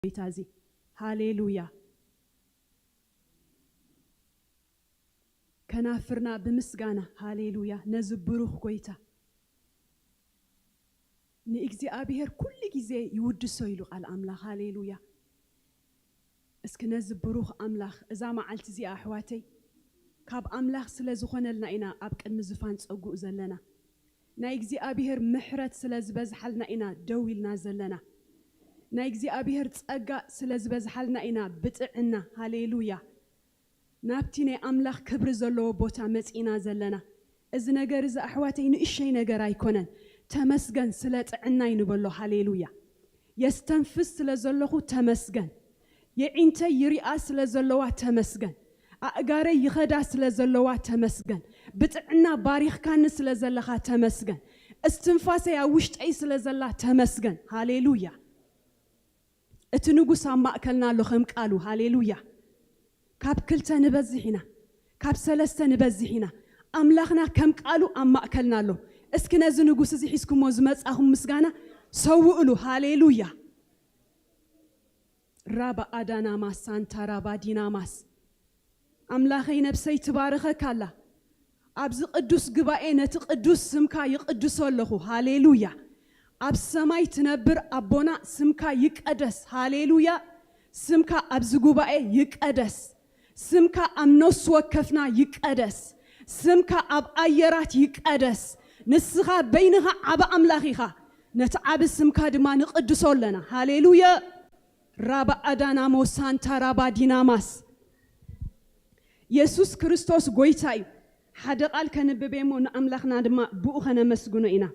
ጎይታ እዚ። ሃሌሉያ። ከናፍርና ብምስጋና፣ ሃሌሉያ፣ ነዚ ብሩኽ ጎይታ። ንእግዚኣብሔር ኩሉ ግዜ ይውድሶ ኢሉ ቃል ኣምላኽ። ሃሌሉያ። እስኪ ነዚ ብሩኽ ኣምላኽ፣ እዛ መዓልቲ እዚኣ ኣሕዋተይ፣ ካብ ኣምላኽ ስለ ዝኾነልና ኢና ኣብ ቅድሚ ዝፋን ጸጉኡ ዘለና። ናይ እግዚኣብሔር ምሕረት ስለ ዝበዝሓልና ኢና ደው ኢልና ዘለና። ናይ እግዚኣብሔር ጸጋ ስለ ዝበዝሓልና ኢና ብጥዕና፣ ሃሌሉያ፣ ናብቲ ናይ ኣምላኽ ክብሪ ዘለዎ ቦታ መጺእና ዘለና። እዚ ነገር እዚ ኣሕዋተይ ንእሸይ ነገር ኣይኮነን። ተመስገን ስለ ጥዕናይ ንበሎ። ሃሌሉያ። የስተንፍስ ስለ ዘለኹ ተመስገን። የዒንተይ ይሪኣ ስለ ዘለዋ ተመስገን። ኣእጋረይ ይኸዳ ስለ ዘለዋ ተመስገን። ብጥዕና ባሪኽካኒ ስለ ዘለኻ ተመስገን። እስትንፋሰይ ኣብ ውሽጠይ ስለ ዘላ ተመስገን። ሃሌሉያ። እቲ ንጉስ ኣብ ማእከልና ኣሎ ከም ቃሉ። ሃሌሉያ። ካብ ክልተ ንበዝሕ ኢና፣ ካብ ሰለስተ ንበዝሕ ኢና። ኣምላኽና ከም ቃሉ ኣብ ማእከልና ኣሎ። እስኪ ነዚ ንጉስ እዚ ሒዝኩሞ ዝመጻኹም ምስጋና ሰውእሉ። ሃሌሉያ። ራባ ኣዳናማስ ሳንታ ራባ ዲናማስ። ኣምላኸይ፣ ነብሰይ ትባርኸካ ኣላ። ኣብዚ ቅዱስ ጉባኤ ነቲ ቅዱስ ስምካ ይቅድሶ ኣለኹ። ሃሌሉያ። ኣብ ሰማይ ትነብር ኣቦና፣ ስምካ ይቀደስ። ሃሌሉያ። ስምካ ኣብዚ ጉባኤ ይቀደስ። ስምካ ኣብ ነፍሲ ወከፍና ይቀደስ። ስምካ ኣብ ኣየራት ይቀደስ። ንስኻ በይንኻ ዓቢ ኣምላኽ ኢኻ። ነቲ ዓቢ ስምካ ድማ ንቅድሶ ኣለና። ሃሌሉያ። ራባ ኣዳናሞ ሳንታ ራባ ዲናማስ። የሱስ ክርስቶስ ጎይታ እዩ። ሓደ ቃል ከንብብ እየ እሞ፣ ንኣምላኽና ድማ ብኡ ከነመስግኖ ኢና።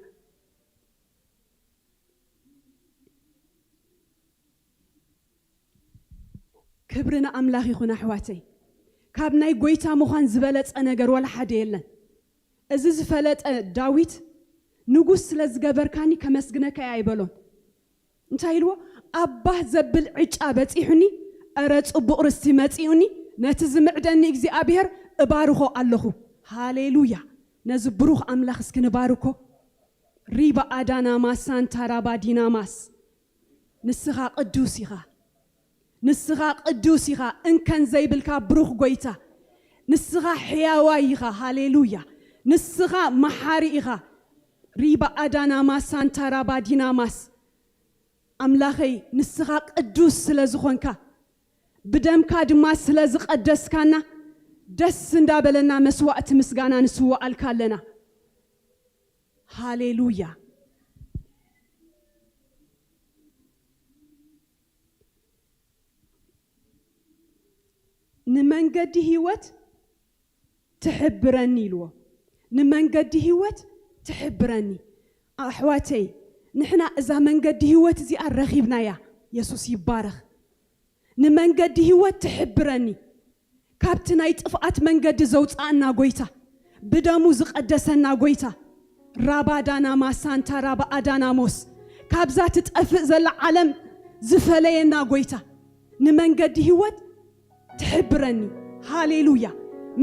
ክብሪ ንኣምላኽ ይኹን ኣሕዋተይ። ካብ ናይ ጎይታ ምዃን ዝበለጸ ነገር ወላ ሓደ የለን። እዚ ዝፈለጠ ዳዊት፣ "ንጉስ ስለ ዝገበርካኒ ከመስግነካ እየ" ኣይበሎን። እንታይ ኢልዎ? "ኣብ ባህ ዘብል ዕጫ በጺሑኒ፣ እረ ጽቡቕ ርስቲ መጺኡኒ፣ ነቲ ዝምዕደኒ እግዚኣብሔር እባርኾ ኣለኹ።" ሃሌሉያ። ነዚ ብሩኽ ኣምላኽ እስኪ ንባርኮ። ሪባ ኣዳናማስ ሳንታ ራባ ዲናማስ። ንስኻ ቅዱስ ኢኻ። ንስኻ ቅዱስ ኢኻ፣ እንከን ዘይብልካ ብሩኽ ጎይታ። ንስኻ ሕያዋይ ኢኻ። ሃሌሉያ። ንስኻ መሓሪ ኢኻ። ሪባ ኣዳናማስ ሳንታ ራባ ዲናማስ። ኣምላኸይ፣ ንስኻ ቅዱስ ስለ ዝኾንካ፣ ብደምካ ድማ ስለ ዝቐደስካና፣ ደስ እንዳበለና መስዋእቲ ምስጋና ንስዋኣልካ ኣለና። ሃሌሉያ። "ንመንገዲ ህይወት ትሕብረኒ" ኢልዎ። "ንመንገዲ ህይወት ትሕብረኒ።" ኣሕዋተይ፣ ንሕና እዛ መንገዲ ህይወት እዚኣ ረኺብናያ። የሱስ ይባረኽ። "ንመንገዲ ህይወት ትሕብረኒ።" ካብቲ ናይ ጥፍኣት መንገዲ ዘውፅኣና ጎይታ፣ ብደሙ ዝቐደሰና ጎይታ፣ ራባ ዳናማ ሳንታ ራባ ኣዳናሞስ፣ ካብዛ ትጠፍእ ዘላ ዓለም ዝፈለየና ጎይታ፣ ንመንገዲ ህይወት ትሕብረኒ። ሃሌሉያ።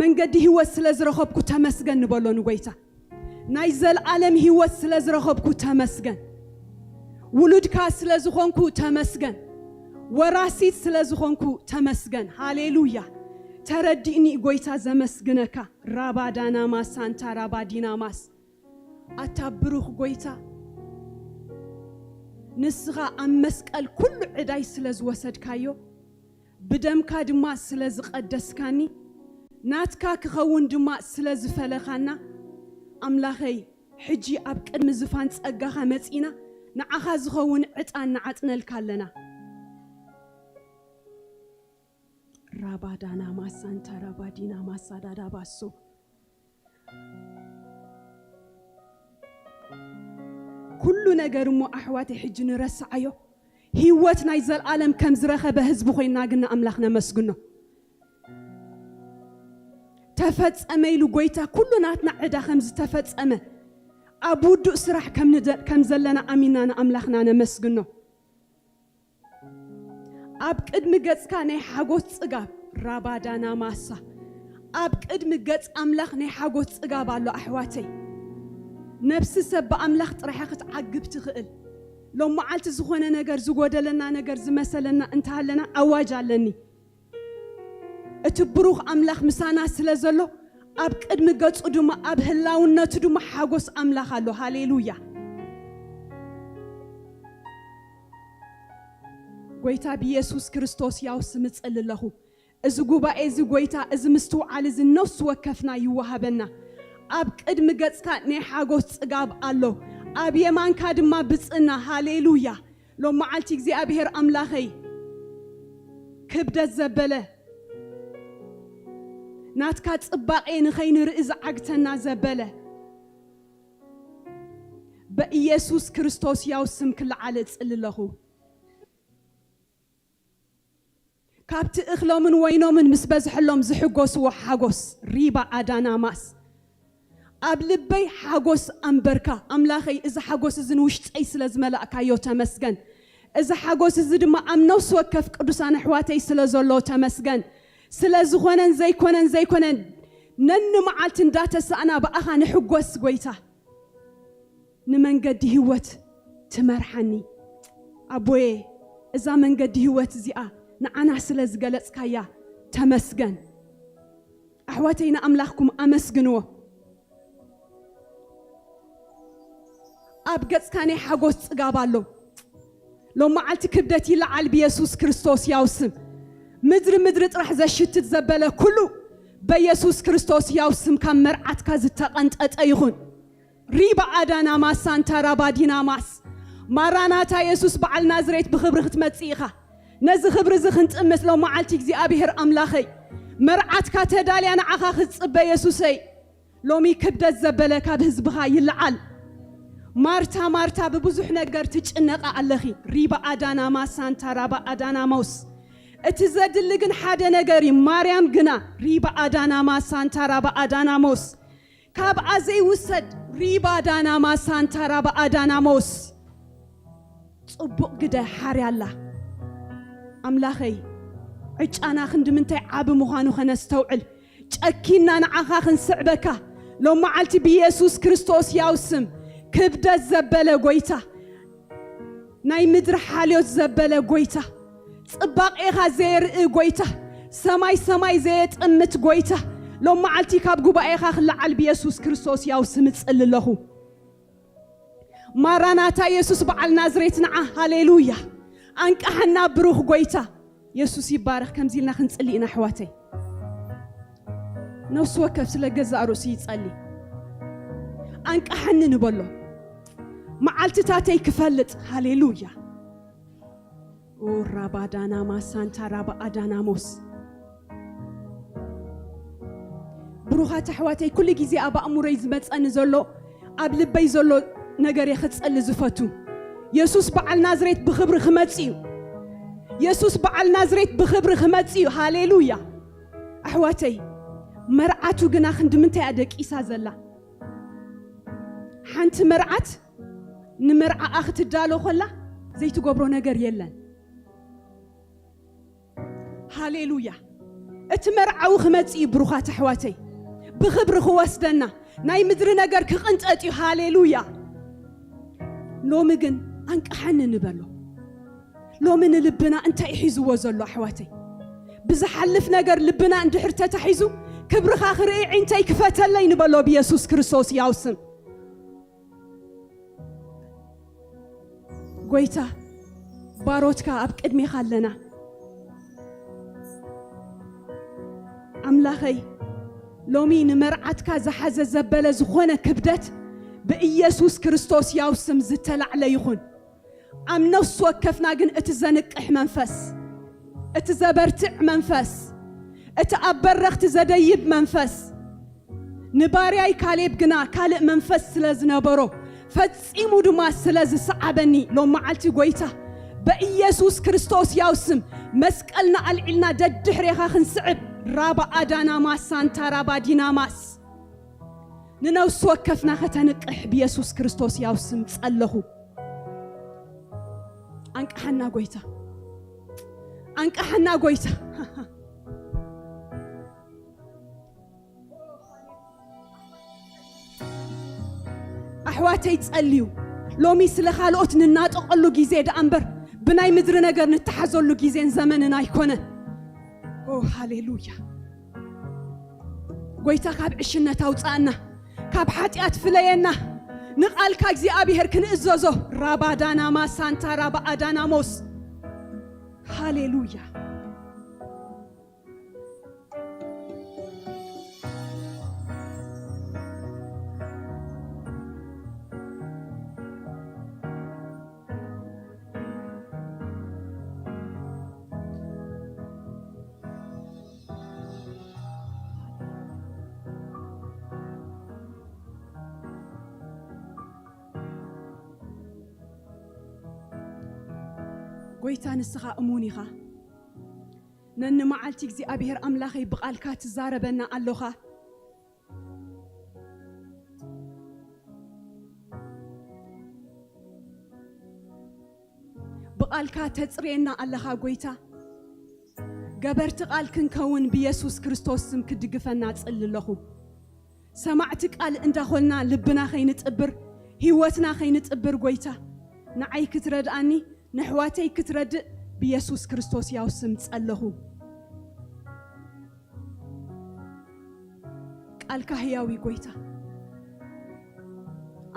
መንገዲ ህይወት ስለ ዝረኸብኩ ተመስገን ንበሎ ንጎይታ። ናይ ዘልዓለም ህይወት ስለ ዝረኸብኩ ተመስገን። ውሉድካ ስለ ዝኾንኩ ተመስገን። ወራሲት ስለ ዝኾንኩ ተመስገን። ሃሌሉያ። ተረዲእኒ ጎይታ ዘመስግነካ። ራባ ዳናማስ ሳንታ ራባ ዲናማስ። ኣታ ብሩኽ ጎይታ፣ ንስኻ ኣብ መስቀል ኩሉ ዕዳይ ስለ ዝወሰድካዮ፣ ብደምካ ድማ ስለ ዝቐደስካኒ፣ ናትካ ክኸውን ድማ ስለ ዝፈለኻና፣ ኣምላኸይ፣ ሕጂ ኣብ ቅድሚ ዝፋን ጸጋኻ መጺና፣ ንዓኻ ዝኸውን ዕጣን ንዓጥነልካ ኣለና። ራባዳና ማሳንታ ራባዲና ማሳዳዳ ባሶ። ኩሉ ነገር እሞ ኣሕዋተይ ሕጂ ንረስዓዮ። ህይወት ናይ ዘልኣለም ከም ዝረኸበ ህዝቢ ኮይና ግን ንኣምላኽ ነመስግኖ። ተፈጸመ ኢሉ ጎይታ ኩሉ ናትና ዕዳ ከም ዝተፈጸመ፣ ኣብ ውዱእ ስራሕ ከም ንደ-፣ ከም ዘለና ኣሚና ንኣምላኽና ነመስግኖ። ኣብ ቅድሚ ገጽካ ናይ ሓጎስ ጽጋብ፣ ራባዳና ማሳ። ኣብ ቅድሚ ገጽ ኣምላኽ ናይ ሓጎስ ጽጋብ ኣሎ ኣሕዋተይ። ነፍሲ ሰብ ብኣምላኽ ጥራሓ ክትዓግብ ትኽእል። ሎም መዓልቲ ዝኾነ ነገር ዝጎደለና ነገር ዝመሰለና እንተሃለና ኣዋጅ ኣለኒ። እቲ ብሩኽ ኣምላኽ ምሳና ስለ ዘሎ ኣብ ቅድሚ ገጹ ድማ ኣብ ህላውነቱ ድማ ሓጎስ ኣምላኽ ኣሎ። ሃሌሉያ። ጎይታ ብየሱስ ክርስቶስ ያው ስም እጽሊ ኣለኹ። እዚ ጉባኤ እዚ ጎይታ እዚ ምስትውዓል እዚ ነፍሲ ወከፍና ይወሃበና። ኣብ ቅድሚ ገጽካ ናይ ሓጎስ ጽጋብ ኣሎ። ኣብ የማንካ ድማ ብጽና። ሃሌሉያ። ሎም መዓልቲ እግዚኣብሔር ኣምላኸይ ክብደት ዘበለ ናትካ ጽባቄ ንኸይንርኢ ዝዓግተና ዘበለ በኢየሱስ ክርስቶስ ያው ስም ክለዓል እጽሊ ኣለኹ። ካብቲ እኽሎምን ወይኖምን ምስ በዝሐሎም ዝሕጎስዎ ሓጎስ ሪባ ኣዳናማስ ኣብ ልበይ ሓጎስ ኣንበርካ። ኣምላኸይ እዚ ሓጎስ እዚ ንውሽጠይ ስለ ዝመላእካዮ ተመስገን። እዚ ሓጎስ እዚ ድማ ኣብ ነፍሲ ወከፍ ቅዱሳን ኣሕዋተይ ስለ ዘሎ ተመስገን። ስለ ዝኾነን ዘይኮነን ዘይኮነን ነኒ መዓልቲ እንዳተሳእና ብኣኻ ንሕጎስ ጎይታ። ንመንገዲ ህይወት ትመርሓኒ ኣቦየ። እዛ መንገዲ ህይወት እዚኣ ንዓና ስለ ዝገለጽካያ ተመስገን። ኣሕዋተይ ንኣምላኽኩም ኣመስግንዎ። ኣብ ገጽካ ናይ ሓጎስ ጽጋብ ኣሎ። ሎም መዓልቲ ክብደት ይለዓል ብየሱስ ክርስቶስ ያው ስም። ምድሪ ምድሪ ጥራሕ ዘሽትት ዘበለ ኩሉ በየሱስ ክርስቶስ ያው ስም ካብ መርዓትካ ዝተቐንጠጠ ይኹን። ሪባ ኣዳናማስ ሳንታ ራባዲናማስ። ማራናታ የሱስ በዓል ናዝሬት ብኽብሪ ክትመጽእ ኢኻ። ነዚ ክብሪ እዚ ክንጥምት ሎም መዓልቲ እግዚኣብሔር ኣምላኸይ መርዓትካ ተዳልያ ንዓኻ ክትጽበ የሱሰይ። ሎሚ ክብደት ዘበለ ካብ ህዝብኻ ይለዓል። ማርታ ማርታ ብብዙሕ ነገር ትጭነቓ ኣለኺ። ሪባ ኣዳናማ ሳንታ ራባ ኣዳናሞስ። እቲ ዘድሊ ግን ሓደ ነገር እዩ። ማርያም ግና ሪባ ኣዳናማ ሳንታ ራባ ኣዳናሞስ ካብኣ ዘይውሰድ ሪባ ኣዳናማ ሳንታ ራባ ኣዳናሞስ ጽቡቕ ግደ ሓርያ ኣላ። ኣምላኸይ ዕጫና ክንዲ ምንታይ ዓቢ ምዃኑ ኸነስተውዕል ጨኪና ንዓኻ ክንስዕበካ ሎም መዓልቲ ብየሱስ ክርስቶስ ያው ስም ክብደት ዘበለ ጎይታ ናይ ምድሪ ሓልዮት ዘበለ ጎይታ ጽባቄኻ ዘየርኢ ጎይታ ሰማይ ሰማይ ዘየጥምት ጎይታ ሎም መዓልቲ ካብ ጉባኤኻ ክለዓል ብየሱስ ክርስቶስ ያው ስም እጽሊ ኣለኹ። ማራናታ የሱስ በዓል ናዝሬት ንዓ ሃሌሉያ። ኣንቃሓና ብሩኽ ጎይታ የሱስ ይባረኽ። ከምዚ ኢልና ክንጽሊ ኢና ኣሕዋተይ። ነፍሲ ወከፍ ስለ ገዛእ ርእሱ ይጸሊ። ኣንቃሓኒ ንበሎ። መዓልትታተይ ክፈልጥ። ሃሌሉያ። ኦ ራባዳናማ ሳንታ ራባ ኣዳናሞስ። ብሩኻት ኣሕዋተይ ኩሉ ግዜ ኣብ ኣእምሮይ ዝመጸኒ ዘሎ ኣብ ልበይ ዘሎ ነገር እየ ክጸሊ ዝፈቱ። የሱስ በዓል ናዝሬት ብኽብሪ ክመጽእ እዩ። የሱስ በዓል ናዝሬት ብኽብሪ ክመጽእ እዩ። ሃሌሉያ። ኣሕዋተይ መርዓቱ ግና ክንዲ ምንታይ እያ ደቂሳ ዘላ? ሓንቲ መርዓት ንመርዓኣ ክትዳሎ ከላ ዘይትገብሮ ነገር የለን። ሃሌሉያ። እቲ መርዓዊ ክመጽእ እዩ ብሩኻት ኣሕዋተይ። ብኽብሪ ክወስደና ናይ ምድሪ ነገር ክቕንጠጥ እዩ። ሃሌሉያ። ሎሚ ግን ኣንቅሓኒ ንበሎ። ሎሚ ንልብና እንታይ ሒዝዎ ዘሎ ኣሕዋተይ? ብዝሓልፍ ነገር ልብና እንድሕር ተታሒዙ ክብርኻ ክርኢ ዒንተይ ክፈተለይ ንበሎ ብየሱስ ክርስቶስ ያው ስም። ጎይታ ባሮትካ ኣብ ቅድሜኻ ኣለና። ኣምላኸይ ሎሚ ንመርዓትካ ዝሓዘ ዘበለ ዝኾነ ክብደት ብኢየሱስ ክርስቶስ ያው ስም ዝተላዕለ ይኹን። ኣብ ነፍሲ ወከፍና ግን እቲ ዘንቅሕ መንፈስ፣ እቲ ዘበርትዕ መንፈስ፣ እቲ ኣብ በረኽቲ ዘደይብ መንፈስ ንባርያይ ካሌብ ግና ካልእ መንፈስ ስለ ዝነበሮ ፈጺሙ ድማ ስለ ዝሰዓበኒ ሎም መዓልቲ ጎይታ በኢየሱስ ክርስቶስ ያው ስም መስቀልና ኣልዒልና ደድሕሬኻ ክንስዕብ ራባ ኣዳናማስ ሳንታ ራባ ዲናማስ ንነፍሲ ወከፍና ከተንቅሕ ብየሱስ ክርስቶስ ያው ስም ጸለኹ። ኣንቅሓና ጎይታ፣ ኣንቅሓና ጎይታ። ኣሕዋተይ ጸልዩ። ሎሚ ስለ ካልኦት ንናጠቐሉ ግዜ ደኣ እምበር፣ ብናይ ምድሪ ነገር ንተሓዘሉ ግዜን ዘመንን ኣይኮነን። ኦ፣ ሃሌሉያ። ጎይታ፣ ካብ ዕሽነት ኣውጻእና፣ ካብ ሓጢኣት ፍለየና፣ ንቓልካ እግዚኣብሔር ክንእዘዞ። ራባዳናማ ሳንታ ራባ ኣዳናሞስ። ሃሌሉያ። ጎይታ፣ ንስኻ እሙን ኢኻ። ነንመዓልቲ እግዚኣብሔር ኣምላኸይ ብቓልካ ትዛረበና ኣሎኻ። ብቓልካ ተጽርየና ኣለኻ ጎይታ። ገበርቲ ቃል ክንከውን ብየሱስ ክርስቶስ ስም ክድግፈና እጽሊ ኣለኹ። ሰማዕቲ ቃል እንዳኾንና ልብና ኸይንጥብር፣ ህይወትና ኸይንጥብር ጎይታ፣ ንዓይ ክትረድኣኒ፣ ነሕዋተይ ክትረድእ ብየሱስ ክርስቶስ ያው ስም ጸለኹ። ቃልካ ህያው እዩ ጎይታ።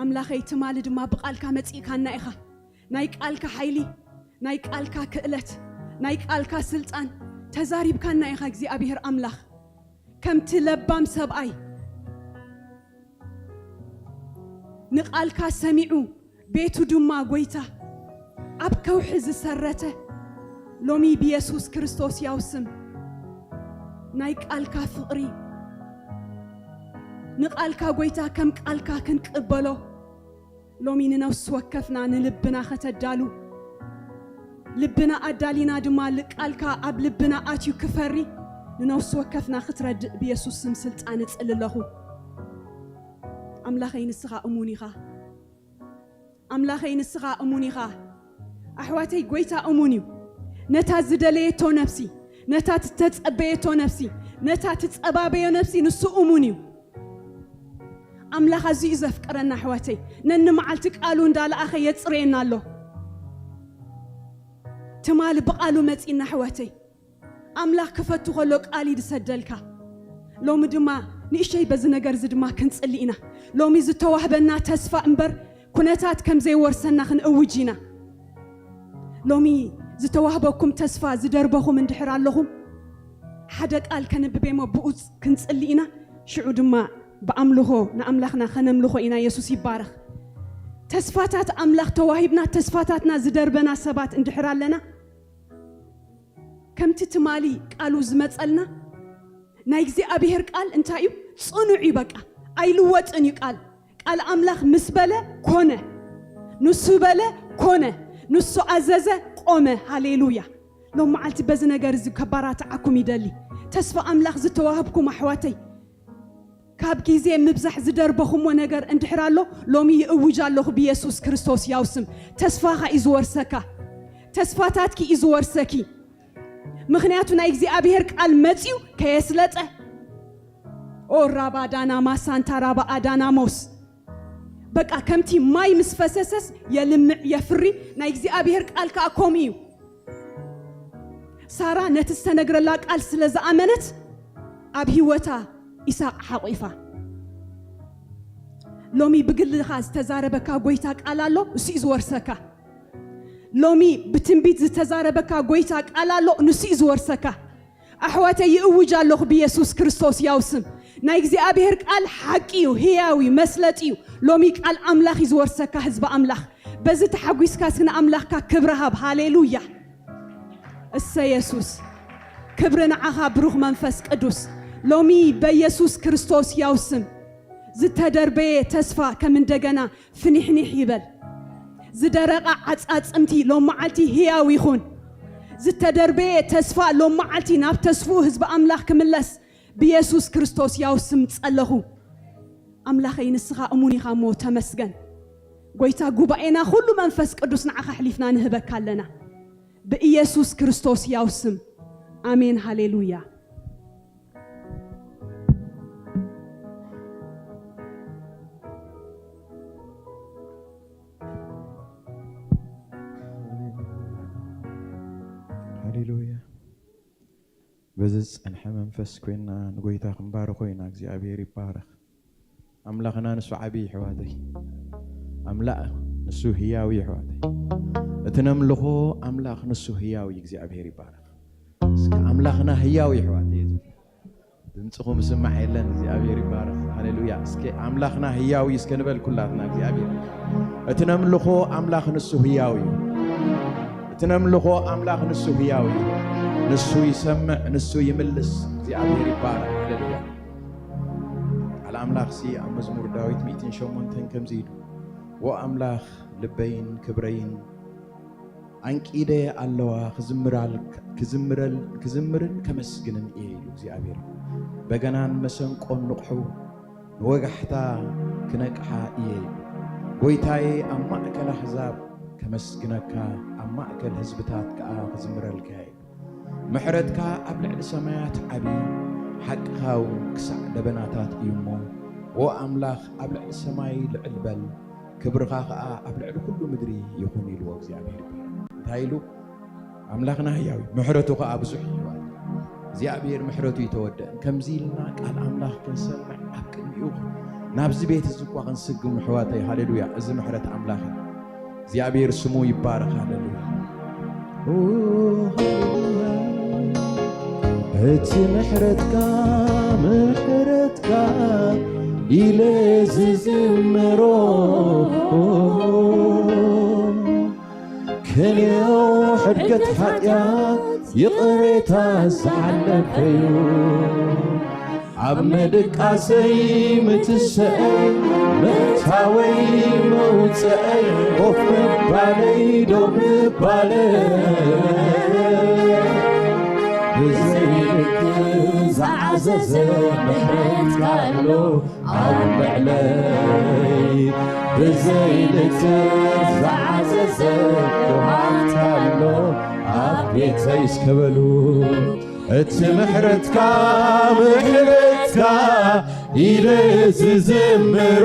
ኣምላኸይ፣ ትማሊ ድማ ብቃልካ መጺእካና ኢኻ። ናይ ቃልካ ሓይሊ፣ ናይ ቃልካ ክእለት፣ ናይ ቃልካ ስልጣን ተዛሪብካና ኢኻ እግዚኣብሔር ኣምላኽ። ከምቲ ለባም ሰብኣይ ንቃልካ ሰሚዑ ቤቱ ድማ ጎይታ ኣብ ከውሒ ዝሰረተ፣ ሎሚ ብየሱስ ክርስቶስ ያው ስም ናይ ቃልካ ፍቕሪ፣ ንቃልካ ጎይታ ከም ቃልካ ክንቅበሎ፣ ሎሚ ንነፍሲ ወከፍና ንልብና ከተዳሉ፣ ልብና ኣዳሊና ድማ ልቃልካ ኣብ ልብና ኣትዩ ክፈሪ፣ ንነፍሲ ወከፍና ክትረድእ ብየሱስ ስም ስልጣን እጽሊ ኣለኹ። ኣምላኸይ ንስኻ እሙን ኢኻ። ኣምላኸይ ንስኻ እሙን ኢኻ። ኣሕዋተይ፣ ጎይታ እሙን እዩ። ነታ ዝደለየቶ ነፍሲ፣ ነታ ትተጸበየቶ ነፍሲ፣ ነታ ትጸባበዮ ነፍሲ ንሱ እሙን እዩ። ኣምላኽ ኣዝዩ እዩ ዘፍቅረና ኣሕዋተይ። ነንመዓልቲ ቃሉ እንዳለኣኸ የጽርየና ኣሎ። ትማሊ ብቃሉ መጺና ኣሕዋተይ። ኣምላኽ ክፈቱ ከሎ ቃል እዩ ዝሰደልካ። ሎሚ ድማ ንእሽተይ በዚ ነገር እዚ ድማ ክንጽሊ ኢና። ሎሚ ዝተዋህበና ተስፋ እምበር ኩነታት ከም ዘይወርሰና ክንእውጅ ኢና። ሎሚ ዝተዋህበኩም ተስፋ ዝደርበኹም እንድሕር ኣለኹም፣ ሓደ ቃል ከንብብ እሞ ብኡ ክንጽሊ ኢና። ሽዑ ድማ ብኣምልኾ ንኣምላኽና ከነምልኾ ኢና። የሱስ ይባረኽ። ተስፋታት ኣምላኽ ተዋሂብና፣ ተስፋታትና ዝደርበና ሰባት እንድሕር ኣለና፣ ከምቲ ትማሊ ቃሉ ዝመጸልና፣ ናይ እግዚኣብሔር ቃል እንታይ እዩ? ጽኑዕ እዩ። በቃ ኣይልወጥን እዩ ቃል። ቃል ኣምላኽ ምስ በለ ኮነ። ንሱ በለ ኮነ። ንሱ ኣዘዘ ቆመ። ሃሌሉያ። ሎም መዓልቲ በዚ ነገር እዚ ከባራትዓኩም ይደሊ። ተስፋ ኣምላኽ ዝተዋህብኩም ኣሕዋተይ፣ ካብ ግዜ ምብዛሕ ዝደርበኹምዎ ነገር እንድሕር ኣሎ፣ ሎሚ ይእውጅ ኣለኹ ብየሱስ ክርስቶስ ያው ስም። ተስፋኻ እዩ ዝወርሰካ። ተስፋታትኪ እዩ ዝወርሰኪ። ምኽንያቱ ናይ እግዚኣብሔር ቃል መጺኡ ከየስለጠ። ኦ ራባዳና ማሳንታ ራባ ኣዳናሞስ። በቃ ከምቲ ማይ ምስ ፈሰሰስ የልምዕ የፍሪ፣ ናይ እግዚኣብሔር ቃል ከኣ ከምኡ እዩ። ሳራ ነቲ ዝተነግረላ ቃል ስለ ዝኣመነት ኣብ ህይወታ ኢሳቅ ሓቂፋ። ሎሚ ብግልኻ ዝተዛረበካ ጎይታ ቃል ኣሎ፣ እሱ እዩ ዝወርሰካ። ሎሚ ብትንቢት ዝተዛረበካ ጎይታ ቃል ኣሎ፣ ንሱ እዩ ዝወርሰካ። ኣሕዋተይ ይእውጅ ኣለኹ ብየሱስ ክርስቶስ ያው ስም። ናይ እግዚኣብሔር ቃል ሓቂ እዩ፣ ህያው እዩ፣ መስለጢ እዩ። ሎሚ ቃል ኣምላኽ እዩ ዝወርሰካ ህዝቢ ኣምላኽ። በዚ ተሓጒስካ እስኪ ንኣምላኽካ ክብሪ ሃብ። ሃሌሉያ። እሰ የሱስ። ክብሪ ንዓኻ ብሩኽ መንፈስ ቅዱስ። ሎሚ በየሱስ ክርስቶስ ያው ስም ዝተደርበየ ተስፋ ከም እንደገና ፍኒሕኒሕ ይበል። ዝደረቐ ዓጻጽምቲ ሎም መዓልቲ ህያው ይኹን። ዝተደርበየ ተስፋ ሎም መዓልቲ ናብ ተስፍኡ ህዝቢ ኣምላኽ ክምለስ ብየሱስ ክርስቶስ ያው ስም ጸለኹ። ኣምላኸይ ንስኻ እሙን ኢኻ እሞ ተመስገን። ጎይታ ጉባኤና ኩሉ መንፈስ ቅዱስ ንዓኻ ኣሕሊፍና ንህበካ ኣለና። ብኢየሱስ ክርስቶስ ያው ስም ኣሜን። ሃሌሉያ። በዚ ዝጸንሐ መንፈስ ኮይንና ንጎይታ ክንባርኾ ኢና። እግዚኣብሔር ይባረኽ። ኣምላኽና ንሱ ዓብዪ፣ ኣሕዋተይ። ኣምላኽ ንሱ ህያው እዩ፣ ኣሕዋተይ። እቲ ነምልኾ ኣምላኽ ንሱ ህያው እዩ። እግዚኣብሔር ይባረኽ። እስከ ኣምላኽና ህያው እዩ፣ ኣሕዋተይ። ድምፅኹም ስማዕ የለን። እግዚኣብሔር ይባረኽ። ሃሌሉያ። እስከ ኣምላኽና ህያው እዩ እስከ ንበል ኩላትና። እግዚኣብሔር፣ እቲ ነምልኾ ኣምላኽ ንሱ ህያው እዩ። እቲ ነምልኾ ኣምላኽ ንሱ ህያው እዩ። ንሱ ይሰምዕ፣ ንሱ ይምልስ። እግዚኣብሔር ይባረኽ። ሃሌሉያ። ቃል ኣምላኽሲ ኣብ መዝሙር ዳዊት ሚእትን ሸሞንተን ከምዚ ኢሉ፣ "ዎ ኣምላኽ፣ ልበይን ክብረይን ኣንቂደ ኣለዋ፣ ክዝምራል-፣ ክዝምረል-፣ ክዝምርን ከመስግንን እየ" ኢሉ እግዚኣብሔር። "በገናን መሰንቆን ንቕሑ፣ ንወጋሕታ ክነቅሓ እየ" ኢሉ። "ጎይታየ፣ ኣብ ማእከል ኣህዛብ ከመስግነካ፣ ኣብ ማእከል ህዝብታት ከኣ ክዝምረልካ እየ" ኢሉ። "ምሕረትካ ኣብ ልዕሊ ሰማያት ዓቢ፣ ሓቅኻ እውን ክሳዕ ደበናታት እዩ እሞ፣ ዎ ኣምላኽ፣ ኣብ ልዕሊ ሰማይ ልዕል በል፣ ክብርኻ ኸኣ ኣብ ልዕሊ ኩሉ ምድሪ ይኹን" ኢልዎ እግዚኣብሔር ይባረክ። እንታይ ኢሉ? ኣምላኽና ህያው እዩ፣ ምሕረቱ ኸኣ ብዙሕ እዩ። እግዚኣብሔር ምሕረቱ ይተወደእን። ከምዚ ኢልና ቃል ኣምላኽ ክንሰምዕ ኣብ ቅድሚኡ ናብዚ ቤት እዚ እኳ ክንስግም፣ ኣሕዋተይ፣ ሃሌሉያ፣ እዚ ምሕረት ኣምላኽ እዩ። እግዚኣብሔር ስሙ ይባረክ። ሃሌሉያ። እቲ ምሕረትካ፣ ምሕረትካ ኢለ ዝዝምሮ፣ ክንዮ ሕድገት ሓጢኣት ይቕሬታ ዝሓለፈዩ። ኣብ ምድቃሰይ ምትሰአይ፣ ምእታወይ መውፅአይ፣ ኮፍ ምባለይ ደው ምባለይ፣ ብዘይ ልክ ዝዓዘዘ ምሕረትካ ኣሎ ኣብ ልዕለይ፣ ብዘይ ልክ ዝዓዘዘ ክብረትካ ኣሎ ኣብ ቤተይ። እስከ በሉ። እቲ ምሕረትካ፣ ምሕረትካ ኢለ ዝዝምሮ፣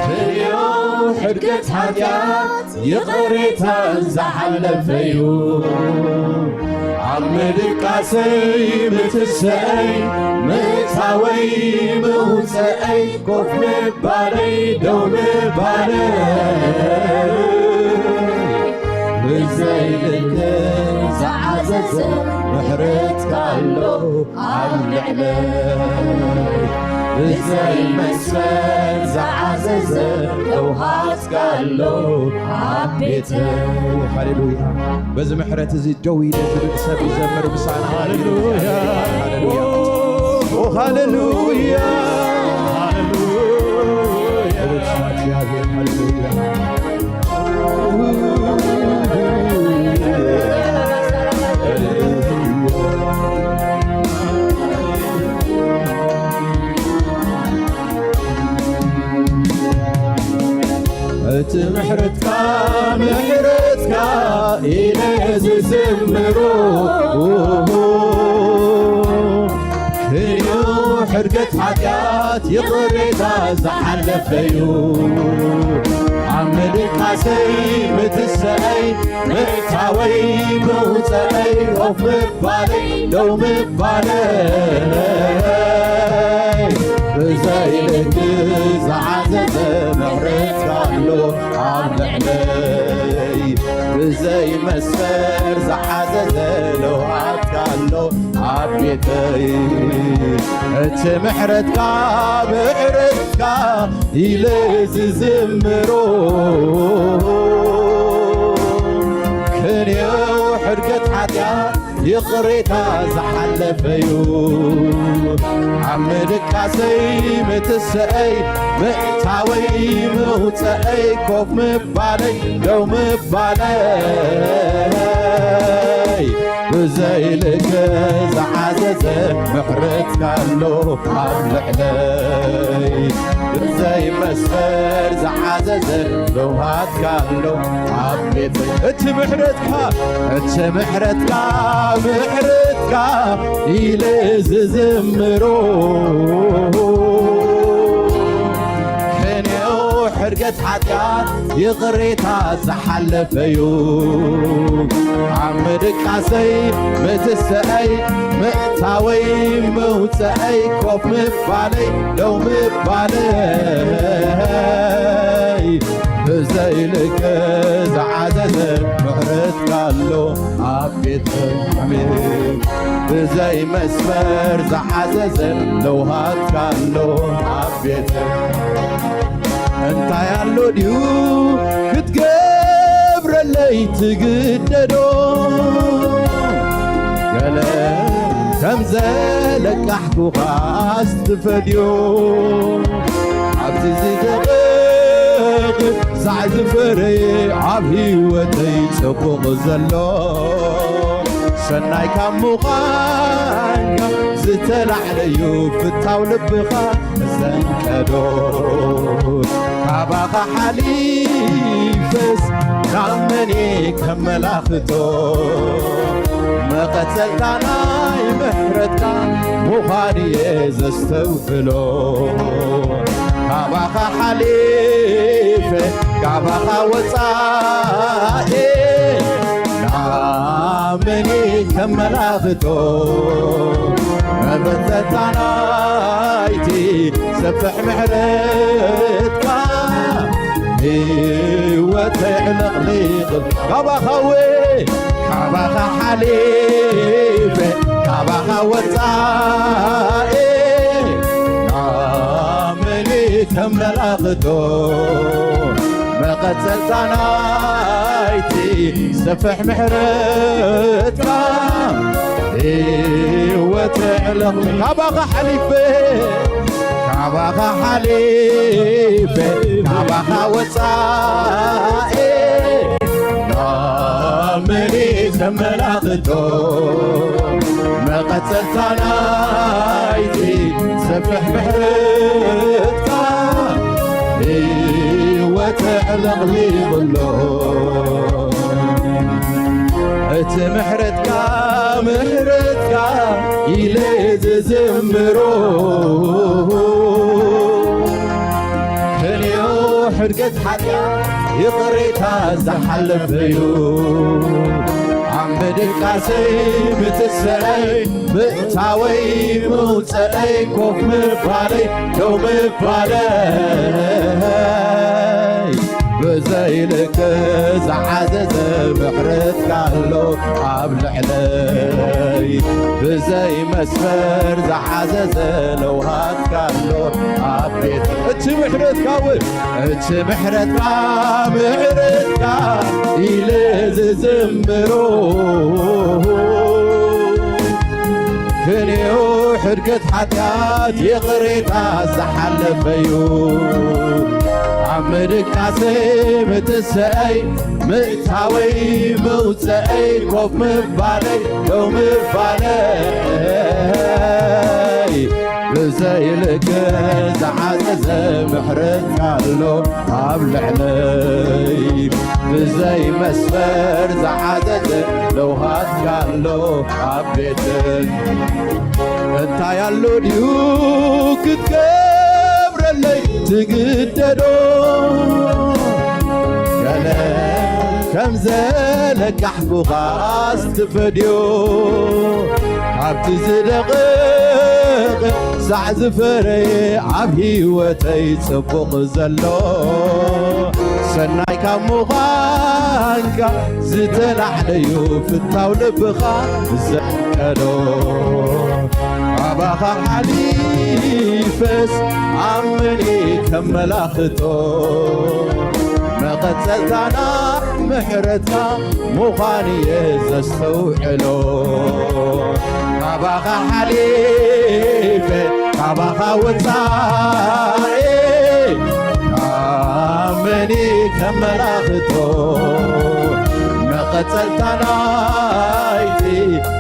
ክንዮ ሕድገት ሓጢኣት ይቕሬታ ዝሓለፈዩ። ኣብ ምድቃሰይ ምትሰአይ፣ ምእታወይ መውፅአይ፣ ኮፍ ምባለይ ደው ምባለይ፣ ብዘይ ልክ ዝዓዘዘ ምሕረትካ ኣሎ ኣብ ልዕለይ፣ ብዘይ መስፈር ዝዓዘዘ ለውሃትካ ኣሎ ኣብ ቤተይ። ሃሌሉያ። በዚ ምሕረት እዚ ደው ኢለ ዝብል ሰብ ይዘምር ምሳና። ሃሌሉያ። ሃሌሉያ። ኦ፣ ሃሌሉያ። ሃሌሉያ። ክብር ስም እግዚኣብሔር። ሃሌሉያ። እቲ ምሕረትካ፣ ምሕረትካ ኢለ ዝዝምሮ፣ ክንዮ ሕድገት ሓጢኣት ይቕሬታ ዝሓለፈዩ። ኣብ ምድቃሰይ ምትሰአይ፣ ምእታወይ መውፅአይ፣ ኮፍ ምባለይ ደው ምባለይ፣ ብዘይ ልክ ዝዓዘዘ ምሕረትካ ኣሎ ኣብ ልዕለይ፣ ብዘይ መስፈር ዝዓዘዘ ለውሃትካ ኣሎ ኣብ ቤተይ። እቲ ምሕረትካ፣ ምሕረትካ ኢለ ዝዝምሮ፣ ክንዮ ሕድገት ሓጢኣት ይቕሬታ ዝሓለፈዩ። ኣብ ምድቃሰይ ምትሰአይ፣ ምእታወይ መውፅአይ፣ ኮፍ ምባለይ ደው ምባለይ፣ ብዘይ ልክ ዝዓዘዘ ምሕረትካ ኣሎ ኣብ ልዕለይ፣ ብዘይ መስፈር ዝዓዘዘ ለውሃትካ ኣሎ ኣብ ቤተይ። እቲ ምሕረትካ፣ እቲ ምሕረትካ፣ ምሕረትካ ኢለ ዝዝምሮ፣ ክንዮ ሕድገ ገት ሓጢኣት ይቕሬታ ዝሓለፈዩ። ኣብ ምድቃሰይ ምትሰአይ ምእታወይ መውፅአይ ኮፍ ምባለይ ደው ምባለይ ብዘይ ልክ ዝዓዘዘ ምሕረትካ ኣሎ ኣብ ቤት ፍርዲ። ብዘይ መስመር ዝዓዘዘ ለውሃትካ ኣሎ ኣብ ቤት ፍርዲ። እንታይ ኣሎ ድዩ ክትገብረለይ ትግደዶ? ገለ ከም ዘለቃሕኩኻስ ትፈድዮ። ኣብዚ ዝደቕቕ ሳዕ ዝፈረየ ኣብ ህይወተይ ጽቡቕ ዘሎ ሰናይ ካብ ምዃንካ ዝተላዕለዩ ፍታው ልብኻ ዘንቀዶ። ካባኻ ሓሊፈስ ናብ መን ከመላኽቶ? መቐጸልታ ናይ ምሕረትካ ምዃን እየ ዘስተውዕሎ። ካባኻ ሓሊፈ ካባኻ ወጻኤ ናመኒ ከመላኽቶ? መቐጸልታ ናይቲ ሰፍሕ ምሕረትካ ህይወተይ ዕለቕሊቕ። ካባኻ ወ-፣ ካባኻ ሓሊፈ ካባኻ ወጻኤ ናመኒ ከመላኽቶ? መቐጸልታ ናይቲ ሰፍሕ ምሕረትካ ህይወት ዕለቕሚ። ካባኻ ሓሊፈ፣ ካባኻ ሓሊፈ፣ ካባኻ ወጻኤ ናመኒ ከመላኽቶ? መቐጸልታ ናይቲ ሰፍሕ ምሕረትካ ህይወት ዕለቕሊቕሎ። እቲ ምሕረትካ፣ ምሕረትካ ኢለ ዝዝምሮ፣ ክንዮ ሕድገት ሓጢኣት ይቕሬታ ዝሓለፈዩ። ኣብ ምድቃሰይ ምትሰአይ ምእታወይ ምውፀአይ ኮፍ ምባለይ ደው ምባለይ ብዘይ ልክ ዝዓዘዘ ምሕረትካ ኣሎ ኣብ ልዕለይ። ብዘይ መስመር ዝዓዘዘ ለውሃትካ ኣሎ ኣብ ቤት። እቲ ምሕረትካ እውን፣ እቲ ምሕረትካ፣ ምሕረትካ ኢለ ዝዝምሮ፣ ክንዮ ሕድገት ሓጢኣት ይቕሬታ ዝሓለፈዩ። ኣብ ምድቃሰይ ምትሰአይ ምእታወይ መውፀአይ ኮፍ ምባለይ ደው ምባለይ ብዘይ ልክ ዝዓዘዘ ምሕረትካ ኣሎ ኣብ ልዕለይ። ብዘይ መስመር ዝዓዘዘ ለውሃትካ ኣሎ ኣብ ቤተይ። እንታይ ኣሎ ድዩ ክትገብረለይ ትግደዶ? ገለ ከም ዘለቃሕኩኻስ ትፈድዮ። ካብቲ ዝደቕቕ ሳዕ ዝፈረየ ኣብ ህይወተይ ጽቡቕ ዘሎ ሰናይ ካብ ምዃንካ ዝተላዕለዩ ፍታው ልብኻ ዘንቀዶ። ካባኻ ሓሊፈስ ኣብ መን ከመላኽቶ? መቐጸልታና ምሕረትካ ምዃን እየ ዘስተውዕሎ። ካባኻ ሓሊፈ ካባኻ ወጻኤ ኣመኒ ከመላኽቶ። መቐጸልታ ናይቲ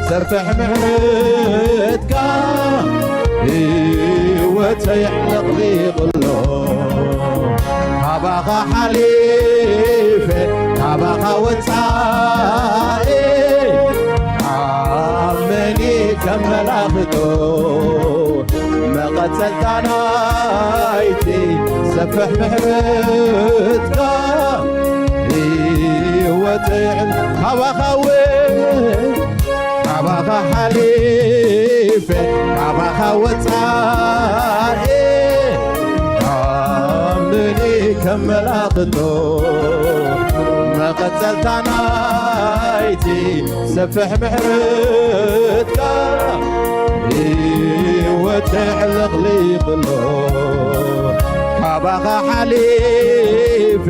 ሰፍሕ ምሕረትካ ህይወተይ ኣጥሊቕሎ። ካባኻ ሓሊፈ ካባኻ ወጻኤ ኣመኒ ከመላኽቶ። መቐጸልታ ናይቲ ሰፍሕ ምሕረትካ ህይወተይ ካባኻ እውን ካባኻ ሓሊፈ ካባኻ ወፃኢ ኣምኒ ከመላኽቶ መቐፀልታ ናይቲ ሰፍሕ ምሕረትካ ህይወተይ ሕልቕሊቕሎ ካባኻ ሓሊፈ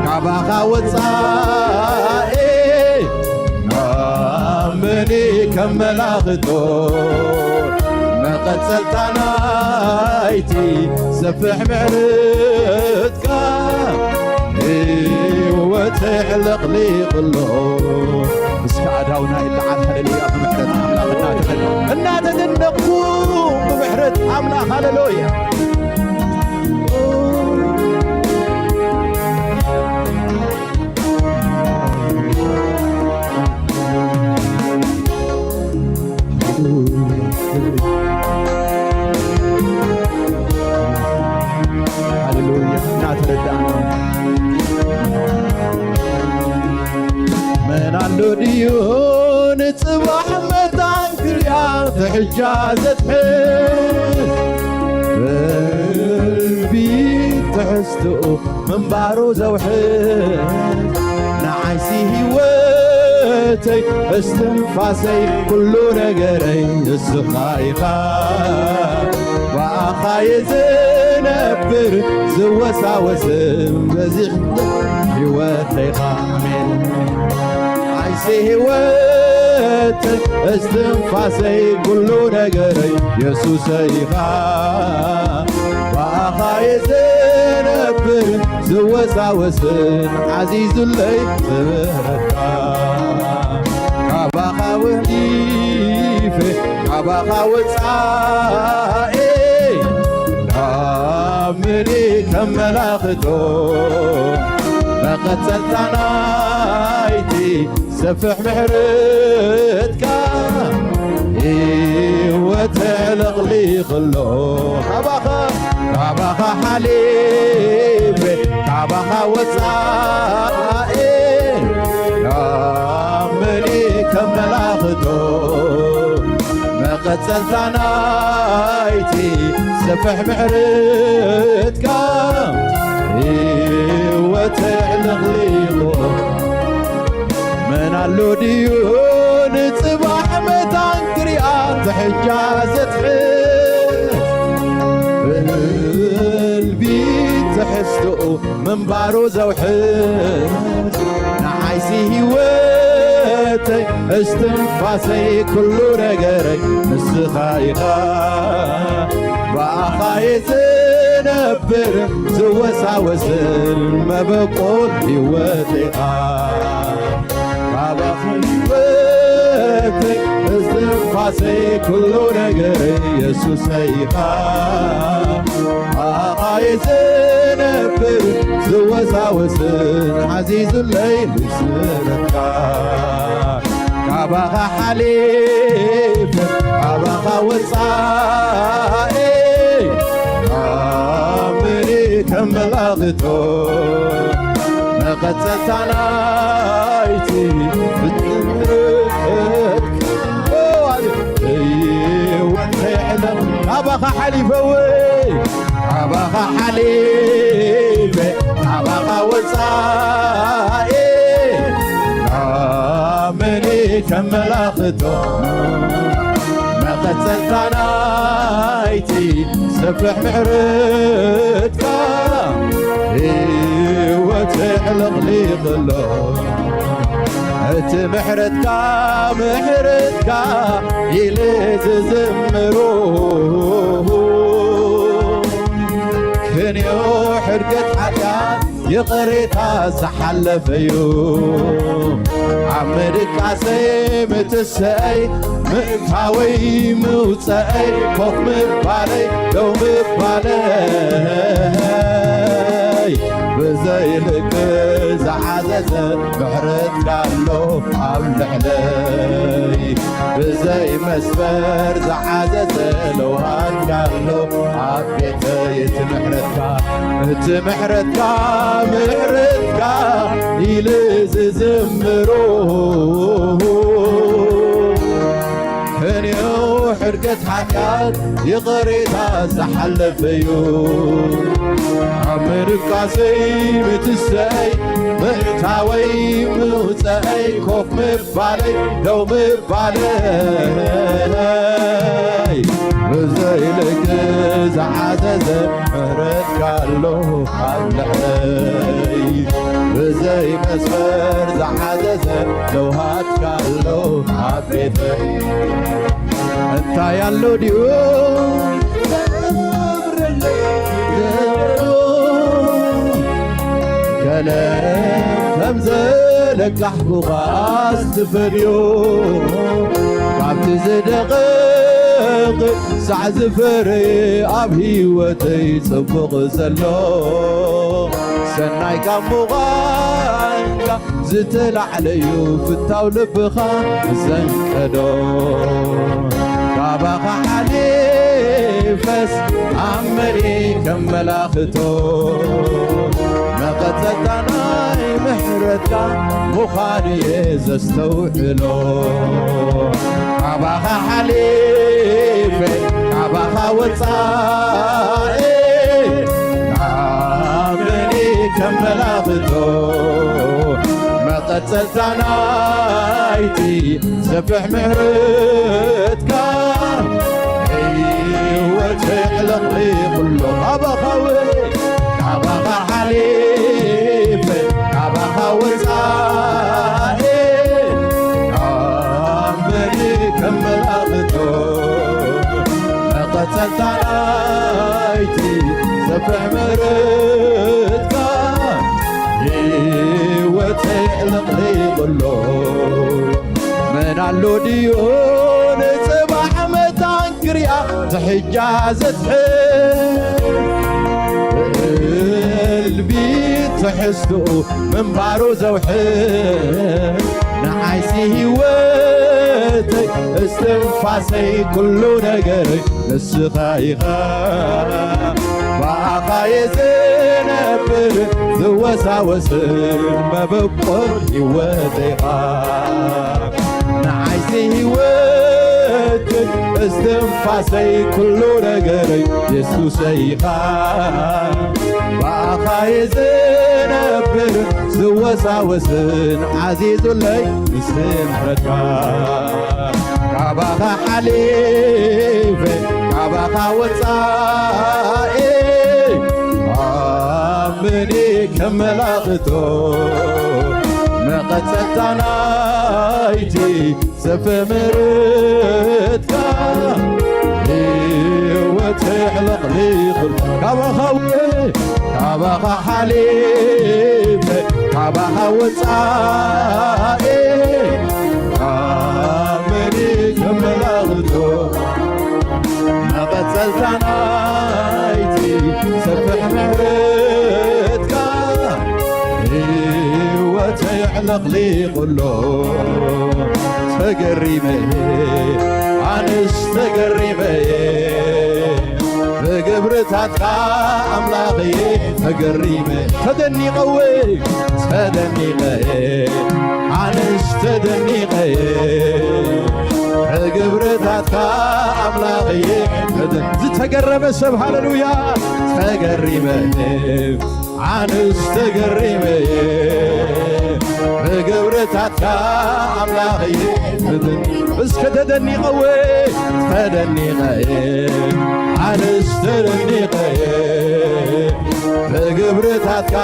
ካባኻ ወፃኢ ኣምኒ ከመላኽቶ መቐፀልታ ናይቲ ሰፍሕ ምሕረትካ ህይወተይ ሕልቕሊቕሎ እስከ ኣዳውና ይለዓል ሃሌሉያ ብምሕረት ኣምላኽ እናተደነቕ እናተደነቕኩ ብምሕረት ኣምላኽ ሃሌሉያ ሃሌሉያ እናተረዳእና መን ኣሎ ድዩ ንፅባሕ መታን ክሪኣ ትሕጃ ዘትሕዝ በልቢ ትሕዝትኡ ምንባሩ ዘውሕዝ ንዓይሲ ህይወተይ እስትንፋሰይ ኩሉ ነገረይ ንስኻ ኢኻ ብኣኻ እየ ዝነብር ዝወሳወስን በዚሕ ህይወተይኻ ኣሜን ዓይሲ ህይወተይ እስትንፋሰይ ኩሉ ነገረይ የሱሰይ ኢኻ ብኣኻ እየ ዝነብር ዝወሳወስን ዓዚዙለይ ክብረትካ ካባኻ ወሊፈ ካባኻ ወፃኢ ናብ ምድሪ ከመላኽቶ መቐፀልታ ናይቲ ሰፍሕ ምሕረትካ ህይወት ለቕሊቕሎ ካባኻ ካባኻ ሓሊፈ ካባኻ ወፃኢ ናመኒ ከመላኽቶ መቐፀልታ ናይቲ ሰፍሕ ምሕረትካ ህይወት ለቕሊቕሎ መን ኣሎ ድዩ ንፅባሕ መታን ክሪኣ ትሕጃ ዘትሕዝ ብልቢ ትሕዝትኡ ምንባሩ ዘውሕዝ ንዓይሲ ህይወተይ እስትንፋሰይ ኩሉ ነገረይ ንስኻ ኢኻ ብኣኻ እየ ዝነብር ዝወሳወስን መበቆል ህይወት ኢኻ ካባኻ ህይወተይ እስትንፋሰይ ኩሉ ነገረይ የሱሰይ ኢኻ ብኣኻ እየ ዝነብር ዝወሳወስን ዓዚዙለይ ምስረትካ ካባኻ ሓሊፈ ካባኻ ወፃኢ ኣምኒ ከመላኽቶ መቐፀልታ ናይቲ ፍጥረት ህይወት ሕለም ካባኻ ሓሊፈ ወይ ካባኻ ሓሊፈ ካባኻ ወፃኢ ኣመኒ ከመላኽቶ መቐፀልታ ናይቲ ሰፍሕ ምሕረትካ ህይወት ሕልቕሊቕሎ እቲ ምሕረትካ ምሕረትካ ኢለ ዝዝምሮ ክንዮ ሕድገት ሓጢኣት ይቕሬታ ዝሓለፈዩ ኣብ ምድቃሰይ ምትሰይ ምእታወይ ምውፀአይ ኮፍ ምባለይ ደው ምባለይ ዘይልክ ዝዓዘዘ ምሕረትካ ኣሎ ኣብ ልዕለይ። ብዘይ መስመር ዝዓዘዘ ለውሃትካ ኣሎ ኣብ ቤተይ። እቲ ምሕረትካ፣ እቲ ምሕረትካ፣ ምሕረትካ ኢሉ ዝዝምሮ ከኔው ሕድገት ሓጢኣት ይቕሬታ ዝሓለፈዩ። ኣብ ምንቃሰይ ምትሰይ ምእታወይ ምውፀአይ ኮፍ ምባለይ ደው ምባለይ ብዘይ ልክ ዝዓዘዘ ምሕረትካ ኣሎ ኣብ ልዕለይ። ብዘይ መስመር ዝዓዘዘ ለውሃትካ ኣሎ ኣብ ቤተይ። እንታይ ኣሎ ድዩ ዘብርለይ? ገለ ከም ዘለቃሕኩኻ ዝፈድዮ ካብቲ ዝደቐቕ ሳዕ ዝፈረየ ኣብ ህይወተይ ጽቡቕ ዘሎ ሰናይ ካብ ምዃንካ ዝተላዕለዩ ፍታው ልብኻ ዘንቀዶ ካባኻ ሓሊፈስ ኣብ መሬት ከም መላኽቶ መቐጸልታ ናይ ምሕረትካ ምዃኑ እየ ዘስተውዕሎ። ካባኻ ሓሊፈ ካባኻ ወጻኢ ናበኒ ከመላኽቶ መቐጸልታ ናይቲ ሰፍሕ ምሕረትካ ህይወት ዕለቕሊቑሎ። ካባኻ ወይ ካባኻ ሓሊፈ ካባኻ ወጻኢ ናበኒ ከመላኽቶ መቐጸልታ ናይቲ ሰፍሕ ምሕረትካ ህይወተይ ዕለቕሊቑሎ። መን ኣሎ ድዩ ንጽባሕ መታን ክሪኣ ትሕጃ ዘትሕዝ ብእልቢት ትሕዝትኡ ምንባሩ ዘውሕድ ንዓይሲ ህይወተይ እስትንፋሰይ ኩሉ ነገረይ ንስኻ ኢኻ። ብኣኻ እየ ዝነብር ዝወሳወስን መበቆል ህይወተይ ኢኻ። ንዓይሲ ህይወተይ እስትንፋሰይ ኩሉ ነገረይ የሱሰይ ኢኻ። ብኣኻ እየ ዝነብር ዝወሳወስን ዓዚዙለይ ስምረትካ። ካባኻ ሓሊፈ ካባኻ ወጻኢ ኣምኒ ከመላኽቶ መቐጸልታ ናይቲ ሰፍሕ ምሕረትካ ህይወተይ ዕለቕሊቑ። ካባኻ ወ-፣ ካባኻ ሓሊፈ ካባኻ ወጻኢ ኣምኒ ከመላኽቶ መቐጸልታ ናይቲ ሰፍሕ ምሕረትካ ህይወተይ ኣዕለቕሊቑሎ። ተገሪመ ኣነስ ተገሪመ ብግብርታትካ ኣምላኽየ ተገሪመ ተደኒቐወ ተደኒቐ ኣነስ ተደኒቐ ብግብርታትካ ኣምላኽየ ተደ-፣ ዝተገረመ ሰብ ሃሌሉያ ተገሪመ ኣነስ ተገሪመ ብግብርታትካ ኣምላኽየ ተደ-፣ እስከ ተደኒቐወ ተደኒቐ ኣነስ ተደኒቐ ብግብርታትካ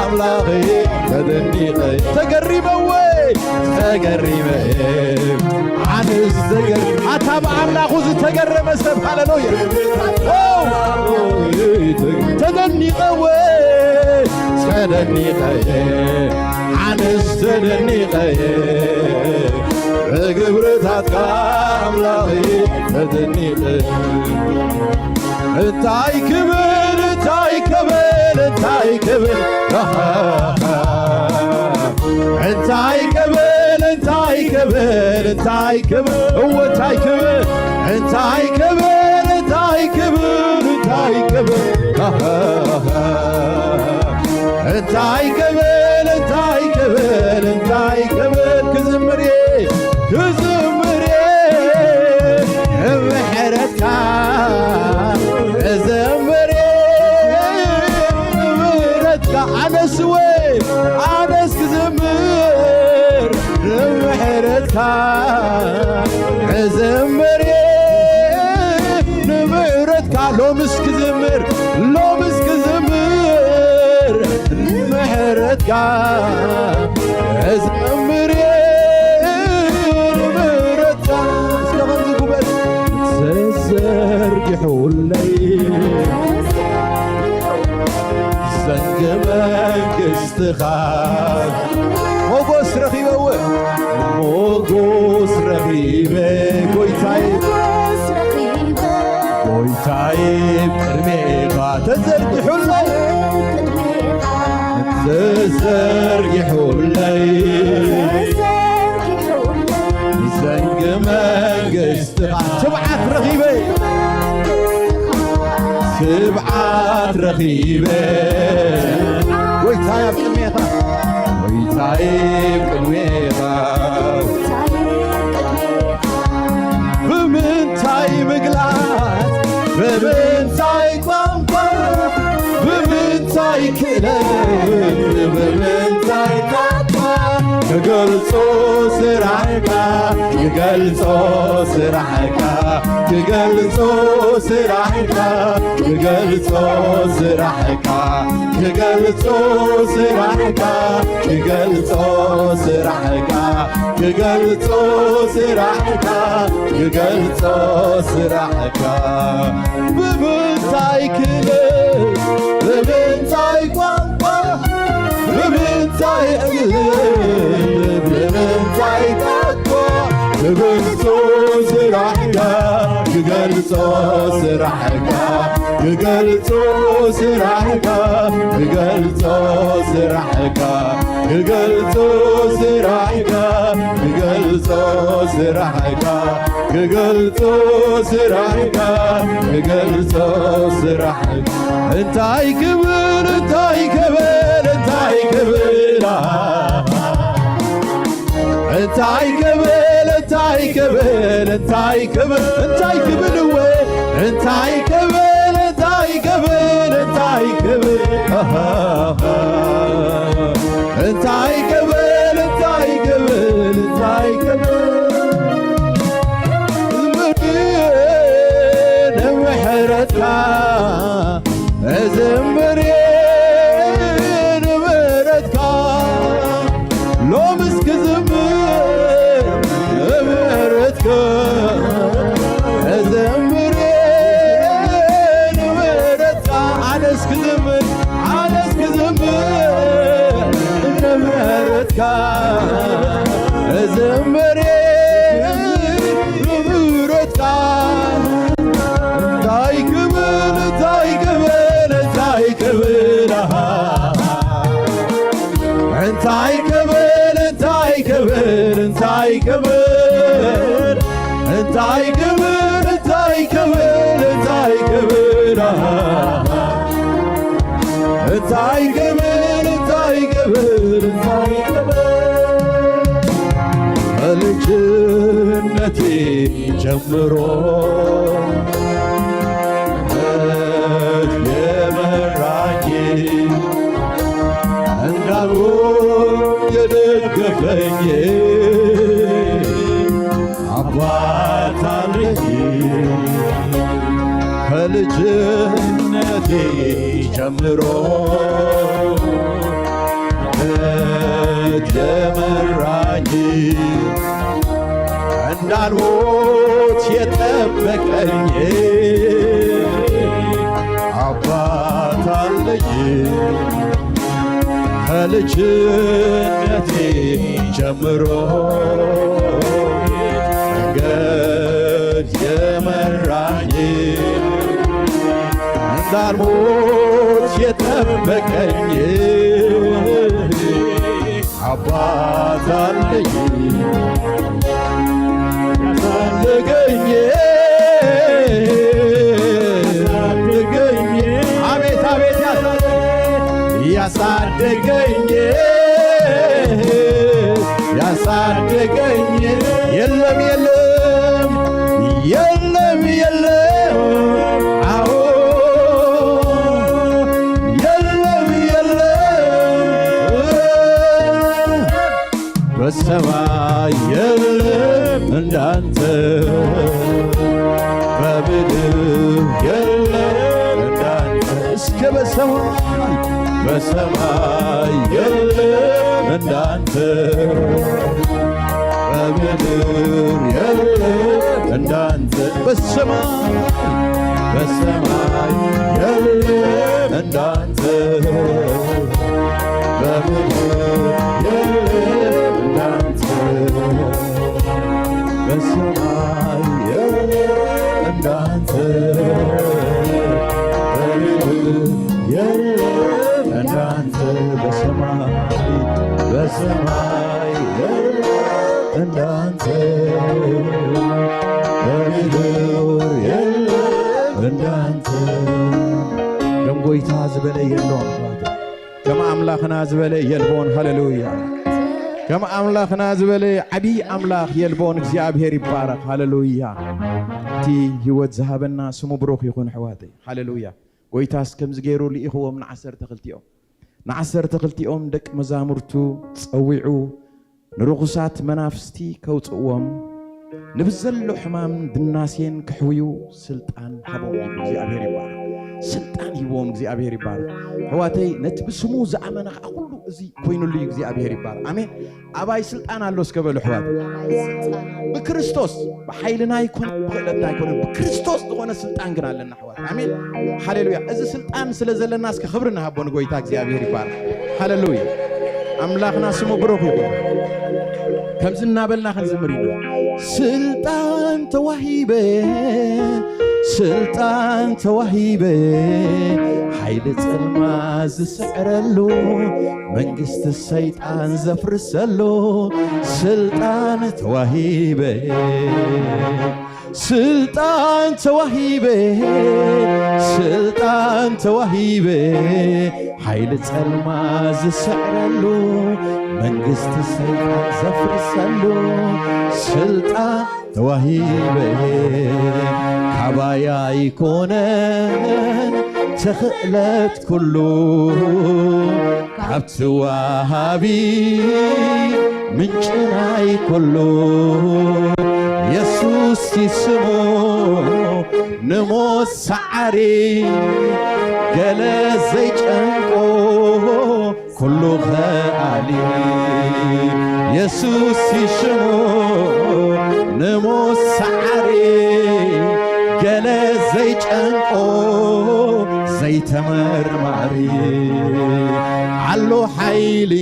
ኣምላኽየ ተደኒቐ ተገሪመወ ተገሪመ ኣነስ ተገር-፣ ኣታ ብኣምላኹ ዝተገረመ ሰብ ሃሌሉያ። ኦ! ተደኒቐወ ተደኒቐ ኣነስ ተደኒቐ ብግብርታትካ ኣምላኽየ ተደኒቐ። እንታይ ክብል እንታይ ክብል እንታይ ክብል እንታይ ክብል እንታይ ክብል እንታይ ክብል እወ እንታይ ክብል እንታይ ክብል እንታይ ክብል እንታይ ክብል እንታይ ክብል እንታይ ክብል እንታይ ክብል ክዝምር እየ ክዝምር እየ ምሕረትካ ክዝምር እየ ምሕረትካ ኣነስ ወይ ኣነስ ክዝምር ምሕረትካ ክዝምር እየ ንምሕረትካ ሎምስ ክዝምር ሎምስ ክዝምር ንምሕረትካ ክዝምር እየ ንምሕረትካ እስከ ከምዚ ጉበል ተዘርጊሑለይ ዘንግ መንግስትኻ ሞጎስ ረኺበ እወ ሞጎስ ረኺበ ጎይታይ ጎይታይ ቅድሜኻ ተዘርጊሑለይ ተዘርጊሑለይ ዘንግ መንግስት ትብዓት ረኺበ ትብዓት ረኺበ ጎይታይ ኣብ ቅድሜኻ ጎይታይ ቅድሜኻ ብምንታይ ምግላጽ ብምንታይ ቋንቋ ብምንታይ ክእለት ብምንታይ ቋንቋ ክገልጾ ስራሕካ ክገልጾ ስራሕካ ክገልጾ ስራሕካ ክገልጾ ስራሕካ ክገልጾ ስራሕካ ክገልጾ ስራሕካ ክገልጾ ስራሕካ ክገልጾ ስራሕካ ብምንታይ ክልል ብምንታይ ቋንቋ ብምንታይ ክልል ብምንታይ ቋንቋ ክገልጾ ስራሕካ ክገልጾ ስራሕካ ክገልጾ ስራሕካ ክገልጾ ስራሕካ ክገልጾ ስራሕካ ክገልጾ ስራሕካ ክገልጾ ስራሕካ ክገልጾ ስራሕካ እንታይ ክብል እንታይ ክብል እንታይ ክብል እንታይ ክብል እንታይ ክብል እንታይ ክብል እንታይ ክብል እወ እንታይ ክብል እንታይ ክብል እንታይ ክብል ኣሃ እንታይ ክብል እንታይ ክብል እንታይ ክብል ንምሕረትካ እዝምር እየ ንምሕረትካ ሎምስ ክዝምር ንምሕረትካ እዝምር እየ ንምሕረትካ ኣነስ ክዝምር ኣነስ ክዝምር ንምሕረትካ እዝምር እየ ንምሕረትካ እንታይ ክብል እንታይ ክብል እንታይ ክብል ኣሃ እንታይ ክብል እንታይ ክብል እንታይ ክብል እንታይ ክብል እንታይ ክብል እንታይ ክብል ኣሃ እንታይ ክብል እንታይ ክብል እንታይ ክብል ከልጅነቴ ጀምሮ የመራኝ እንዳልሆን የደገፈኝ አባት አለኝ ከልጅነቴ ጀምሮ እምነት የመራኝ እንዳልሞት የጠበቀኝ አባት አለኝ ከልጅነቴ ጀምሮ መንገድ የመራኝ እንዳልሞት የጠበቀኝ በቀኝ አባት አለኝ ያሳደገኝ፣ ያሳደገኝ። አቤት አቤት፣ ያሳደገኝ፣ ያሳደገኝ፣ ያሳደገኝ። የለም የለም፣ የለም የለም፣ አዎ፣ የለም የለም፣ በሰማይ የለም እንዳንተ፣ በምድር የለም እንዳንተ። እስከ በሰማይ፣ በሰማይ የለም እንዳንተ፣ በምድር የለም እንዳንተ፣ በሰማይ፣ በሰማይ የለም እንዳንተ፣ በምድር የለም እንዳንተ፣ በሰማይ የለም እንዳንተ፣ በምድር የለም እንዳንተ፣ በሰማይ፣ በሰማይ የለም እንዳንተ፣ በምድር የለም እንዳንተ። ከም ጎይታ ዝበለ የለውን፣ ከም ኣምላኽና ዝበለ የልቦን። ሃሌሉያ። ከም ኣምላኽና ዝበለ ዓብዪ ኣምላኽ የልቦን። እግዚኣብሔር ይባረኽ። ሃሌሉያ። እቲ ህይወት ዝሃበና ስሙ ብሩኽ ይኹን፣ ኣሕዋተይ። ሃሌሉያ። ጎይታስ ከምዚ ገይሩ ልኢኽዎም ንዓሰርተ ክልቲኦም። ንዓሰርተ ክልቲኦም ደቂ መዛሙርቱ ጸዊዑ፣ ንርኹሳት መናፍስቲ ከውጽእዎም፣ ንብዘሎ ሕማም ድናሴን ክሕውዩ ስልጣን ሃቦም ይብል። እግዚኣብሔር ይባረኽ። ስልጣን ሂብዎም እግዚኣብሔር ይባረኽ። ኣሕዋተይ፣ ነቲ ብስሙ ዝኣመነ ኸዓ ኩሉ እዚ ኮይኑሉ እዩ። እግዚኣብሔር ይባረኽ። ኣሜን። ኣባይ ስልጣን ኣሎ እስከ በሉ ኣሕዋት። ኣባይ ስልጣን ኣሎ። ብክርስቶስ፣ ብሓይልና ኣይኮነን፣ ብኽእለትና ኣይኮነን፣ ብክርስቶስ ዝኾነ ስልጣን ግን ኣለና ኣሕዋት። ኣሜን። ሃሌሉያ። እዚ ስልጣን ስለ ዘለና እስከ ክብሪ ንሃቦ ንጎይታ እግዚኣብሔር ይባረኽ። ሃሌሉያ። ኣምላኽና ስሙ ብሩኽ ይኹን። ከምዚ እናበልና ክንዝምር ኢና። ስልጣን ተዋሂበ፣ ስልጣን ተዋሂበ፣ ሓይሊ ጸልማ ዝስዕረሉ፣ መንግስቲ ሰይጣን ዘፍርሰሉ፣ ስልጣን ተዋሂበ፣ ስልጣን ተዋሂበ፣ ስልጣን ተዋሂበ፣ ሓይሊ ጸልማ ዝስዕረሉ፣ መንግስቲ ሰይጣን ዘፍርሰሉ፣ ስልጣን ተዋሂበ። ካባይ ኣይኮነን ተኽእለት ኩሉ፣ ካብቲ ወሃቢ ምንጭ ናይ ኩሉ። የሱስ እዩ ስሙ ንሞት ሰዓሪ፣ ገለ ዘይጨንቆ ኩሉ ኸኣሊ። የሱስ እዩ ሽሙ ንሞት ሰዓሪ፣ ገለ ዘይጨንቆ ዘይተመርማሪ። ኣሎ ሓይሊ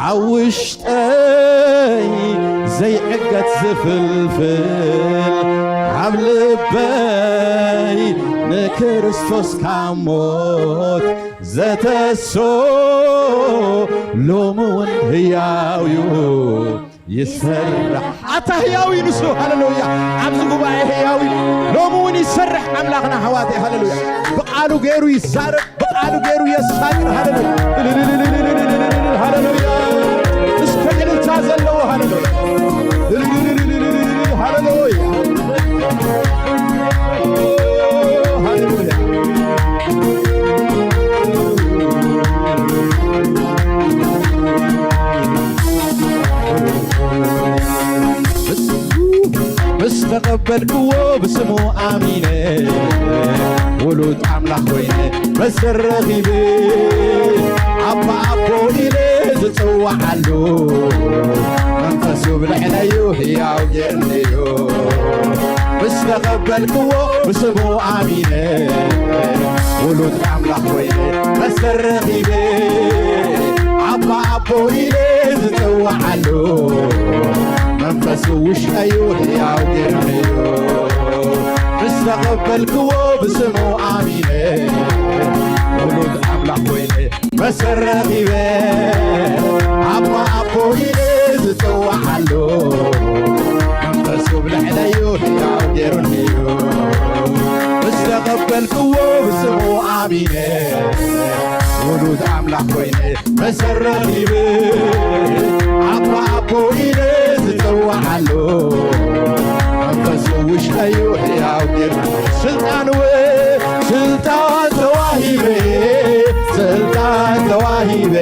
ኣብ ውሽጠይ ዘይዕገት ዝፍልፍል፣ ኣብ ልበይ ንክርስቶስ ካብ ሞት ዘተሶ፣ ሎሚ እውን ህያው እዩ ይሰርሕ። ኣታ ህያው እዩ ንሱ። ሃሌሉያ። ኣብዚ ጉባኤ ህያው እዩ። ሎሚ እውን ይሰርሕ ኣምላኽና ኣሕዋተይ። ሃሌሉያ። ብቃሉ ገይሩ ይዛረብ፣ ብቃሉ ገይሩ የሳግር። ሃሌሉያ። ሃሌሉያ። እስከ ዕልልታ ዘለዎ። ሃሌሉያ። ሃሌሉያ። ሃሌሉያ። ምስ ተቐበልክዎ ብስሙ ኣሚነ፣ ውሉድ ኣምላኽ ኮይነ መሰረኺበ፣ ኣባ ኣቦ ኢለ ዝጽውዓሉ፣ መንፈሱ ብልዕለዩ ህያው ጌርንዮ። ምስ ተቐበልክዎ ብስሙ ኣሚነ፣ ውሉድ ኣምላኽ ኮይነ መሰረኺበ፣ ኣባ ኣቦ ኢለ ዝጽውዓሉ፣ መንፈሱ ውሽጠዩ ህያው ጌርንዮ። ምስ ተቐበልክዎ ብስሙ ኣሚነ፣ ውሉድ ኣምላኽ ኮይነ መሰረት ሂበ ኣባ ኣቦ ኢለ ዝጽውዓሉ መንፈሱ ብልዕለዩ ሕያው ገይሩኒዩ ዝተቐበልክዎ ብስሙ ኣሚነ ውሉድ ኣምላኽ ኮይነ መሰረት ሂበ ኣባ ኣቦ ኢለ ዝጽውዓሉ መንፈሱ ውሽጠዩ ሕያው ገይሩ ስልጣን ወ ስልጣን ተዋሂበ ስልጣን ተዋሂበ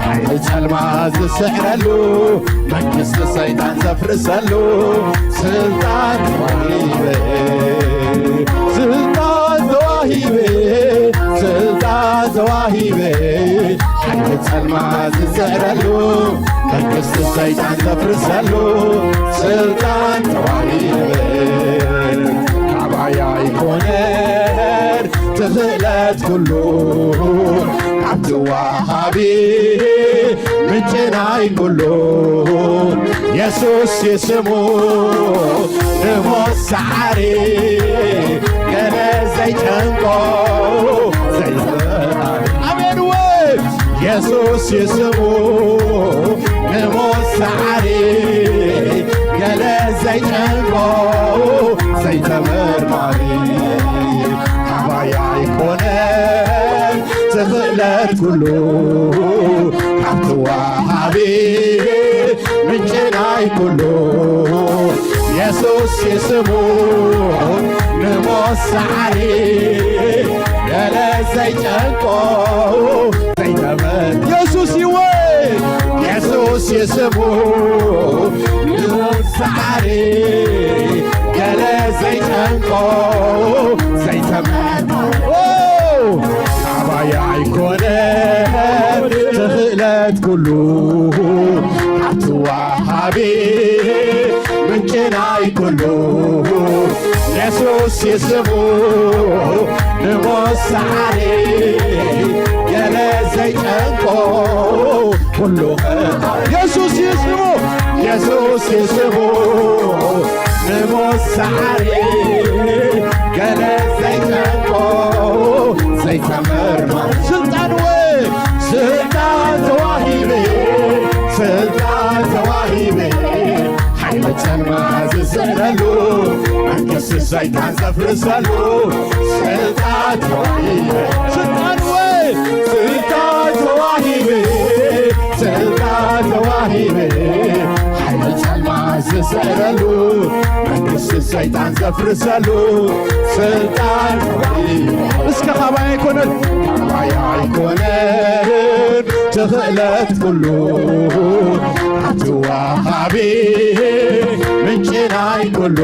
ሓይሊ ጸልማ ዝስዕረሉ መንግስቲ ሰይጣን ዘፍርሰሉ ስልጣን ተዋሂበ ስልጣን ተዋሂበ ስልጣን ተዋሂበ ሓይሊ ጸልማ ዝስዕረሉ መንግስቲ ሰይጣን ዘፍርሰሉ ስልጣን ተዋሂበ ካባይ ኣይኮነን ትኽእለት ኩሉ ካብቲ ወሃቢ ምንጭ ናይ ኩሉ የሱስ ይስሙ ንሞት ሰዓሪ ገለ ዘይጨንቆ ዘይፈራሪ ኣሜን ወይ የሱስ ይስሙ ንሞት ሰዓሪ ገለ ዘይጨንቆ ዘይተመርማሪ ኣባይ ኣይኮነን ትኽእለት ኩሉ ካብቲ ወሃቢ ምንጭ ናይ ኩሉ የሱስ ይስሙ ንሞት ሰዓሪ ገለ ዘይጨንቆ ዘይተመን የሱስ ይወ የሱስ ይስሙ ንሞት ሰዓሪ ገለ ዘይጨንቆ ዘይተመን ኣባይ ኣይኮነን ትኽእለት ኩሉ ሓብቲ ወሃቢ ምንጭ ናይ ኩሉ የሱስ ይስሙ ንሞት ሰዓሪ ገለ ዘይጨንቆ ኩሉ የሱስ ይስሙ የሱስ ይስሙ ንሞት ሰዓሪ ገለ ዘይጨንቆ ዘይተመርማር ስልጣን ወ ስልጣን ተዋሂበ ስልጣን ተዋሂበ ሓይሊ ጸልማ ዝስዕረሉ መንግስቲ ሰይጣን ዘፍርሰሉ ስልጣን ተዋሂበ ስልጣን ወ ስልጣን ተዋሂበ ስልጣን ተዋሂበ ሓይሊ ጸልማ ዝስዕረሉ መንግስቲ ሰይጣን ዘፍርሰሉ ስልጣን እስከ ካባይ ኣይኮነን ካባይ ኣይኮነን ትኽእለት ኩሉ ኣቲ ወሃቢ ምንጭ ናይ ኩሉ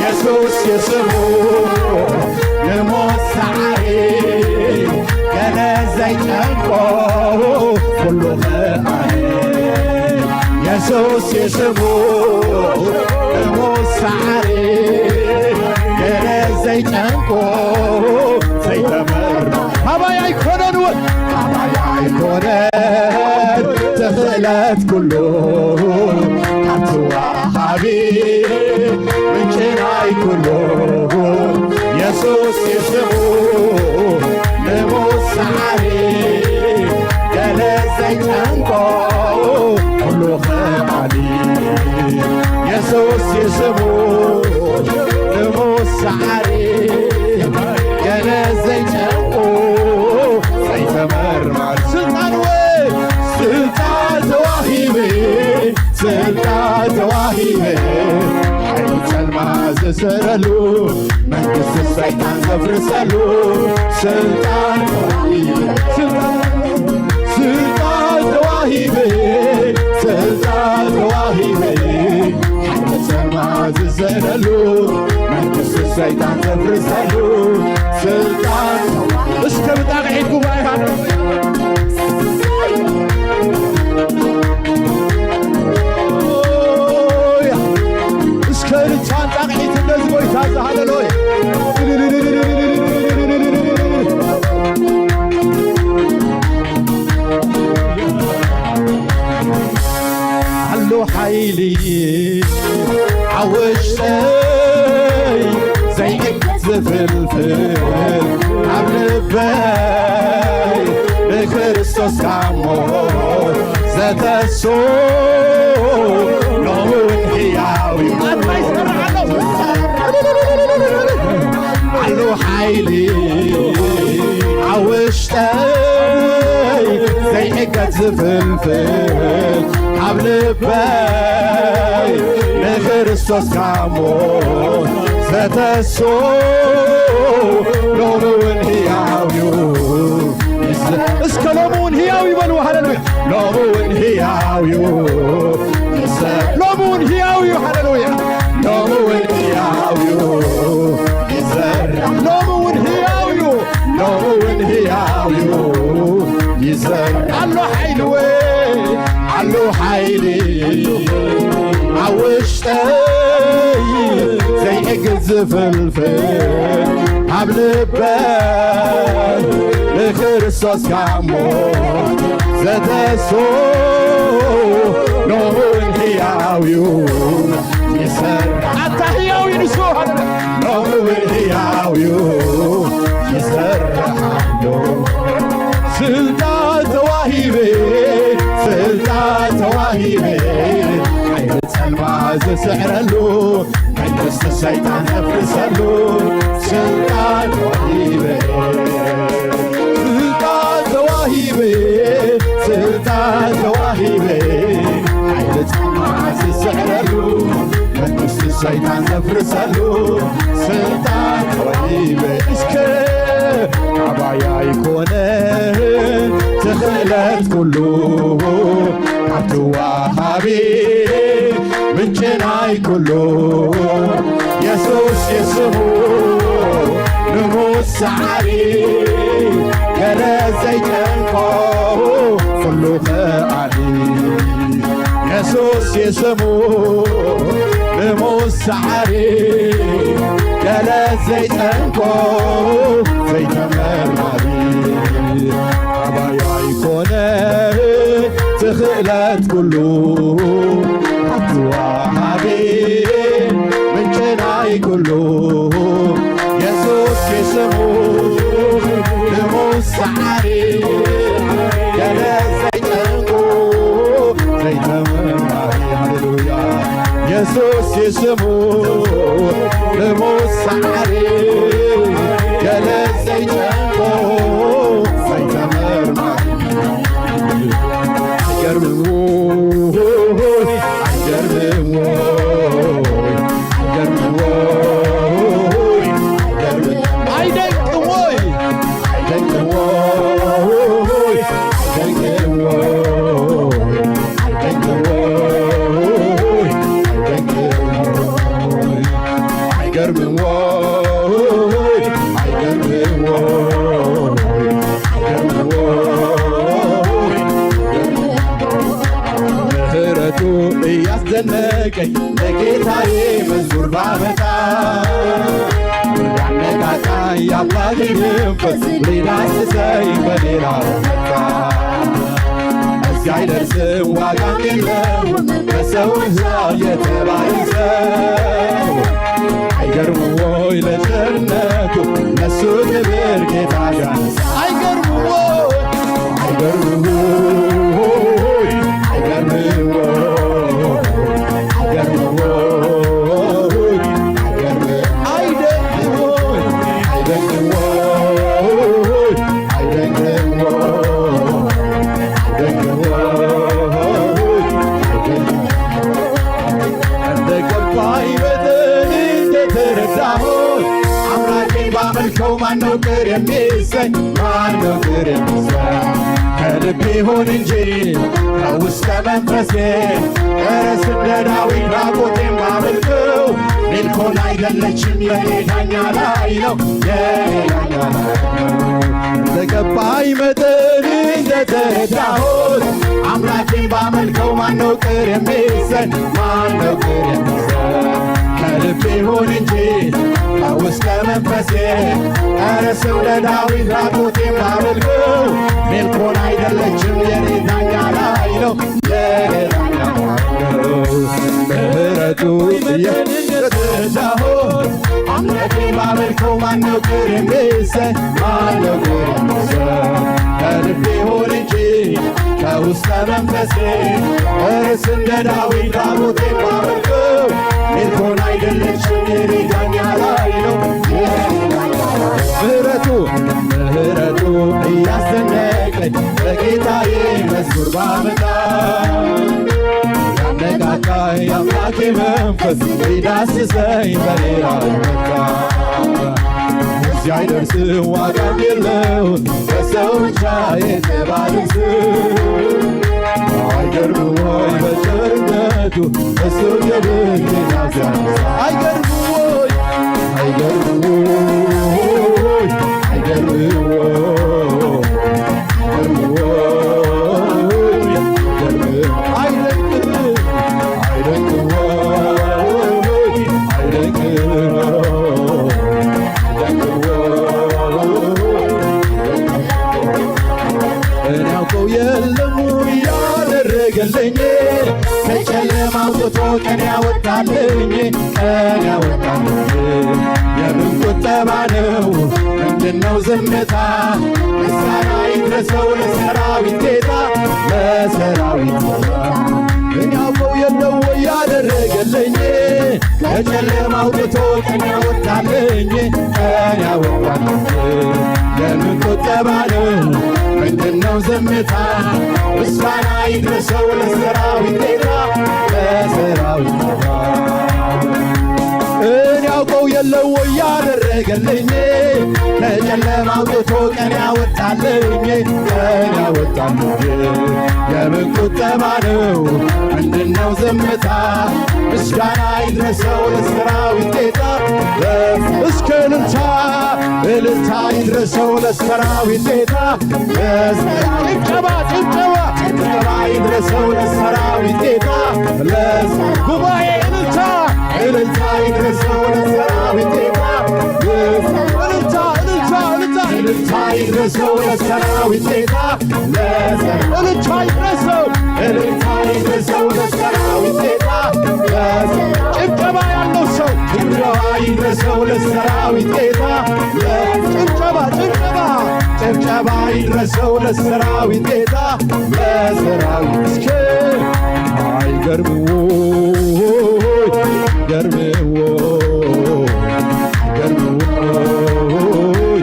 የሱስ ይስሙ ንሞት ሰዓሪ ገለ ዘይጨንቆ ኩሉ ኸኣለ የሱስ ይስሙ ንሞት ሰዓሪ ገለ ዘይጨንቆ ዘይተመር ካባይ ኣይኮነን ወ ካባይ ኣይኮነን ትኽእለት ኩሉ ካብቲ ወሃቢ ምንጭ ናይ ኩሉ የሱስ ይስሙ ንሞት ሰዓሪ ገለ ዘይጨንቆ ኩሉ ኸኣሊ የሱስ ይስሙ ንሞት ሰዓሪ ገለ ዘይጨንቆ ዘይተመርማር ስልጣን ወ ስልጣን ተዋሂበ ስልጣን ተዋሂበ ሓይሊ ጸልማ ዝስረሉ መንግስቲ ሰይጣን ዘፍርሰሉ ስልጣን ተዋሂበ ስልጣን ስልጣን ተዋሂበ ስልጣን ተዋሂበ ሓይሊ ጸልማ ዝስረሉ መንግስቲ ሰይጣን ዘፍርሰሉ ስልጣን እስከ ብጣቕዒት ጉባኤ ሃሎ እስከ ርቻን ጣቕዒት እንደዚ ጎይታ እዚ ሃሌሉያ ኣሎ ሓይሊ ኣብ ውሽጠይ ዘይእገድ ዝፍልፍል ኣብ ልበይ ንክርስቶስ ካብ ሞት ዘተሶ ሎሚ እውን ሕያው እዩ። ኣሎ ሓይሊ ኣብ ውሽጠይ ዘይእገድ ዝፍልፍል ካብ ልበይ ንክርስቶስ ካብ ሞት ዘተሶ ሎሚ እውን ህያው እዩ። እስከ ሎሚ እውን ህያው ይበሉ። ሃሌሉያ። ሎሚ እውን ህያው እዩ። ሎሚ እውን ህያው እዩ። ሃሌሉያ። ሎሚ እውን ህያው እዩ። ይዘራ ሎሚ እውን ህያው እዩ። ሎሚ እውን ህያው እዩ። ይዘራ ኣሎ ሓይሊ ወይ ኣሎ ሓይሊ ኣብ ውሽጠይ ዘይእግድ ዝፍልፍል ኣብ ልበይ ንክርስቶስ ካብ ሞት ዘተሶ ሎሚ እውን ህያው እዩ። ይሰርሕ ኣታ ህያው እዩ ንሱ። ሎሚ እውን ህያው እዩ። ይሰርሕ ኣሎ። ስልጣን ተዋሂበ፣ ስልጣን ተዋሂበ፣ ሓይሊ ጸልማ ዝስዕረሉ፣ መንግስቲ ሰይጣን ዘፍርሰሉ፣ ስልጣን ተዋሂበ፣ ስልጣን ተዋሂበ፣ ስልጣን ተዋሂበ፣ ሓይሊ ጸልማ ዝስዕረሉ፣ መንግስቲ ሰይጣን ዘፍርሰሉ፣ ስልጣን ተዋሂበ። እስከ ካባይ ኣይኮነ ትኽእለት ኩሉ፣ ኣብቲ ወሃቢ ምንጪ ናይ ኩሉ፣ የሱስ የስሙ ንሙስ ሰዓሪ፣ ገለ ዘይጨንቆ ኩሉ ከኣሊ። የሱስ የስሙ ንሙስ ሰዓሪ፣ ገለ ዘይጨንቆ ዘይተመራሪ፣ ኣባይ ኣይኮነ ትኽእለት ኩሉ፣ ኣብቲ ወሃቢ ምንጪ ናይ ኩሉ፣ የሱስ የስሙ ንሙስ ሰዓሪ፣ ገለ ዘይጨንቆ ዘይተመራሪ። ሃሌሉያ። የሱስ የስሙ ንሙስ ሰዓሪ፣ ገለ ዘይጨንቆ ዘይተመርማሪ። ኣይገርምም ወይ? ኣይገርምም ወይ? ኣይገርምም ወይ? ኣይገርምም? ኣይደንቅም ወይ? ኣይደንቅም ወይ? ኣይደንቅም ወይ? ኣይደንቅም ወይ? ኣይደንቅም ወይ? ኣይገርምም ወይ? ኣይገርምም ወይ? ኣይገርምም ወይ? ምህረቱ እያስደነቀኝ ለጌታዬ መዝሙር ባመጣ፣ ያነቃቃኝ የአምላኬ መንፈስ ሊዳስሰኝ በሌላ መጣ። እዚህ አይደርስም ዋጋም የለውም በሰው እጅ የተባለ ሰው። አይገርምም ወይ ለቸርነቱ ለሱ ክብር ጌታ ያነሳ። አይገርምም ወይ? አይገርምም ወይ? አይገርምም ወይ? አይገርምም ወይ? አይገርምም አይደንቅም ወይ? አይደንቅም ወይ? አይደንቅም ወይ? አይደንቅም ወይ? አይደንቅም። እንደ ገባኝ መጠን እንደተረዳሁት፣ አምላኬን ባመልከው ማነው ቅር የሚሰኝ? ማነው ቅር የሚሰኝ? ከልቤ ይሁን እንጂ ከውስጠ መንፈሴ፣ ኧረ ስለ ዳዊት ራቁቴን ባመልከው፣ ሜልኮል አይደለችም የኔ ዳኛ ላይ ነው፣ የኔ ዳኛ ላይ ነው። በገባኝ መጠን እንደተረዳሁት፣ አምላኬን ባመልከው ማነው ቅር የሚሰኝ? ማነው ቅር የሚሰኝ? ከልቤ ይሁን እንጂ ከውስጠ መንፈሴ፣ ኧረ ስለ ዳዊት ራቁቴን ባመልከው፣ ሜልኮል አይደለችም የኔ ዳኛ ላይ ነው፣ የኔ ዳኛ ላይ ነው። ምህረቱ እየተረዳሁት ማመልከው ማነው ቅርምሰ ማነው ቅርምሰ ከልቤ ሆንቼ ከውስጠ መንፈሴ እርስ እንደ ዳዊት ራሞቴ ማመልከው ሜልኮን አይደለችም የኔ ዳኛ ላይ ነው። ምህረቱ ምህረቱ እያስደነቀኝ በጌታዬ መዝሙር ባመጣ ያነቃቃኝ የአምላኬ መንፈስ ሊዳስሰኝ በሌላ መጣ። እዚህ አይደርስም ዋጋ የለው በሰው እጅ የተባለ ስም አይገርምም ወይ በቸርነቱ እሱ ክብር ጌታ ሲያነሳ አይገርምም ወይ አይገርምም ወይ አይገርምም ወይ እኔ ያውቀው የለም ያደረገልኝ ከጨለማ አውጥቶ ቀን ያወጣልኝ ቀን ያወጣልኝ የምን ቁጠባ ነው? ምንድነው ዝምታ? ምስጋና ይድረሰው ለሰራዊት ጌታ ለሰራዊት ጌታ እኔ ያውቀው የለው ያደረገልኝ ከጨለማ አውጥቶ ቀን ያወጣልኝ ቀን ያወጣልኝ የምን ቁጠባ ነው? ምንድነው ዝምታ? ምስጋና ይድረሰው ለሰራዊት ጌታ ለሰራዊት ጌታ እኔ ያውቀው የለው ያደረገልኝ ከጨለማ አውጥቶ ቀን ያወጣልኝ ቀን ያወጣልኝ የምን ቁጠባ ነው? ምንድነው ዝምታ? ምስጋና ይድረሰው ለሰራዊት ጌታ እስከ እልልታ እልልታ ይድረሰው ለሰራዊት ጌታ ጭብጨባ ጭብጨባ ጭብጨባ ይድረሰው ለሰራዊት ጌታ ለስ ጉባኤ እልልታ እልልታ ይድረሰው ለሰራዊት ጌታ እልልታ እልልታ እልልታ እልልታ ይድረሰው ለሰራዊት ጌታ ለሰ እልልታ ይድረሰው እልልታ ይድረሰው ለሰራዊት ጌታ ለስ ጭብጨባ ያለው ሰው ጭብጨባ ይድረሰው ለሰራዊት ጌታ ጭብጨባ ጭብጨባ ጭብጨባ ይድረሰው ለሰራዊት ጌታ ለሰራዊት እስከ አይገርምም ወይ ገርምም ወይ ገርምም ወይ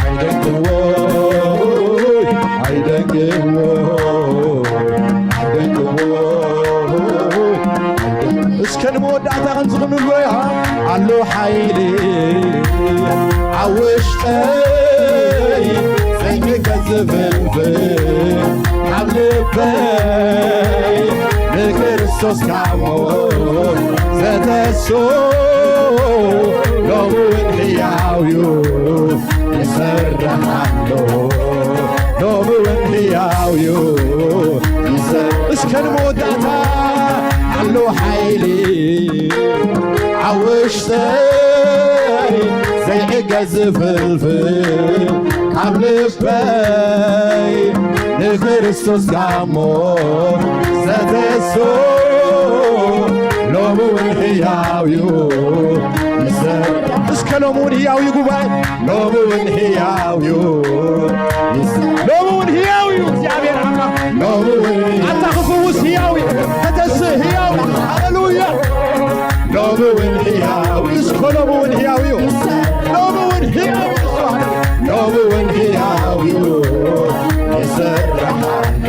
አይደንቅም ወይ አይደንቅም ወይ እስከ ንመወዳእታ ክንዚ ክንብሎ ኣሎ ሓይሊ ኣብ ውሽጠይ ዘይምገዝፍ ፍልፍል ኣብ ልበይ ንክርስቶስ ካብ ሞት ዘተሶ ሎሚ እውን ሕያው እዩ ይሰርሕ ኣሎ ሎሚ እውን ሕያው እዩ እስከ ንመወዳእታ ኣሎ ሓይሊ ኣብ ውሽጠይ ዘይዕገዝ ዝፍልፍል ካብ ልበይ ንክርስቶስ ጋሞ ዘተሶ ሎሚ እውን ህያው እዩ እስከ ሎሚ እውን ህያው እዩ ጉባኤ ሎሚ እውን ህያው እዩ ሎሚ እውን ህያው እዩ እግዚኣብሔር ኣምላኽ ሎሚ እውን ኣታ ክፍውስ ህያው እዩ ከተስእ ህያው እዩ ሃሌሉያ ሎሚ እውን ህያው እዩ እስከ ሎሚ እውን ህያው እዩ ሎሚ እውን ህያው እዩ ሎሚ እውን ህያው እዩ ይሰርሓሎ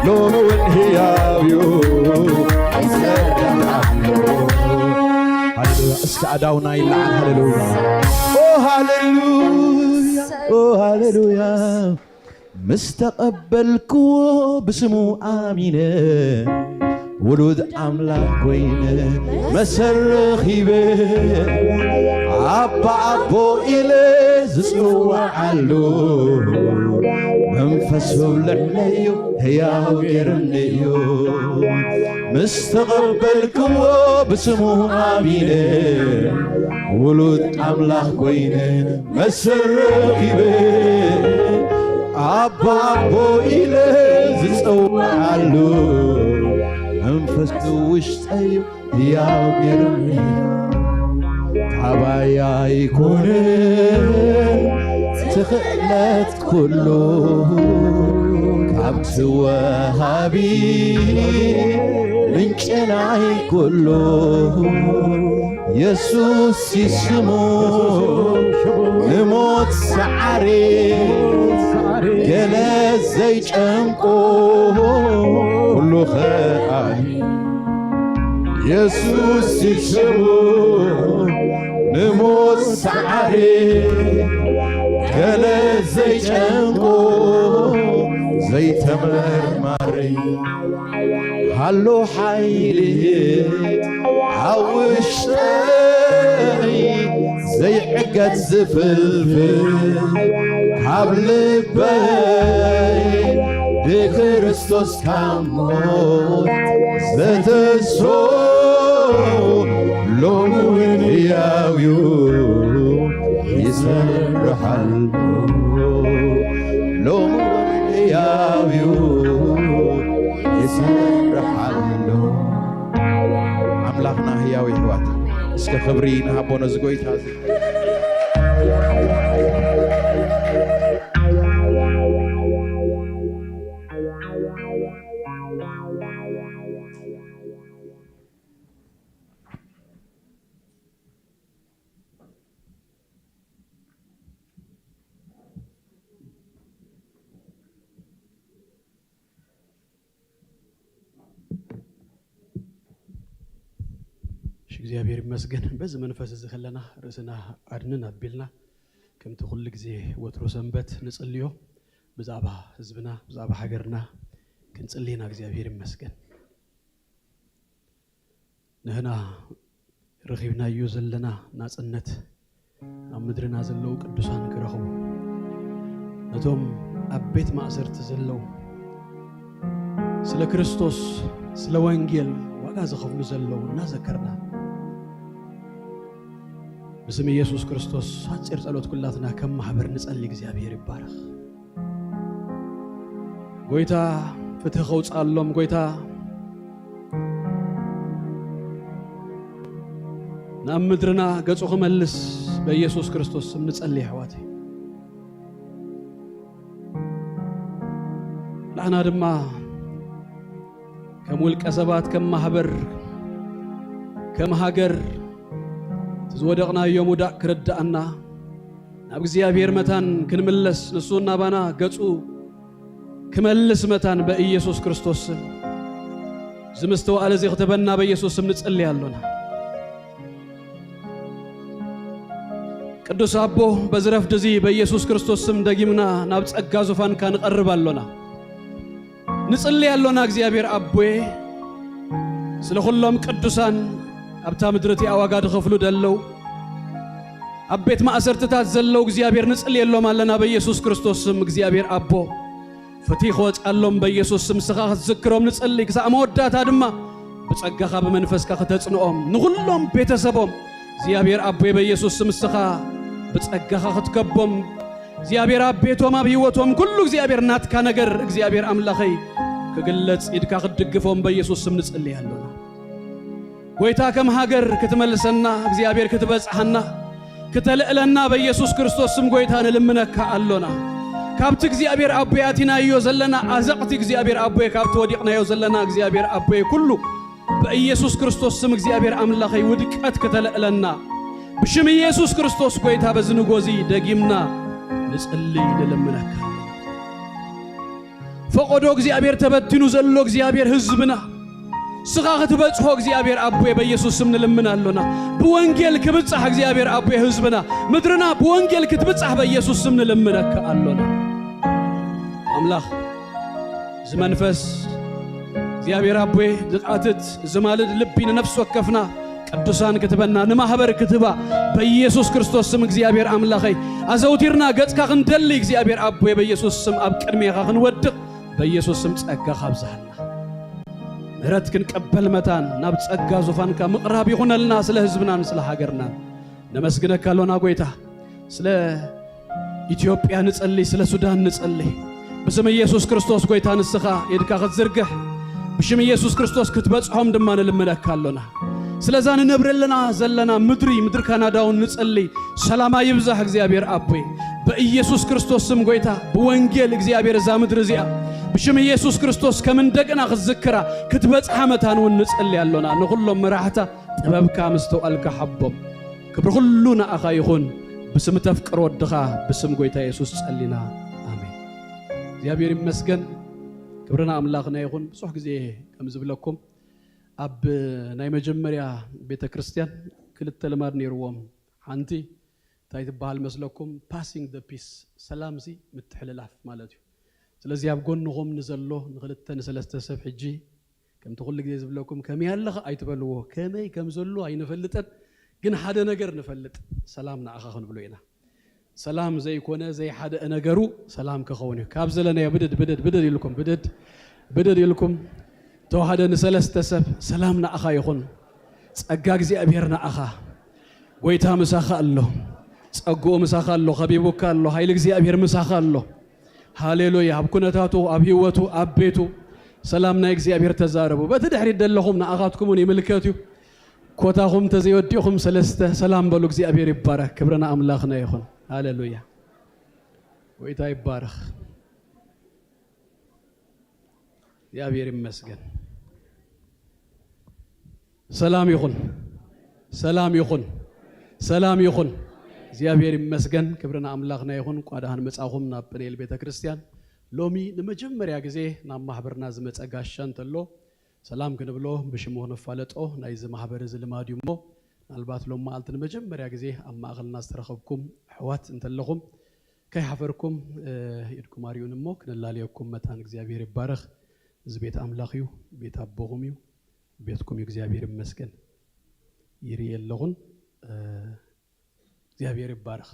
ሎሚ እውን ህያው እዩ ይሰርሓሎ ሃሌሉያ እስከ ኣዳውና ይለዓል ሃሌሉያ ኦ ሃሌሉያ ኦ ሃሌሉያ ምስ ተቐበልክዎ ብስሙ ኣሚነ ውሉድ ኣምላኽ ኮይነ መሰል ረኺበ ኣባ ኣቦ ኢለ ዝጽዋዓሉ መንፈስ ብልዕለዩ ህያው ገይርኒዩ ምስ ተቐበልክዎ ብስሙ ኣሚነ ውሉድ ኣምላኽ ኮይነ መሰል ረኺበ ኣባ ኣቦ ኢለ ዝጸውዓሉ መንፈስ ውሽጠይ ያው ገይሩኒ። ካባይ ኣይኮንን ትኽእለት ኩሉ፣ ካብቲ ወሃቢ ምንጭ ናይ ኩሉ። የሱስ ይስሙ ንሞት ሰዓሪ፣ ገለ ዘይጨንቆ ኩሉ ኸኣሊ። የሱስ ይስሙ ንሞት ሰዓሪ፣ ገለ ዘይጨንቆ ዘይተመርማሪ። ሃሎ ሓይሊ ኣብ ውሽጠይ ዘይዕገት ዝፍልፍል፣ ካብ ልበይ ብክርስቶስ ካብ ሞት ዘተስፎ፣ ሎሚ እውን ህያው እዩ ይሰርሓሉ። ሎሚ እውን ህያው እዩ ይሰርሓሉ። ኣምላኽና ህያው ይሕዋት፣ እስከ ክብሪ ንሃቦ ነዚ ጎይታ እዚ። እሺ፣ እግዚኣብሔር ይመስገን። በዚ መንፈስ እዚ ከለና ርእስና ኣድንን ኣቢልና፣ ከምቲ ኩሉ ግዜ ወትሮ ሰንበት ንጽልዮ፣ ብዛዕባ ህዝብና፣ ብዛዕባ ሃገርና ክንጽሊ ኢና። እግዚኣብሔር ይመስገን። ንህና ረኺብናዮ ዘለና ናጽነት፣ ኣብ ምድርና ዘለዉ ቅዱሳን ክረኽቡ፣ ነቶም ኣብ ቤት ማእሰርቲ ዘለዉ፣ ስለ ክርስቶስ፣ ስለ ወንጌል ዋጋ ዝኸፍሉ ዘለዉ እናዘከርና፣ ብስም ኢየሱስ ክርስቶስ ሓጺር ጸሎት ኩላትና ከም ማሕበር ንጸሊ። እግዚኣብሔር ይባረኽ። ጎይታ ፍትሒ ከውጽኣሎም፣ ጎይታ ናብ ምድርና ገጹ ክመልስ በኢየሱስ ክርስቶስ ስም ንጸሊ፣ ኣሕዋተይ። ንሕና ድማ ከም ውልቀ ሰባት፣ ከም ማሕበር፣ ከም ሃገር፣ እቲ ዝወደቕናዮ ምውዳቕ ክርድኣና፣ ናብ እግዚኣብሔር መታን ክንምለስ፣ ንሱ ናባና ገጹ ክመልስ መታን በኢየሱስ ክርስቶስ ስም፣ እዚ ምስትውዓል እዚ ክተበና በኢየሱስ ስም ንጽሊ ኣሎና። ቅዱስ ኣቦ፣ በዚ ረፍዲ እዚ በኢየሱስ ክርስቶስ ስም ደጊምና ናብ ጸጋ ዙፋንካ ንቐርብ ኣሎና። ንጽሊ ኣሎና። እግዚኣብሔር ኣቦየ፣ ስለ ኩሎም ቅዱሳን ኣብታ ምድሪ እቲኣ ዋጋ ዝኸፍሉ ደለዉ፣ ኣብ ቤት ማእሰርትታት ዘለዉ እግዚኣብሔር ንጽልየሎም ኣለና በኢየሱስ ክርስቶስ ስም። እግዚኣብሔር ኣቦ፣ ፍትሒ ክወጽኣሎም በኢየሱስ ስም ንስኻ ክትዝክሮም ንጽሊ። ክሳዕ መወዳእታ ድማ ብጸጋኻ ብመንፈስካ ክተጽንኦም፣ ንኹሎም ቤተሰቦም እግዚኣብሔር ኣቦየ በኢየሱስ ስም ንስኻ ብጸጋኻ ክትከቦም፣ እግዚኣብሔር ኣብ ቤቶም ኣብ ህይወቶም ኩሉ እግዚኣብሔር ናትካ ነገር እግዚኣብሔር ኣምላኸይ ክግለጽ ኢድካ ክትድግፎም በኢየሱስ ስም ንጽሊ ኣሎና። ጎይታ ከም ሃገር ክትመልሰና እግዚኣብሔር ክትበጽሓና ክተልዕለና በኢየሱስ ክርስቶስ ስም ጎይታ ንልምነካ ኣሎና። ካብቲ እግዚኣብሔር ኣቦይ ኣቲናዮ ዘለና ኣዘቕቲ እግዚኣብሔር ኣቦይ ካብቲ ወዲቕናዮ ዘለና እግዚኣብሔር ኣቦይ ኩሉ በኢየሱስ ክርስቶስ ስም እግዚኣብሔር ኣምላኸይ ውድቀት ክተልዕለና ብሽም ኢየሱስ ክርስቶስ ጎይታ በዚ ንጎዚ ደጊምና ንጽሊ ንልምነካ። ፈቆዶ እግዚኣብሔር ተበቲኑ ዘሎ እግዚኣብሔር ህዝብና ስኻ ክትበጽሖ እግዚኣብሔር ኣቦየ በኢየሱስ ስም ንልምን ኣሎና። ብወንጌል ክብጻሕ እግዚኣብሔር ኣቦየ ህዝብና ምድርና ብወንጌል ክትብጻሕ በኢየሱስ ስም ንልምነካ ኣሎና። ኣምላኽ እዚ መንፈስ እግዚኣብሔር ኣቦየ ዝቃትት እዚ ማልድ ልቢ ንነፍሲ ወከፍና ቅዱሳን ክትበና ንማህበር ክትባ በኢየሱስ ክርስቶስ ስም እግዚኣብሔር ኣምላኸይ ኣዘውቲርና ገጽካ ክንደሊ እግዚኣብሔር ኣቦየ በኢየሱስ ስም ኣብ ቅድሜኻ ክንወድቕ በኢየሱስ ስም ጸጋ ካብዝሃልና ምሕረት ክንቀበል መታን ናብ ጸጋ ዙፋንካ ምቕራብ ይኹነልና ስለ ህዝብናን ስለ ሃገርናን ነመስግነካ ኣሎና ጎይታ። ስለ ኢትዮጵያ ንጸሊ፣ ስለ ሱዳን ንጸሊ። ብስም ኢየሱስ ክርስቶስ ጎይታ ንስኻ ኢድካ ክትዝርግሕ ብሽም ኢየሱስ ክርስቶስ ክትበጽሖም ድማ ንልምነካ ኣሎና። ስለዛ ንነብረለና ዘለና ምድሪ፣ ምድሪ ካናዳ እውን ንጽሊ። ሰላማ ይብዛሕ እግዚኣብሔር ኣቦይ። ብኢየሱስ ክርስቶስ ስም ጎይታ፣ ብወንጌል እግዚኣብሔር እዛ ምድሪ እዚኣ ብሽም ኢየሱስ ክርስቶስ ከም እንደገና ክትዝክራ ክትበጽሓ መታን እውን ንጽሊ ኣሎና። ንኹሎም መራሕታ ጥበብካ ምስተውኣልካ ሓቦም። ክብሪ ኩሉ ንኣኻ ይኹን። ብስም ተፍቅሮ ወድኻ ብስም ጎይታ የሱስ ጸሊና። ኣሜን። እግዚኣብሔር ይመስገን። ክብርና ኣምላኽና ይኹን። ብዙሕ ግዜ ከም ዝብለኩም ኣብ ናይ መጀመርያ ቤተ ክርስቲያን ክልተ ልማድ ነይርዎም። ሓንቲ እንታይ ትበሃል መስለኩም? ፓሲንግ ደ ፒስ፣ ሰላምሲ ምትሕልላፍ ማለት እዩ። ስለዚ ኣብ ጎንኹም ንዘሎ ንክልተ ንሰለስተ ሰብ ሕጂ ከምቲ ኩሉ ግዜ ዝብለኩም ከመይ ኣለኻ ኣይትበልዎ። ከመይ ከም ዘሎ ኣይንፈልጥን፣ ግን ሓደ ነገር ንፈልጥ፣ ሰላም ንኣኻ ክንብሎ ኢና። ሰላም ዘይኮነ ዘይሓደአ ነገሩ ሰላም ክኸውን እዩ። ካብ ዘለናዮ ብድድ ብድድ ብድድ ኢልኩም ብድድ ብድድ ኢልኩም ተዋህደ ንሰለስተ ሰብ ሰላም ንኣኻ ይኹን። ጸጋ እግዚኣብሔር ንኣኻ። ጎይታ ምሳኻ ኣሎ። ጸግኡ ምሳኻ ኣሎ። ከቢቡካ ኣሎ። ሓይሊ እግዚኣብሔር ምሳኻ ኣሎ። ሃሌሉያ። ኣብ ኩነታቱ፣ ኣብ ህይወቱ፣ ኣብ ቤቱ ሰላም ናይ እግዚኣብሔር ተዛረቡ። በቲ ድሕሪት ዘለኹም ንኣኻትኩም እውን ይምልከት እዩ። ኮታኹም ተዘይወዲኹም ሰለስተ ሰላም በሉ። እግዚኣብሔር ይባረክ። ክብርና ኣምላኽና ይኹን። ሃሌሉያ። ጎይታ ይባረክ። እግዚኣብሔር ይመስገን። ሰላም ይኹን። ሰላም ይኹን። ሰላም ይኹን። እግዚኣብሔር ይመስገን። ክብርና ኣምላኽና ይኹን። እንኳ ደሓን መጻኹም ናብ ጵንኤል ቤተ ክርስቲያን። ሎሚ ንመጀመርያ ግዜ ናብ ማሕበርና ዝመጸ ጋሻ እንተሎ ሰላም ክንብሎ ብሽሙ ክነፋለጦ ናይዚ ማሕበር እዚ ልማድ እዩ እሞ፣ ምናልባት ሎም መዓልቲ ንመጀመርያ ግዜ ኣብ ማእኸልና ዝተረኸብኩም ኣሕዋት እንተለኹም ከይሓፈርኩም፣ እ፣ ኢድኩም ኣርዩን እሞ ክንላለየኩም መታን። እግዚኣብሔር ይባረኽ። እዚ ቤት ኣምላኽ እዩ፣ ቤት ኣቦኹም እዩ፣ ቤትኩም እዩ። እግዚኣብሔር ይመስገን። ይርኢ ኣለኹን። እ፣ እግዚኣብሔር ይባረኽ።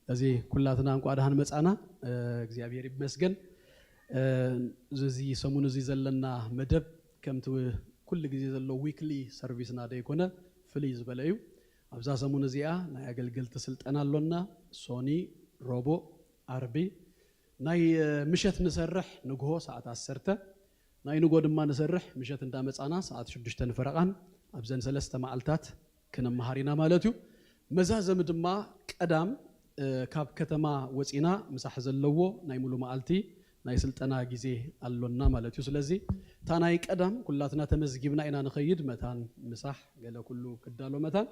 እዚ ኩላትና እንቋ ደሓን መጻና። እ፣ እግዚኣብሔር ይመስገን። እ፣ እዚ ሰሙን እዚ ዘለና መደብ ከምቲ ኩሉ ግዜ ዘሎ ዊክሊ ሰርቪስና ደይኮነ ፍልይ ዝበለ እዩ። ኣብዛ ሰሙን እዚኣ ናይ ኣገልገልቲ ስልጠና ኣሎና። ሶኒ፣ ረቡዕ፣ ዓርቢ ናይ፣ እ፣ ምሸት ንሰርሕ ንግሆ ሰዓት ዓሰርተ፣ ናይ ንጎ ድማ ንሰርሕ ምሸት እንዳመጻና ሰዓት ሽዱሽተ ንፈረቓን ኣብዘን ሰለስተ መዓልታት ክንመሃር ኢና ማለት እዩ። መዛዘሚ ድማ ቀዳም፣ እ፣ ካብ ከተማ ወጺና ምሳሕ ዘለዎ ናይ ሙሉ መዓልቲ ናይ ስልጠና ግዜ ኣሎና ማለት እዩ። ስለዚ እታ ናይ ቀዳም ኩላትና ተመዝጊብና ኢና ንኸይድ መታን ምሳሕ ገለ ኩሉ ክዳሎ መታን።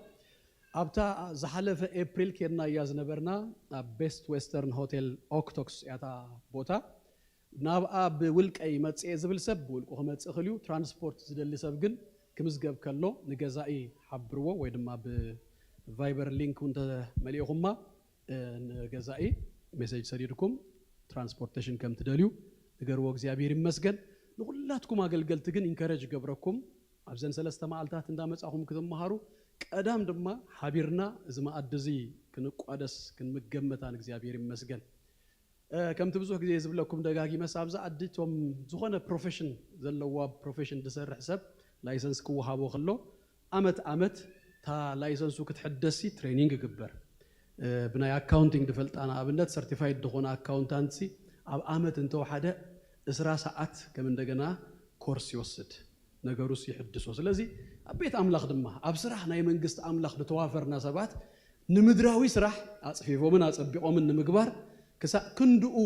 ኣብታ ዝሓለፈ ኤፕሪል ኬድና እያ ዝነበርና ኣብ ቤስት ዌስተርን ሆቴል ኦክቶክስ እያ እታ ቦታ። ናብኣ ብውልቀይ መጽእ ዝብል ሰብ ብውልቁ ክመጽእ ይኽእል እዩ። ትራንስፖርት ዝደሊ ሰብ ግን ክምዝገብ ከሎ ንገዛኢ ሓብርዎ ወይ ድማ ብቫይበር ሊንክ እውን ተመሊእኹማ፣ እ፣ ንገዛኢ ሜሴጅ ሰዲድኩም ትራንስፖርቴሽን ከም ትደልዩ ንገርዎ። እግዚኣብሔር ይመስገን። ንኹላትኩም ኣገልገልቲ ግን ኢንከረጅ ገብረኩም ኣብዘን ሰለስተ መዓልታት እንዳመጻኹም ክትመሃሩ፣ ቀዳም ድማ ሓቢርና እዚ መኣዲ እዚ ክንቋደስ ክንምገብ መታን እግዚኣብሔር ይመስገን። እ፣ ከምቲ ብዙሕ ግዜ ዝብለኩም ደጋጊመስ ኣብዛ ዓዲ እቶም ዝኾነ ፕሮፌሽን ዘለዎ ኣብ ፕሮፌሽን ዝሰርሕ ሰብ ላይሰንስ ክወሃቦ ከሎ ኣመት ኣመት እታ ላይሰንሱ ክትሕደሲ ትሬኒንግ ይግበር። እ፣ ብናይ ኣካውንቲንግ ዝፈልጣ ንኣብነት ሰርቲፋይድ ዝኾነ ኣካውንታንሲ ኣብ ኣመት እንተወሓደ ዕስራ ሰዓት ከም እንደገና ኮርስ ይወስድ። ነገሩስ ይሕድሶ። ስለዚ ኣብ ቤት ኣምላኽ ድማ ኣብ ስራሕ ናይ መንግስቲ ኣምላኽ ዝተዋፈርና ሰባት ንምድራዊ ስራሕ ኣጽፊፎምን ኣጸቢቖምን ንምግባር ክሳእ ክንድኡ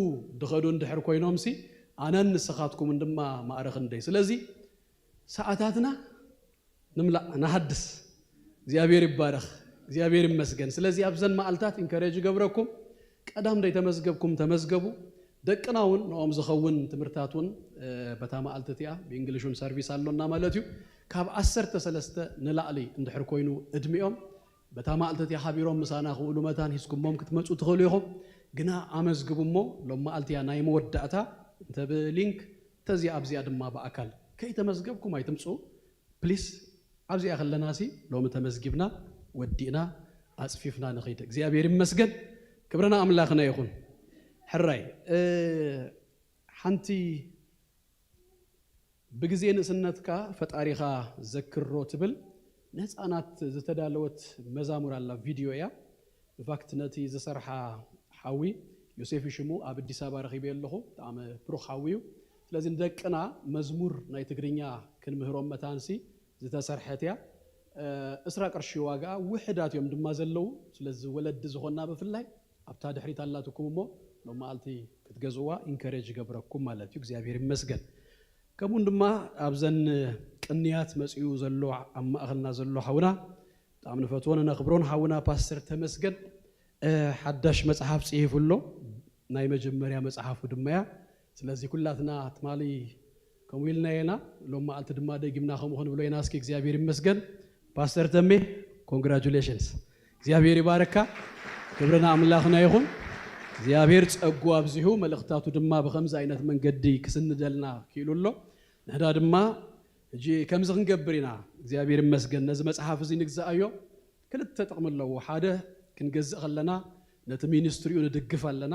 ድኸዱ እንድሕር ኮይኖምሲ ኣነን ንስኻትኩምን ድማ ማዕረ ክንደይ። ስለዚ ሰዓታትና ንምላእ፣ ንሓድስ። እግዚኣብሔር ይባረኽ፣ እግዚኣብሔር ይመስገን። ስለዚ ኣብዘን መዓልታት ኢንከሬጅ ይገብረኩም። ቀዳም ደይተመዝገብኩም ተመዝገቡ። ደቅና እውን ንኦም ዝኸውን ትምህርታት እውን፣ እ፣ በታ መዓልቲ እቲኣ ብእንግሊሽ እውን ሰርቪስ ኣሎና ማለት እዩ። ካብ ዓሰርተ ሰለስተ ንላዕሊ እንድሕር ኮይኑ እድሚኦም በታ መዓልቲ እቲኣ ሓቢሮም ምሳና ክውሉ መታን ሂዝኩሞም ክትመጹ ትኽእሉ ኢኹም። ግና ኣመዝግቡ እሞ ሎም መዓልቲ እያ ናይ መወዳእታ። እንተ ብሊንክ እንተዚኣ ኣብዚኣ ድማ ብኣካል ከይተመዝገብኩም ኣይትምጹ። ፕሊስ ኣብዚኣ ከለናሲ ሎሚ ተመዝጊብና ወዲእና ኣጽፊፍና ንኸይድ። እግዚኣብሔር ይመስገን። ክብርና ኣምላኽና ይኹን። ሕራይ፣ እ፣ ሓንቲ ብግዜ ንእስነትካ ፈጣሪኻ ዘክሮ ትብል ንህፃናት ዝተዳለወት መዛሙር ኣላ፣ ቪድዮ እያ። ኢንፋክት ነቲ ዝሰርሓ ሓዊ ዮሴፍ ሽሙ ኣብ ኣዲስ ኣበባ ረኺበዮ ኣለኹ። ብጣዕሚ ብሩኽ ሓዊ እዩ። ስለዚ ንደቅና መዝሙር ናይ ትግርኛ ክንምህሮም መታንሲ ዝተሰርሐት እያ። እስራ ቅርሺ ዋጋ ውሕዳት እዮም ድማ ዘለዉ። ስለዚ ወለዲ ዝኾና ብፍላይ ኣብታ ድሕሪት ኣላትኩም እሞ ሎም መዓልቲ ክትገዝእዋ ኢንከሬጅ ይገብረኩም ማለት እዩ። እግዚኣብሔር ይመስገን። ከምኡን ድማ ኣብዘን ቅንያት መፅኡ ዘሎ ኣብ ማእኸልና ዘሎ ሓውና ብጣዕሚ ንፈትዎን ነኽብሮን ሓውና ፓስተር ተመስገን ሓዳሽ መፅሓፍ ፅሒፉ ኣሎ። ናይ መጀመርያ መፅሓፉ ድማ እያ። ስለዚ ኩላትና ትማሊ ከምኡ ኢልና ኢና፣ ሎም መዓልቲ ድማ ደጊምና ከምኡ ክንብሎ ኢና። እስኪ እግዚኣብሔር ይመስገን። ፓስተር ተሜ፣ ኮንግራጁሌሽንስ፣ እግዚኣብሔር ይባረካ። ክብሪ ንኣምላኽና ይኹን። እግዚኣብሔር ጸጉ ኣብዚሑ መልእኽታቱ ድማ ብኸምዚ ዓይነት መንገዲ ክስንደልና ክኢሉ ኣሎ። ንሕና ድማ ሕጂ ከምዚ ክንገብር ኢና። እግዚኣብሔር ይመስገን። ነዚ መጽሓፍ እዚ ንግዛኣዮ። ክልተ ጥቕሚ ኣለዎ። ሓደ፣ ክንገዝእ ከለና ነቲ ሚኒስትሪኡ ንድግፍ ኣለና።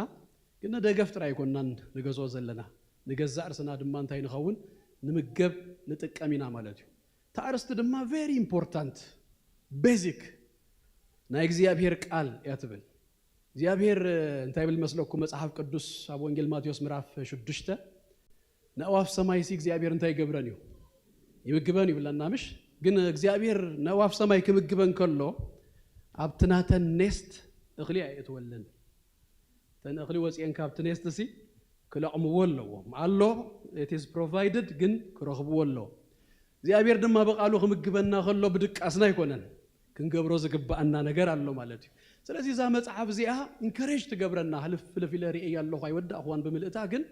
ግን ንደገፍ ጥራይ ኣይኮንናን ንገዝኦ ዘለና፣ ንገዛእ ርእስና ድማ እንታይ ንኸውን? ንምገብ ንጥቀም ኢና ማለት እዩ። እቲ ኣርእስቲ ድማ ቨሪ ኢምፖርታንት፣ ቤዚክ ናይ እግዚኣብሔር ቃል እያ ትብል። እግዚኣብሔር እንታይ ይብል መስለኩም? መጽሓፍ ቅዱስ ኣብ ወንጌል ማቴዎስ ምዕራፍ ሽዱሽተ፣ ንኣዋፍ ሰማይሲ እግዚኣብሔር እንታይ ይገብረን እዩ? ይምግበን ይብለና፣ ምሽ? ግን እግዚኣብሔር ንኣዋፍ ሰማይ ክምግበን ከሎ ኣብቲ ናተን ኔስት እኽሊ ኣየእትወለን። እተን እኽሊ ወፂኤን ካብቲ ኔስት ሲ ክለቕምዎ ኣለዎም። ኣሎ፣ it is provided፣ ግን ክረኽብዎ ኣለዎም። እግዚኣብሔር ድማ ብቃሉ ክምግበና ከሎ ብድቃስና ኣይኮነን፣ ክንገብሮ ዝግባኣና ነገር ኣሎ ማለት እዩ። ስለዚ እዛ መጽሓፍ እዚኣ ኢንከሬጅ ትገብረና። ህልፍ ህልፍ ኢለ ርእየ ኣለኹ፣ ኣይወዳእኽዋን ብምልእታ፣ ግን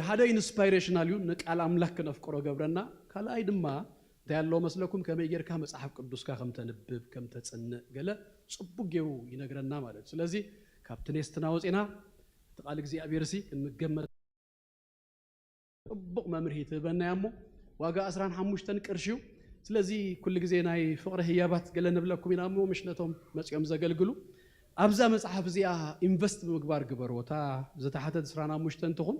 ሓደ ኢንስፓይሬሽናል እዩ፣ ንቃል ኣምላክ ክነፍቅሮ ገብረና። ካልኣይ ድማ እንታይ ኣለዎ መስለኩም? ከመይ ጌርካ መጽሓፍ ቅዱስካ ከም ተንብብ፣ ከም ተጽንእ ገለ ጽቡቅ ገይሩ ይነግረና ማለት እዩ። ስለዚ ካብቲ ኔስትና ወጺና እቲ ቃል እግዚኣብሔር ሲ ክንምገብ ጽቡቕ መምርሂ ትህበና እያ እሞ፣ ዋጋ ዕስራን ሓሙሽተን ቅርሺ እዩ። ስለዚ ኩሉ ግዜ ናይ ፍቕሪ ህያባት ገለ ንብለኩም ኢና እሞ፣ ምሽ ነቶም መጺኦም ዘገልግሉ ኣብዛ መጽሓፍ እዚኣ ኢንቨስት ብምግባር ግበርዎ። እታ ዝተሓተት ዕስራን ሓሙሽተን ትኹን፣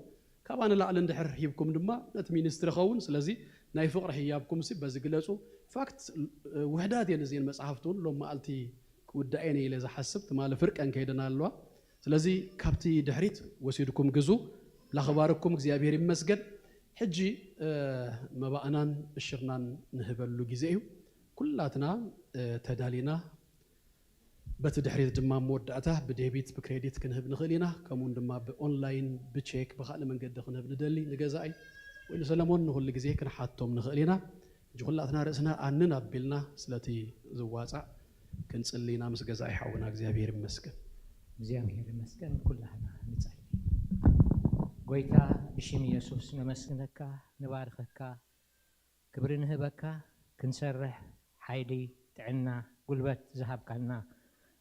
ካብኣ ንላዕሊ እንድሕር ሂብኩም ድማ ነቲ ሚኒስትሪ ኸውን። ስለዚ ናይ ፍቕሪ ህያብኩም ሲ በዚ ግለጹ። ፋክት ውሕዳት እየን እዚን መጽሓፍቲ እውን ሎም መዓልቲ ክውዳእ እየን ኢለ ዝሓስብ። ትማሊ ፍርቀን ከይደን ኣለዋ። ስለዚ ካብቲ ድሕሪት ወሲድኩም ግዙ። ላኽባርኩም እግዚኣብሔር ይመስገን። ሕጂ መባእናን እሽርናን ንህበሉ ግዜ እዩ። ኩላትና ተዳሊና፣ በቲ ድሕሪት ድማ መወዳእታ ብዴቢት ብክሬዲት ክንህብ ንኽእል ኢና። ከምኡውን ድማ ብኦንላይን ብቼክ ብካልእ መንገዲ ክንህብ ንደሊ ንገዛኢ ወይ ንሰለሞን ንኹሉ ግዜ ክንሓቶም ንኽእል ኢና። ሕጂ ኩላትና ርእስና ኣንን ኣቢልና ስለቲ ዝዋጻእ ክንጽሊ ኢና ምስ ገዛኢ ሓውና። እግዚኣብሔር ይመስገን። እግዚኣብሔር ይመስገን። ኩላህና ንጸሊ። ጎይታ፣ ብሽም ኢየሱስ ነመስግነካ፣ ንባርከካ፣ ክብሪ ንህበካ፣ ክንሰርሕ ሓይሊ፣ ጥዕና፣ ጉልበት ዝሃብካና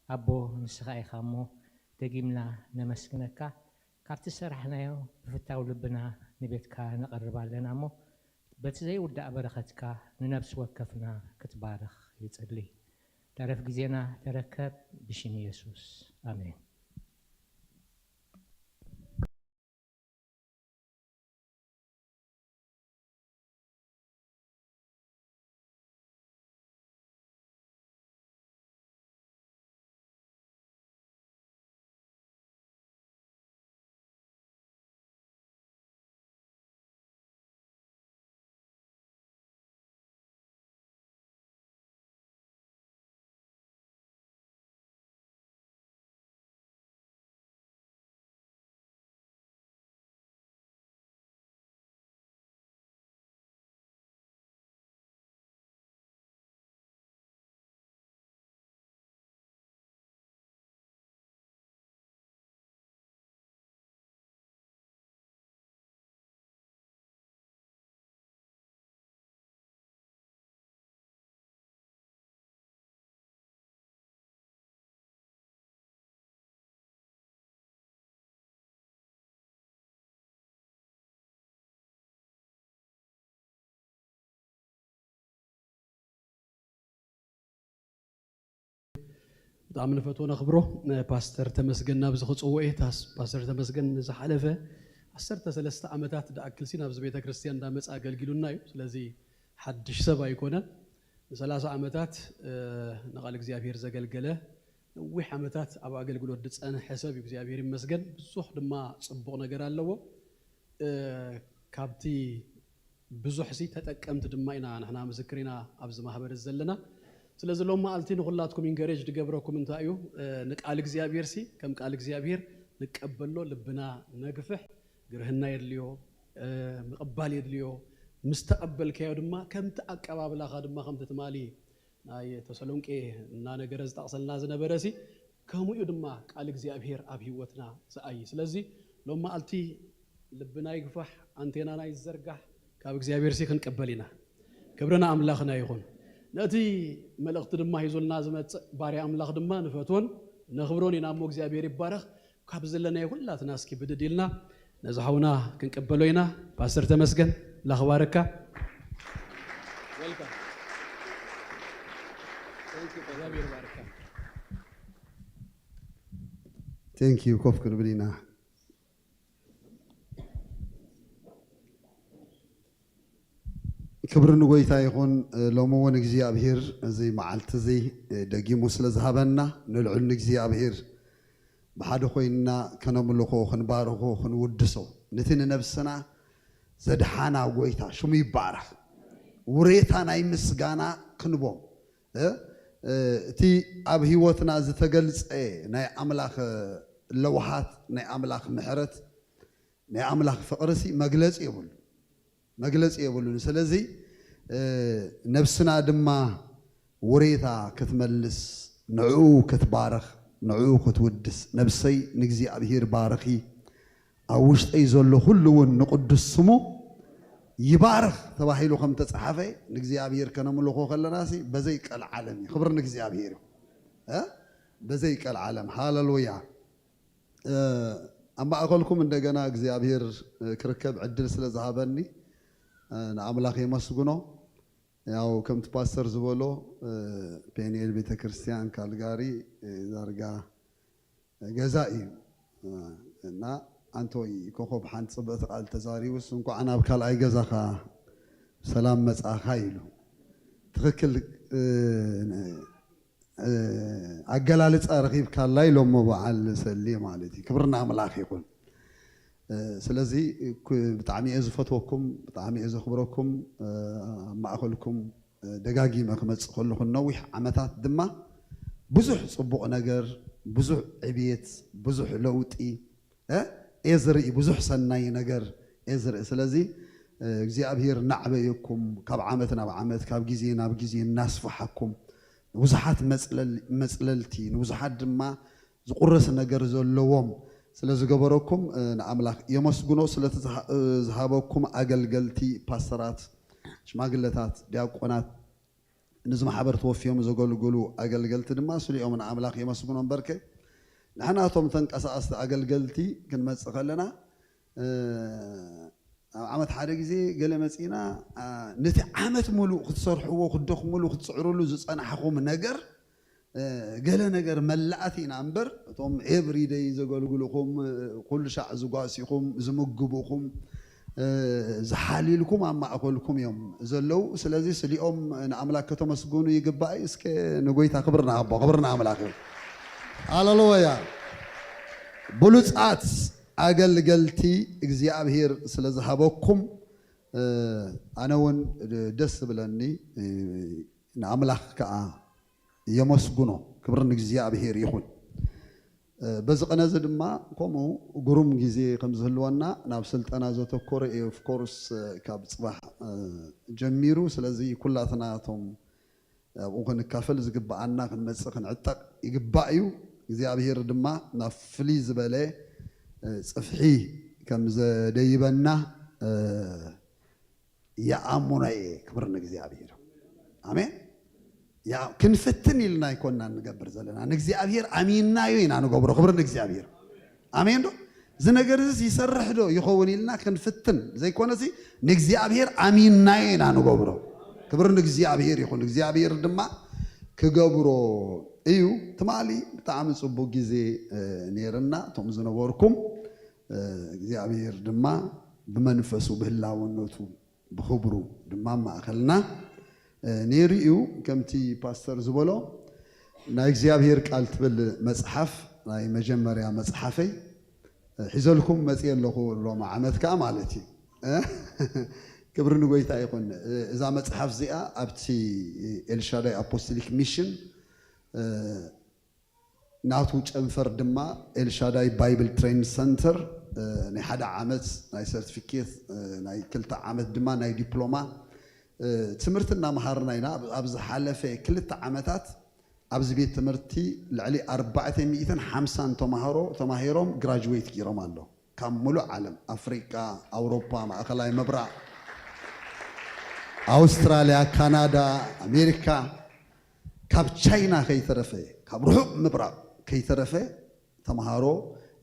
ኣቦ ንስኻ ኢኻ እሞ ደጊምና ነመስግነካ። ካብቲ ዝሰራሕናዮ ብፍታው ልብና ንቤትካ ነቐርብ ኣለና እሞ በቲ ዘይውዳእ በረኸትካ ንነብሲ ወከፍና ክትባርኽ ይጽሊ። ተረፍ ግዜና ተረከብ ብሽም ኢየሱስ ኣሜን። ብጣዕሚ ንፈትዎ ነኽብሮ ፓስተር ተመስገን ናብዚ ክፅውዕ እየ። ፓስተር ተመስገን ንዝሓለፈ ዓሰርተ ሰለስተ ዓመታት ድኣክል ሲ ናብዚ ቤተ ክርስቲያን እንዳመፀ ኣገልጊሉና እዩ። ስለዚ ሓድሽ ሰብ ኣይኮነን። ንሰላሳ ዓመታት ንቓል እግዚኣብሔር ዘገልገለ፣ ነዊሕ ዓመታት ኣብ ኣገልግሎት ዝፀንሐ ሰብ እዩ። እግዚኣብሔር ይመስገን። ብዙሕ ድማ ፅቡቕ ነገር ኣለዎ። እ፣ ካብቲ ብዙሕ ሲ ተጠቀምቲ ድማ ኢና ንሕና ምስክር ኢና ኣብዚ ማህበር ዘለና። ስለዚ ሎም መዓልቲ ንኹላትኩም ኢንከሬጅ ድገብረኩም እንታይ እዩ? እ፣ ንቃል እግዚኣብሔር ሲ ከም ቃል እግዚኣብሔር ንቀበሎ፣ ልብና ነግፍሕ፣ ግርህና የድልዮ፣ እ፣ ምቕባል የድልዮ። ምስ ተቐበልካዮ ድማ ከምቲ ኣቀባብላኻ ድማ ከምቲ ትማሊ ናይ ተሰሎንቄ እናነገረ ዝጠቕሰልና ዝነበረ ሲ ከምኡ እዩ ድማ ቃል እግዚኣብሔር ኣብ ህይወትና ዝኣይ። ስለዚ ሎም መዓልቲ ልብና ይግፋሕ፣ ኣንቴናና ይዘርጋሕ፣ ካብ እግዚኣብሔር ሲ ክንቀበል ኢና። ክብርና ኣምላኽና ይኹን። ነቲ መልእኽቲ ድማ ሂዙልና ዝመጽእ ባርያ ኣምላኽ ድማ ንፈትዎን ነኽብሮን ኢና እሞ እግዚኣብሔር ይባረኽ። ካብ ዘለናዮ ኩላትና እስኪ ብድድ ኢልና ነዚ ሓውና ክንቀበሎ ኢና። ፓስተር ተመስገን፣ ኣምላኽ ባረካ። Welcome። Thank you፣ እግዚኣብሔር ባረካ። ቴንክ ዩ። ኮፍ ክንብል ኢና። ክብሪ ንጎይታ ይኹን። ሎሚ እውን እግዚኣብሔር እዚ መዓልቲ እዚ ደጊሙ ስለ ዝሃበና ንልዑል ንእግዚኣብሔር ብሓደ ኮይንና ከነምልኾ፣ ክንባርኾ፣ ክንውድሶ፣ ነቲ ንነብስና ዘድሓና ጎይታ ሽሙ ይባረኽ። ውሬታ ናይ ምስጋና ክንቦም እ፣ እ፣ እቲ ኣብ ህይወትና ዝተገልጸ ናይ ኣምላኽ ለውሃት፣ ናይ ኣምላኽ ምሕረት፣ ናይ ኣምላኽ ፍቕርሲ መግለጺ የብሉ፣ መግለጺ የብሉን። ስለዚ እ፣ ነብስና ድማ ውሬታ ክትመልስ፣ ንዕኡ ክትባርኽ፣ ንዕኡ ክትውድስ፣ ነብሰይ ንእግዚኣብሔር ባርኺ፣ ኣብ ውሽጠይ ዘሎ ኩሉ እውን ንቅዱስ ስሙ ይባርኽ ተባሂሉ ከም ተጻሓፈ ንእግዚኣብሔር ከነምልኾ ከለና ሲ በዘይ ቀልዓለም እዩ። ክብሪ ንእግዚኣብሔር እዩ። እ? በዘይ ቀልዓለም። ሃሌሉያ። እ፣ ኣብ ማእከልኩም እንደገና እግዚኣብሔር እ፣ ክርከብ ዕድል ስለ ዝሃበኒ እ፣ ንኣምላኽ የመስግኖ። ያው ከምቲ ፓስተር ዝበሎ እ፣ ፔኒኤል ቤተክርስትያን ካልጋሪ እ፣ ዳርጋ ገዛ እዩ እና ኣንቶይ ኮኾብ ሓንቲ ጽብቕቲ ቃል ተዛሪቡስ እንኳዕ ናብ ካልኣይ ገዛኻ ሰላም መጻኻ ኢሉ። ትኽክል እ፣ እ፣ ኣገላልጻ ረኺብካላ ኢሎሞ በዓል ሰሌ ማለት እዩ። ክብርና ኣምላኽ ይኹን። እ፣ ስለዚ ኩ- ብጣዕሚ እየ ዝፈትወኩም፣ ብጣዕሚ እየ ዘኽብረኩም። እ፣ ኣብ ማእኸልኩም ደጋጊመ ክመጽእ ከለኹ ነዊሕ ዓመታት ድማ ብዙሕ ጽቡቕ ነገር፣ ብዙሕ ዕብየት፣ ብዙሕ ለውጢ እ፣ እየ ዝርኢ፣ ብዙሕ ሰናይ ነገር እየ ዝርኢ። ስለዚ እ፣ እግዚኣብሔር እናዕበየኩም ካብ ዓመት ናብ ዓመት፣ ካብ ግዜ ናብ ግዜ እናስፍሓኩም ንብዙሓት መጽለል- መጽለልቲ፣ ንብዙሓት ድማ ዝቁረስ ነገር ዘለዎም ስለ ዝገበረኩም እ፣ ንኣምላኽ የመስግኖ። ስለቲ ዝሃ- እ፣ ዝሃበኩም ኣገልገልቲ፣ ፓስተራት፣ ሽማግለታት፣ ዲያቆናት፣ ነዚ ማሕበር ተወፍዮም ዘገልግሉ ኣገልገልቲ ድማ ስሊኦም ንኣምላኽ የመስግኖ። እምበርከ ንሕና እቶም ተንቀሳቐስቲ ኣገልገልቲ ክንመጽእ ከለና እ፣ ኣብ ዓመት ሓደ ግዜ ገለ መጺና እ፣ ነቲ ዓመት ሙሉእ ክትሰርሕዎ፣ ክትደኽሙሉ፣ ክትጽዕሩሉ ዝጸናሕኹም ነገር እ፣ ገለ ነገር መላእቲ ኢና እምበር እቶም ኤቭሪደይ ዘገልግሉኹም እ፣ ኩሉ ሻዕ ዝጓሲኹም ዝምግቡኹም እ፣ ዝሓልልኩም ኣብ ማእከልኩም እዮም ዘለዉ። ስለዚ ስሊኦም ንኣምላክ ከተመስግኑ ይግባእ። እስከ ንጎይታ ክብሪ ንሃቦ። ክብሪ ንኣምላክ እዩ። ሃሌሉያ። ብሉጻት ኣገልገልቲ እግዚኣብሔር ስለ ዝሃበኩም እ፣ ኣነ እውን ደስ ዝብለኒ እ፣ ንኣምላኽ ከኣ የመስግኖ። ክብሪ ንእግዚኣብሔር ይኹን። እ፣ በዚ ቅነ እዚ ድማ ከምኡ ግሩም ግዜ ከም ዝህልወና ናብ ስልጠና ዘተኮረ እዩ። ኦፍኮርስ ካብ ጽባሕ እ፣ ጀሚሩ። ስለዚ ኩላትና እቶም ኣብኡ ክንካፈል ዝግብኣና ክንመጽእ ክንዕጠቕ ይግባእ እዩ። እግዚኣብሔር ድማ ናብ ፍልይ ዝበለ እ፣ ጽፍሒ ከም ዘደይበና እ፣ ይኣምኖ እየ። ክብሪ ንእግዚኣብሔር። ኣሜን። ያ ክንፍትን ኢልና ኣይኮና ንገብር ዘለና፣ ንእግዚኣብሔር ኣሚንናዮ ኢና ንገብሮ። ክብሪ ንእግዚኣብሔር። ኣሜን ዶ? እዚ ነገር እዚ ይሰርሕ ዶ ይኸውን ኢልና ክንፍትን ዘይኮነሲ ንእግዚኣብሔር ኣሚንናዮ ኢና ንገብሮ። ክብሪ ንእግዚኣብሔር ይኹን። እግዚኣብሔር ድማ ክገብሮ እዩ። ትማሊ ብጣዕሚ ጽቡቅ ግዜ እ፣ ነይርና እቶም ዝነበርኩም እ፣ እግዚኣብሔር ድማ ብመንፈሱ ብህላውነቱ ብኽብሩ ድማ ኣብ ማእኸልና እ፣ ነይሩ እዩ። ከምቲ ፓስተር ዝበሎ ናይ እግዚኣብሔር ቃል ትብል መጽሓፍ ናይ መጀመርያ መጽሓፈይ ሒዘልኩም መፅየ ኣለኹ ሎሚ ዓመት ከዓ ማለት እዩ። ክብሪ ንጎይታ ይኹን። እዛ መፅሓፍ እዚኣ ኣብቲ ኤልሻዳይ ኣፖስቶሊክ ሚሽን ናቱ ጨንፈር ድማ ኤልሻዳይ ባይብል ትሬኒንግ ሰንተር ናይ ሓደ ዓመት ናይ ሰርቲፊኬት፣ ናይ ክልተ ዓመት ድማ ናይ ዲፕሎማ ትምህርቲ እናመሃርና ኢና። ኣብ ዝሓለፈ ክልተ ዓመታት ኣብዚ ቤት ትምህርቲ ልዕሊ ኣርባዕተ ሚእትን ሓምሳን ተማሃሮ ተማሂሮም ግራጅዌት ገይሮም ኣሎ። ካብ ሙሉእ ዓለም፣ ኣፍሪቃ፣ ኣውሮፓ፣ ማእኸላይ ምብራቕ፣ ኣውስትራልያ፣ ካናዳ፣ ኣሜሪካ፣ ካብ ቻይና ከይተረፈ፣ ካብ ርሑቕ ምብራቕ ከይተረፈ ተምሃሮ፣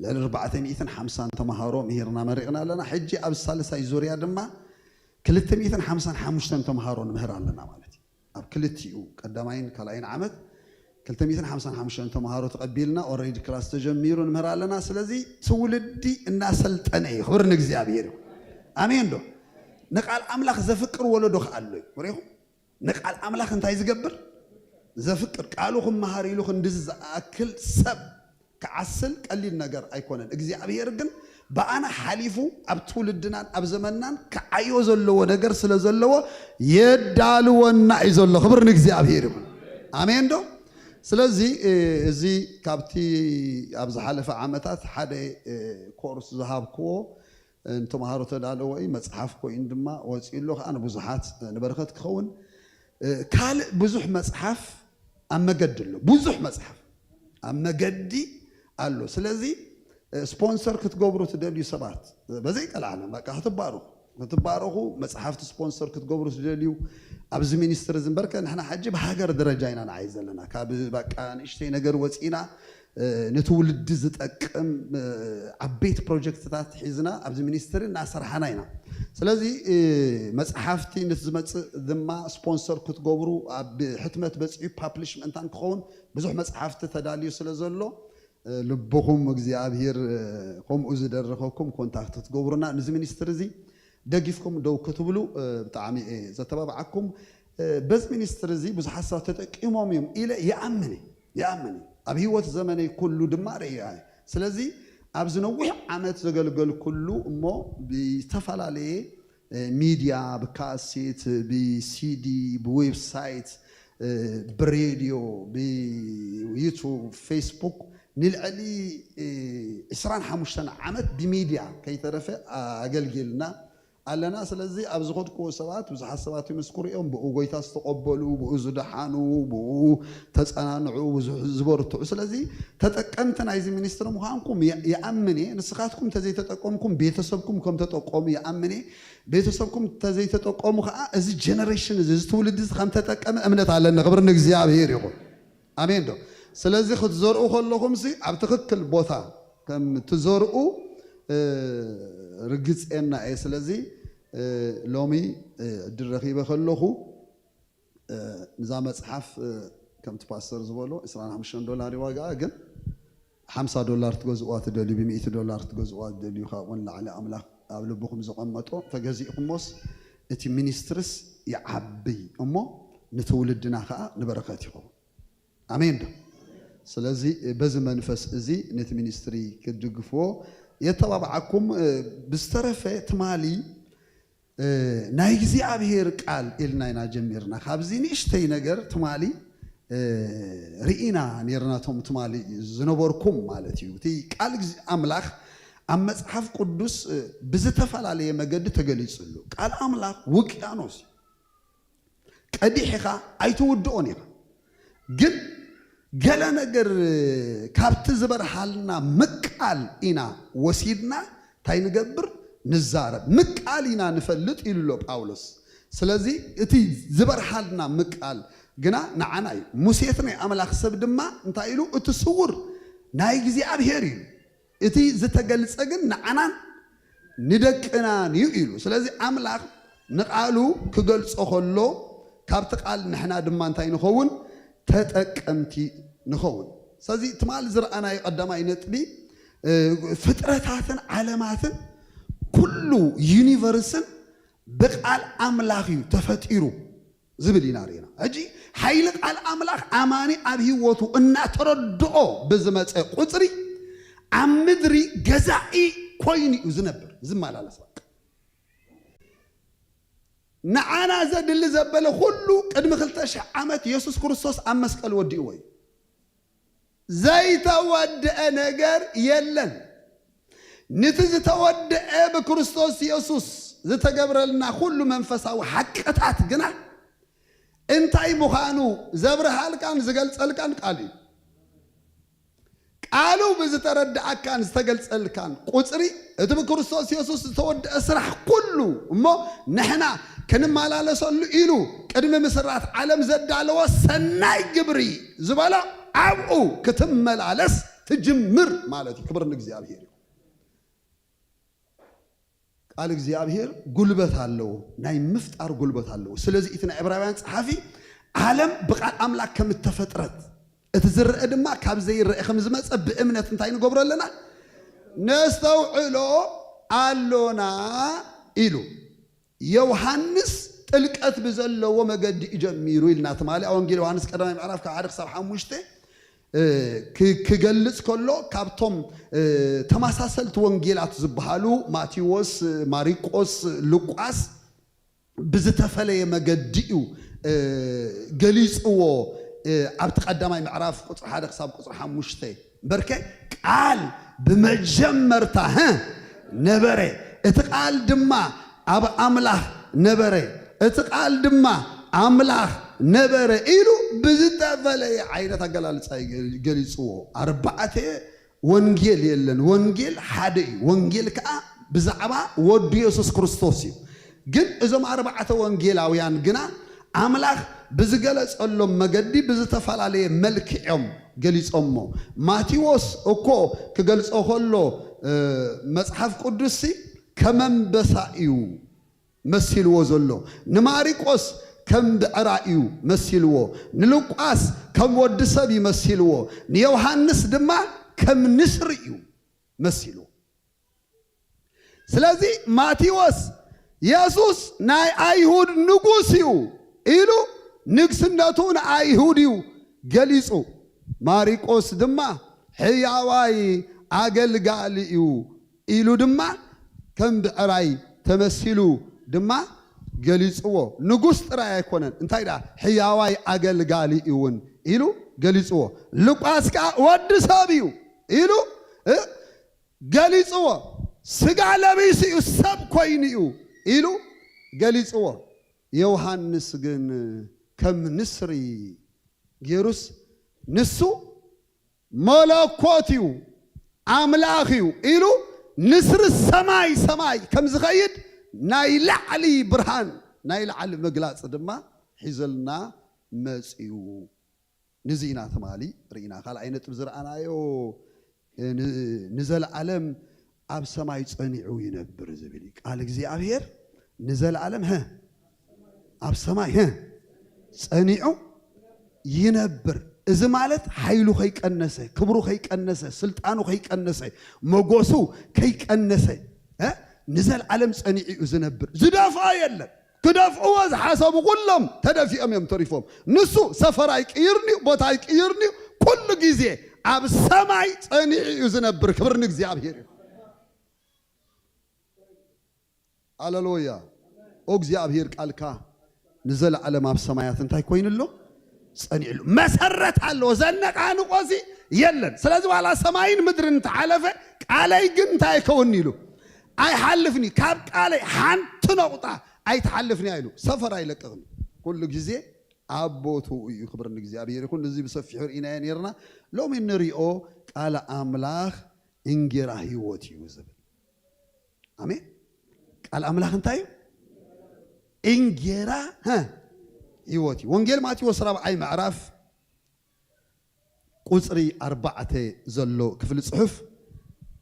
ልዕሊ ኣርባዕተ ሚእትን ሓምሳን ተምሃሮ ምሂርና መሪቕና ኣለና። ሕጂ ኣብ ሳልሳይ ዙርያ ድማ ክልተ ሚእትን ሓምሳን ሓሙሽተን ተምሃሮ ንምህር ኣለና ማለት እዩ። ኣብ ክልቲኡ ቀዳማይን ካልኣይን ዓመት ክልተ ሚእትን ሓምሳን ሓሙሽተን ተምሃሮ ተቐቢልና፣ ኦልሬዲ ክላስ ተጀሚሩ ንምህር ኣለና። ስለዚ ትውልዲ እናሰልጠነ እዩ። ክብሪ ንእግዚኣብሔር እዩ። ኣሜን ዶ? ንቃል ኣምላኽ ዘፍቅር ወለዶ ከኣ ኣሎ እዩ። ሪኹም? ንቃል ኣምላኽ እንታይ ዝገብር? ዘፍቅር። ቃሉ ክመሃር ኢሉ ክንድዚ ዝኣክል ሰብ ክዓስል ቀሊል ነገር ኣይኮነን። እግዚኣብሔር ግን ብኣና ሓሊፉ ኣብ ትውልድናን ኣብ ዘመንናን ክዓዮ ዘለዎ ነገር ስለ ዘለዎ የዳልወና እዩ ዘሎ። ክብሪ ንእግዚኣብሔር ይኹን። ኣሜን ዶ? ስለዚ እዚ ካብቲ ኣብ ዝሓለፈ ዓመታት ሓደ ኮርስ ዝሃብክዎ ንተምሃሮ ተዳለወ እዩ። መፅሓፍ ኮይኑ ድማ ወፂኡ ኣሎ ከዓ ንብዙሓት ንበረኸት ክኸውን። ካልእ ብዙሕ መፅሓፍ ኣብ መገዲ ኣሎ። ብዙሕ መፅሓፍ ኣብ መገዲ ኣሎ። ስለዚ ስፖንሰር ክትገብሩ ትደልዩ ሰባት በዘይ ቀልዓለም በቃ ክትባረኹ ክትባረኹ፣ መፅሓፍቲ ስፖንሰር ክትገብሩ ትደልዩ ኣብዚ ሚኒስትሪ እዚ እምበርከ ንሕና ሕጂ ብሃገር ደረጃ ኢና ንዓይ ዘለና። ካብ በቃ ንእሽተይ ነገር ወፂና ንትውልዲ ዝጠቅም ዓበይቲ ፕሮጀክትታት ሒዝና ኣብዚ ሚኒስትሪ እናሰርሓና ኢና። ስለዚ መፅሓፍቲ ነቲ ዝመፅእ ድማ ስፖንሰር ክትገብሩ ኣብ ሕትመት በፂሑ ፓፕሊሽ ምእንታን ክኸውን ብዙሕ መፅሓፍቲ ተዳልዩ ስለ ዘሎ ልብኹም እግዚኣብሔር ከምኡ ዝደረኸኩም ኮንታክት ክትገብሩና፣ ነዚ ሚኒስትሪ እዚ ደጊፍኩም ደው ክትብሉ ብጣዕሚ እየ ዘተባብዓኩም። በዚ ሚኒስትሪ እዚ ብዙሓት ሰባት ተጠቂሞም እዮም ኢለ ይኣምን እየ፣ ይኣምን እየ። ኣብ ህይወት ዘመነይ ኩሉ ድማ ርእየ እየ። ስለዚ ኣብዚ ነዊሕ ዓመት ዘገልገልኩሉ እሞ ብዝተፈላለየ ሚድያ፣ ብካሴት፣ ብሲዲ፣ ብዌብሳይት፣ ብሬድዮ፣ ብዩቱብ፣ ፌስቡክ ንልዕሊ ዕስራን ሓሙሽተን ዓመት ብሚድያ ከይተረፈ ኣገልጊልና ኣለና። ስለዚ ኣብ ዝኸድክዎ ሰባት ብዙሓት ሰባት ይምስክሩ እዮም። ብኡ ጎይታ ዝተቐበሉ፣ ብኡ ዝደሓኑ፣ ብኡ ተጸናንዑ፣ ብዙሕ ዝበርትዑ። ስለዚ ተጠቀምቲ ናይዚ ሚኒስትሪ ምዃንኩም የ- ይኣምን እየ። ንስኻትኩም እንተዘይተጠቀምኩም ቤተሰብኩም ከም ተጠቀሙ ይኣምን እየ። ቤተሰብኩም እንተዘይተጠቀሙ ከዓ እዚ ጀነሬሽን እዚ፣ እዚ ትውልዲ እዚ ከም ተጠቀመ እምነት ኣለኒ። ክብሪ ንእግዚኣብሔር ይኹን። ኣሜን ዶ? ስለዚ ክትዘርኡ ከለኹምሲ ኣብ ትኽክል ቦታ ከም ትዘርኡ እ፣ ርግጽ የና እየ። ስለዚ እ፣ ሎሚ እ፣ ዕድል ረኺበ ከለኹ እ፣ ንዛ መጽሓፍ እ፣ ከምቲ ፓስተር ዝበሎ ዕስራን ሓሙሽተን ዶላር እዩ ዋጋኣ፣ ግን ሓምሳ ዶላር ትገዝእዋ ትደልዩ፣ ብሚእቲ ዶላር ትገዝእዋ ትደልዩ፣ ካብኡ ንላዕሊ ኣምላኽ ኣብ ልብኹም ዘቐመጦ ተገዚእኩሞስ እቲ ሚኒስትርስ ይዓቢ እሞ ንትውልድና ኸኣ ንበረኸት ይኸውን። ኣሜን ዶ? ስለዚ በዚ መንፈስ እዚ ነቲ ሚኒስትሪ ክትድግፍዎ የተባብዓኩም። እ፣ ብዝተረፈ ትማሊ እ፣ ናይ እግዚኣብሔር ቃል ኢልና ኢና ጀሚርና። ካብዚ ንእሽተይ ነገር ትማሊ እ፣ ርኢና ኔርና፣ እቶም ትማሊ ዝነበርኩም ማለት እዩ። እቲ ቃል እግዚ- ኣምላኽ ኣብ መጽሓፍ ቅዱስ እ፣ ብዝተፈላለየ መገዲ ተገሊጹ ኣሎ። ቃል ኣምላኽ ውቅያኖስ እዩ። ቀዲሕኻ ኣይትውድኦን ኢኻ። ግን ገለ ነገር ካብቲ ዝበርሃልና ምቃል ኢና ወሲድና እንታይ ንገብር? ንዛረብ። ምቃል ኢና ንፈልጥ ኢሉ ኣሎ ጳውሎስ። ስለዚ እቲ ዝበርሃልና ምቃል ግና ንዓና እዩ። ሙሴ እቲ ናይ ኣምላኽ ሰብ ድማ እንታይ ኢሉ? እቲ ስውር ናይ እግዚኣብሔር እዩ። እቲ ዝተገልጸ ግን ንዓናን ንደቅናን እዩ ኢሉ። ስለዚ ኣምላኽ ንቓሉ ክገልጾ ከሎ ካብቲ ቃል ንሕና ድማ እንታይ ንኸውን? ተጠቀምቲ ንኸውን። ስለዚ ትማሊ ዝረኣናዮ ቀዳማይ ነጥቢ እ፣ ፍጥረታትን ዓለማትን ኩሉ ዩኒቨርስን ብቃል ኣምላኽ እዩ ተፈጢሩ ዝብል ኢና ርኢና። ሕጂ ሓይሊ ቃል ኣምላኽ ኣማኒ ኣብ ህይወቱ እናተረድኦ ብዝመፀ ቁፅሪ ኣብ ምድሪ ገዛኢ ኮይኑ እዩ ዝነብር፣ ዝመላለስ። በቃ ንዓና ዘድሊ ዘበለ ኩሉ ቅድሚ ክልተ ሽሕ ዓመት የሱስ ክርስቶስ ኣብ መስቀል ወዲእዎ እዩ። ዘይተወድአ ነገር የለን። ንቲ ዝተወድአ ብክርስቶስ የሱስ ዝተገብረልና ኩሉ መንፈሳዊ ሓቅታት ግና እንታይ ምዃኑ ዘብርሃልካን ዝገልጸልካን ቃል እዩ። ቃሉ ብዝተረድኣካን ዝተገልጸልካን ቁጽሪ፣ እቲ ብክርስቶስ የሱስ ዝተወድአ ስራሕ ኩሉ እሞ ንሕና ክንመላለሰሉ ኢሉ ቅድሚ ምስራት ዓለም ዘዳለዎ ሰናይ ግብሪ ዝበሎ ኣብኡ ክትመላለስ ትጅምር ማለት እዩ። ክብር ንእግዚኣብሔር እዩ። ቃል እግዚኣብሔር ጉልበት ኣለዎ፣ ናይ ምፍጣር ጉልበት ኣለዎ። ስለዚ እቲ ናይ ዕብራውያን ጸሓፊ ዓለም ብቃል ኣምላክ ከም እተፈጥረት እቲ ዝረአ ድማ ካብ ዘይረአ ከም ዝመጸ ብእምነት እንታይ ንገብሮ ኣለና? ነስተውዕሎ ኣሎና ኢሉ። ዮሃንስ ጥልቀት ብዘለዎ መገዲ እዩ ጀሚሩ ኢልና ትማሊ ኣብ ወንጌል ዮሃንስ ቀዳማይ ምዕራፍ ካብ ሓደ ክሳብ ሓሙሽተ እ፣ ክ-፣ ክገልጽ ከሎ ካብቶም እ፣ ተመሳሰልቲ ወንጌላት ዝበሃሉ ማቴዎስ፣ ማሪቆስ፣ ሉቃስ ብዝተፈለየ መገዲ እዩ እ፣ ገሊጽዎ። እ፣ ኣብቲ ቀዳማይ ምዕራፍ ቁጽሪ ሓደ ክሳብ ቁጽሪ ሓሙሽተ በርከ ቃል ብመጀመርታ ሀ ነበረ፣ እቲ ቃል ድማ ኣብ ኣምላኽ ነበረ፣ እቲ ቃል ድማ ኣምላኽ ነበረ ኢሉ ብዝተፈለየ ዓይነት ኣገላልጻ እዩ ገሊጽዎ። ኣርባዕተ ወንጌል የለን፣ ወንጌል ሓደ እዩ። ወንጌል ከኣ ብዛዕባ ወዱ የሱስ ክርስቶስ እዩ። ግን እዞም ኣርባዕተ ወንጌላውያን ግና ኣምላኽ ብዝገለጸሎም መገዲ ብዝተፈላለየ መልክዕ እዮም ገሊጾሞ። ማቴዎስ እኮ ክገልጾ ከሎ እ፣ መጽሓፍ ቅዱስሲ ከም ኣንበሳ እዩ መሲልዎ ዘሎ። ንማሪቆስ ከም ብዕራይ እዩ መሲልዎ። ንሉቃስ ከም ወዲ ሰብ እዩ መሲልዎ። ንዮሃንስ ድማ ከም ንስሪ እዩ መሲልዎ። ስለዚ ማቴዎስ የሱስ ናይ ኣይሁድ ንጉስ እዩ ኢሉ ንግስነቱ ንኣይሁድ እዩ ገሊጹ። ማሪቆስ ድማ ሕያዋይ ኣገልጋሊ እዩ ኢሉ ድማ ከም ብዕራይ ተመሲሉ ድማ ገሊጽዎ። ንጉስ ጥራይ ኣይኮነን፣ እንታይ ደኣ ሕያዋይ ኣገልጋሊ እውን ኢሉ ገሊጽዎ። ሉቃስ ከኣ ወዲ ሰብ እዩ ኢሉ እ፣ ገሊጽዎ። ስጋ ለቢሱ እዩ፣ ሰብ ኮይኑ እዩ ኢሉ ገሊጽዎ። ዮሃንስ ግን ከም ንስሪ ገይሩስ ንሱ መለኮት እዩ፣ ኣምላኽ እዩ ኢሉ ንስሪ ሰማይ ሰማይ ከም ዝኸይድ ናይ ላዕሊ ብርሃን፣ ናይ ላዕሊ ምግላጽ ድማ ሒዘልና መጺኡ። ንዚ ኢና ትማሊ ርኢና። ካልኣይ ነጥብ ዝረኣናዮ እ፣ ን-፣ ንዘለዓለም ኣብ ሰማይ ጸኒዑ ይነብር ዝብል እዩ። ቃል እግዚኣብሔር ንዘለዓለም ሀ ኣብ ሰማይ ሀ ጸኒዑ ይነብር። እዚ ማለት ሓይሉ ከይቀነሰ፣ ክብሩ ከይቀነሰ፣ ስልጣኑ ከይቀነሰ፣ መጎሱ ከይቀነሰ እ፣ ንዘለዓለም ጸኒዑ እዩ ዝነብር። ዝደፍኦ የለን። ክደፍእዎ ዝሓሰቡ ኩሎም ተደፊኦም እዮም ተሪፎም። ንሱ ሰፈር ኣይቅይርን እዩ፣ ቦታ ኣይቅይርን እዩ። ኩሉ ግዜ ኣብ ሰማይ ጸኒዑ እዩ ዝነብር። ክብሪ ንእግዚኣብሔር እዩ። ኣለሉያ። ኦ እግዚኣብሔር ቃልካ ንዘለዓለም ኣብ ሰማያት እንታይ ኮይኑ ኣሎ? ጸኒዑ ኣሎ። መሰረት ኣለዎ። ዘነቃንቆ እዚ የለን። ስለዚ ዋላ ሰማይን ምድርን እንተሓለፈ ቃለይ ግን እንታይ ኣይከውንኒ ኢሉ? ኣይሓልፍኒ። ካብ ቃለይ ሓንቲ ነቑጣ ኣይትሓልፍኒ ኢሉ። ሰፈር ኣይለቅቕን። ኩሉ ግዜ ኣብ ቦትኡ እዩ። ክብሪ ንእግዚኣብሔር ይኹን። እዚ ብሰፊሑ ርኢናዮ ነይርና። ሎሚ እንሪኦ ቃል ኣምላኽ እንጌራ ህይወት እዩ ዝብል። ኣሜን። ቃል ኣምላኽ እንታይ እዩ? እንጌራ፣ ሀ፣ ህይወት እዩ። ወንጌል ማቴዎስ ራብዓይ ምዕራፍ ቁጽሪ ኣርባዕተ ዘሎ ክፍሊ ጽሑፍ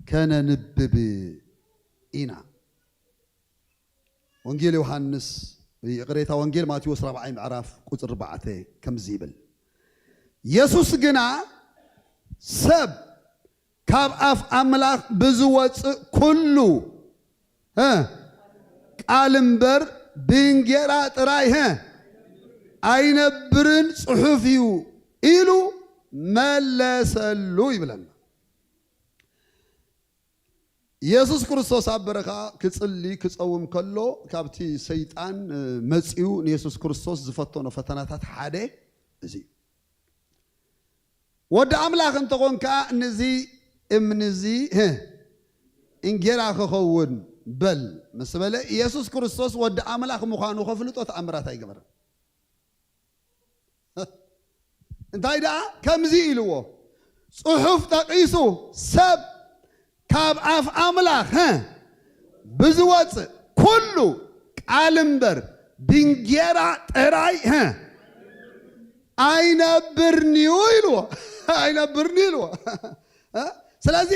ከነንብብ ኢና። ወንጌል ዮሃንስ፣ ይቕሬታ፣ ወንጌል ማቴዎስ ራብዓይ ምዕራፍ ቁጽሪ ኣርባዕተ ከምዚ ይብል፣ የሱስ ግና ሰብ ካብ ኣፍ ኣምላኽ ብዝወጽእ ኩሉ፣ እ፣ ቃል እምበር ብእንጌራ ጥራይ፣ እ፣ ኣይነብርን ጽሑፍ እዩ ኢሉ መለሰሉ ይብለና። ኢየሱስ ክርስቶስ ኣብ በረኻ ክጽሊ ክጸውም ከሎ ካብቲ ሰይጣን መጺኡ ንኢየሱስ ክርስቶስ ዝፈተኖ ፈተናታት ሓደ እዚ እዩ። ወዲ ኣምላኽ እንተኾንካ ንዚ እምንዚ እንጌራ ክኸውን በል ምስ በለ፣ ኢየሱስ ክርስቶስ ወዲ ኣምላኽ ምዃኑ ከፍልጦ ተኣምራት ኣይገበረን። እንታይ ደኣ ከምዚ ኢልዎ፣ ጽሑፍ ጠቒሱ፣ ሰብ ካብ ኣፍ ኣምላኽ ብዝወፅእ ኩሉ ቃል እምበር ብእንጌራ ጥራይ ኣይነብርን እዩ ኢልዎ። ኣይነብርን እዩ ኢልዎ። ስለዚ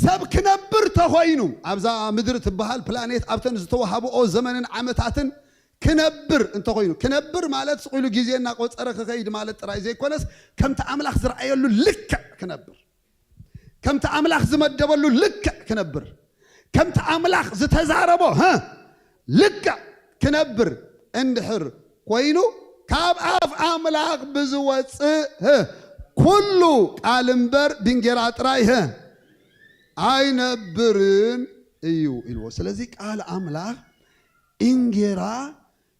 ሰብ ክነብር ተኾይኑ ኣብዛ ምድሪ ትበሃል ፕላኔት ኣብተን ዝተዋሃብኦ ዘመንን ዓመታትን ክነብር እንተኾይኑ፣ ክነብር ማለት ስቕ ኢሉ ግዜ እናቆጸረ ክኸይድ ማለት ጥራይ ዘይኮነስ፣ ከምቲ ኣምላኽ ዝረኣየሉ ልክዕ ክነብር፣ ከምቲ ኣምላኽ ዝመደበሉ ልክዕ ክነብር፣ ከምቲ ኣምላኽ ዝተዛረቦ ልክዕ ክነብር እንድሕር ኮይኑ፣ ካብ ኣፍ ኣምላኽ ብዝወፅእ ኩሉ ቃል እምበር ብእንጌራ ጥራይ ኣይነብርን እዩ ኢልዎ። ስለዚ ቃል ኣምላኽ እንጌራ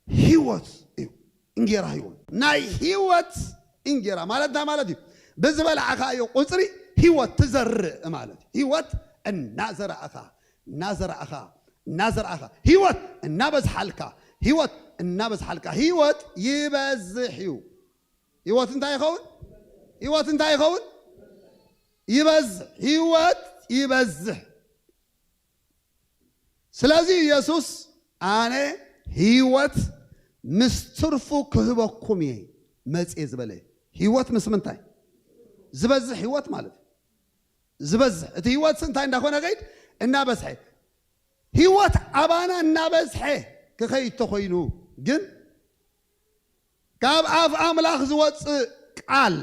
ህይወት እዩ። እንጌራ ህይወት፣ ናይ ህይወት እንጌራ ማለት እንታይ ማለት እዩ? ብዝበላዕኻዮ ቁፅሪ ህይወት ትዘርእ ማለት እዩ። ህይወት እናዘራእኻ እናዘራእኻ እናዘራእኻ፣ ህይወት እናበዝሓልካ፣ ህይወት እናበዝሓልካ፣ ህይወት ይበዝሕ እዩ። ህይወት እንታይ ይኸውን? ህይወት እንታይ ይኸውን? ይበዝሕ። ህይወት ይበዝሕ። ስለዚ ኢየሱስ ኣነ ህይወት ምስ ትርፉ ክህበኩም እየ መጽየ ዝበለ። ህይወት ምስ ምንታይ? ዝበዝሕ ህይወት ማለት እዩ። ዝበዝሕ እቲ ህይወት እንታይ እንዳኾነ ከይድ እናበዝሐ፣ ህይወት ኣባና እናበዝሐ ክኸይድ ተኾይኑ ግን ካብ ኣፍ ኣምላኽ ዝወፅእ ቃል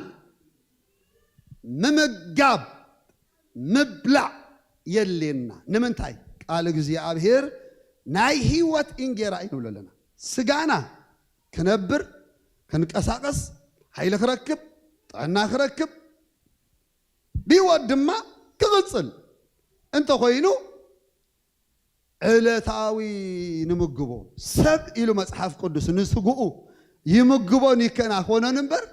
ምምጋብ ምብላዕ የድልየና። ንምንታይ? ቃል እግዚኣብሔር ናይ ህይወት እንጌራ እዩ ንብሎ ኣለና። ስጋና ክነብር፣ ክንቀሳቀስ፣ ሓይሊ ክረክብ፣ ጥዕና ክረክብ፣ ብህይወት ድማ ክቕፅል እንተኾይኑ ዕለታዊ ንምግቦ። ሰብ ኢሉ መጽሓፍ ቅዱስ ንስግኡ ይምግቦን ይከናኾኖን እምበር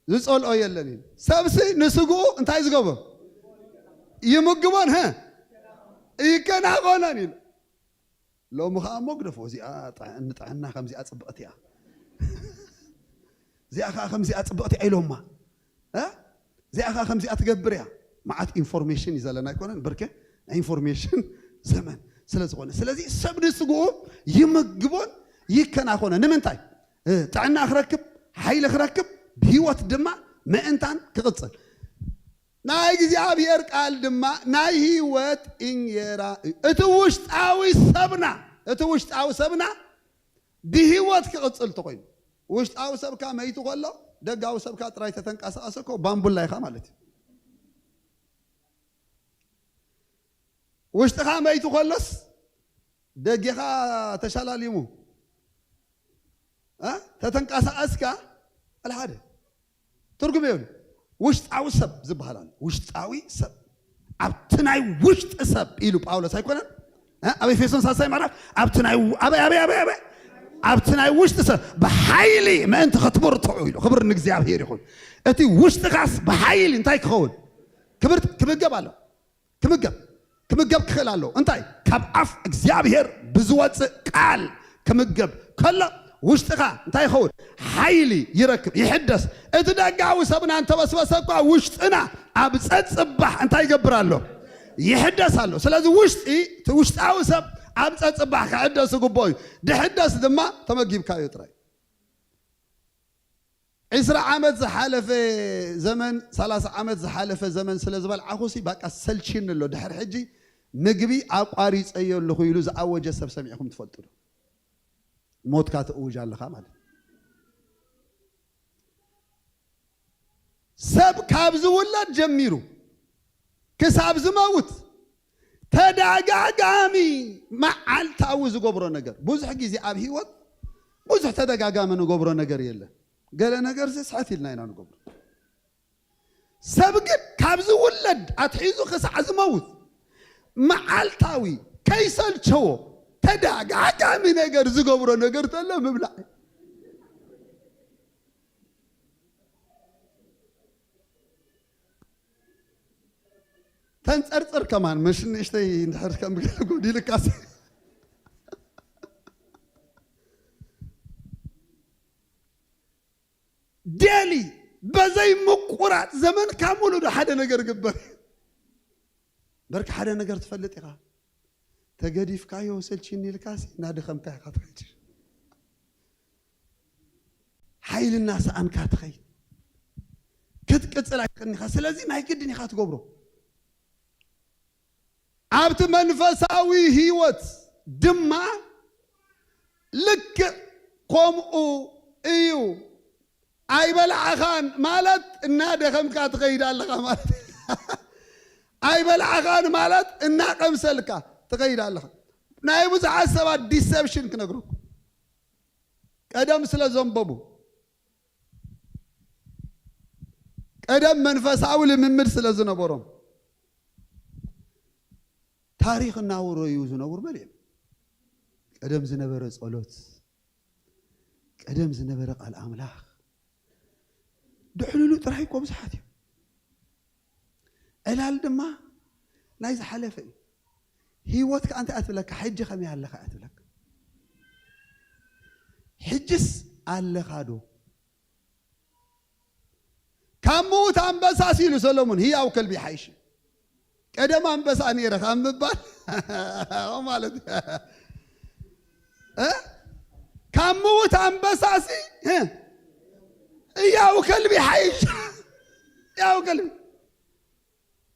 ዝጸልኦ የለን ኢሉ። ሰብሲ ንስግኡ እንታይ ዝገብሮ? ይምግቦን፣ ሀ፣ ይከናኾኖን ኢሉ። ሎሚ ኸኣ እሞ ግደፎ፣ እዚኣ ጥዕ-፣ ንጥዕና ከምዚኣ ጽብቕቲ እያ። እዚኣ ኸኣ ከምዚኣ ጽብቕቲ እያ ኢሎማ። እ? እዚኣ ኸኣ ከምዚኣ ትገብር እያ። መዓት ኢንፎርሜሽን እዩ ዘለና ኣይኮነን ብርኬ? ናይ ኢንፎርሜሽን ዘመን ስለ ዝኾነ። ስለዚ ሰብ ንስግኡ ይምግቦን ይከናኾኖን። ንምንታይ? እ፣ ጥዕና ክረክብ፣ ሓይሊ ክረክብ፣ ብህይወት ድማ ምእንታን ክቕጽል። ናይ እግዚኣብሔር ቃል ድማ ናይ ህይወት እንጌራ እዩ። እቲ ውሽጣዊ ሰብና፣ እቲ ውሽጣዊ ሰብና ብህይወት ክቕጽል ተኾይኑ፣ ውሽጣዊ ሰብካ መይቱ ከሎ፣ ደጋዊ ሰብካ ጥራይ ተተንቀሳቐሰ እኮ ባምቡላ ኢኻ ማለት እዩ። ውሽጥኻ መይቱ ከሎስ፣ ደጌኻ ተሻላሊሙ፣ እ? ተተንቀሳቐስካ፣ ኣልሓደ ትርጉም የብሉ። ውሽጣዊ ሰብ ዝበሃል ኣሎ። ውሽጣዊ ሰብ፣ ኣብቲ ናይ ውሽጢ ሰብ ኢሉ ጳውሎስ ኣይኮነን? እ? ኣብ ኤፌሶን ሳልሳይ ምዕራፍ፣ ኣብቲ ናይ ው-፣ ኣበይ፣ ኣበይ፣ ኣበይ፣ ኣበይ? ኣብቲ ናይ ውሽጢ ሰብ ብሓይሊ ምእንቲ ክትብርትዑ ኢሉ። ክብሪ ንእግዚኣብሔር ይኹን። እቲ ውሽጥኻስ ብሓይሊ እንታይ ክኸውን? ክብር-፣ ክምገብ ኣሎ። ክምገብ፣ ክምገብ ክኽእል ኣለዎ። እንታይ? ካብ ኣፍ እግዚኣብሔር ብዝወፅእ ቃል ክምገብ ከሎ ውሽጥኻ እንታይ ይኸውን? ሓይሊ ይረክብ፣ ይሕደስ። እቲ ደጋዊ ሰብና እንተበስበሰ እኳ ውሽጥና ኣብ ጸጽባሕ እንታይ ይገብር ኣሎ? ይሕደስ ኣሎ። ስለዚ ውሽጢ፣ እቲ ውሽጣዊ ሰብ ኣብ ጸጽባሕ ክሕደስ ዝግብኦ እዩ። ድሕደስ ድማ ተመጊብካዮ ጥራይ። ዒስራ ዓመት ዝሓለፈ ዘመን፣ ሰላሳ ዓመት ዝሓለፈ ዘመን ስለ ዝበልዓኹሲ፣ በቃ ሰልቺኒ ኣሎ። ድሕሪ ሕጂ ምግቢ ኣቋሪጸዮ ኣለኹ ኢሉ ዝኣወጀ ሰብ ሰሚዕኹም ትፈልጡ ዶ? ሞትካ ትእውጅ ኣለኻ ማለት እዩ። ሰብ ካብ ዝውለድ ጀሚሩ ክሳብ ዝመውት ተደጋጋሚ መዓልታዊ ዝገብሮ ነገር። ብዙሕ ግዜ ኣብ ህይወት ብዙሕ ተደጋጋሚ ንገብሮ ነገር የለን። ገለ ነገር ስሕት ኢልና ኢና ንገብሮ። ሰብ ግን ካብ ዝውለድ ኣትሒዙ ክሳዕ ዝመውት መዓልታዊ ከይሰልቸዎ ተደጋጋሚ ነገር ዝገብሮ ነገር ተሎ ምብላዕ። ተንጸርጽር ከማን፣ መሽ ንእሽተይ እንድሕር ከም ገለ ጎዲልካስ። ዴሊ በዘይ ምቁራጽ ዘመንካ ሙሉ ዶ ሓደ ነገር ግበር። በርካ ሓደ ነገር ትፈልጥ ኢኻ። ተገዲፍካዮ ሰልችኒ ኢልካሲ እናደኸምካ ኢኻ ትኸይድ። ሓይሊ እናሰኣንካ ትኸይድ። ክትቅጽል ኣይትኽእልን ኢኻ። ስለዚ ናይ ግድን ኢኻ ትገብሮ። ኣብቲ መንፈሳዊ ህይወት ድማ ልክዕ ከምኡ እዩ። ኣይበላዕኻን ማለት እናደኸምካ ትኸይድ ኣለኻ ማለት። ኣይበላዕኻን ማለት እናቐምሰልካ ትኸይድ ኣለኻ። ናይ ብዙሓት ሰባት ዲሰፕሽን ክነግረኩም። ቀደም ስለ ዘንበቡ፣ ቀደም መንፈሳዊ ልምምድ ስለ ዝነበሮም፣ ታሪኽ እናወረዩ ዝነብሩ መሊኦም። ቀደም ዝነበረ ጸሎት፣ ቀደም ዝነበረ ቃል ኣምላኽ፣ ድሕልሉ ጥራይ እኮ ብዙሓት እዮም። ዕላል ድማ ናይ ዝሓለፈ እዩ። ህይወትካ እንታይ እያ ትብለካ? ሕጂ ከመይ ኣለኻ እያ ትብለካ። ሕጅስ ኣለኻ ዶ? ካብ ምዉት ኣንበሳስ ኢሉ ሰሎሞን፣ ህያው ከልቢ ይሓይሽ። ቀደም ኣንበሳ ነይረ ካብ ምባል ማለት እዩ። እ? ካብ ምዉት ኣንበሳሲ፣ እ? ህያው ከልቢ ይሓይሽ። ህያው ከልቢ።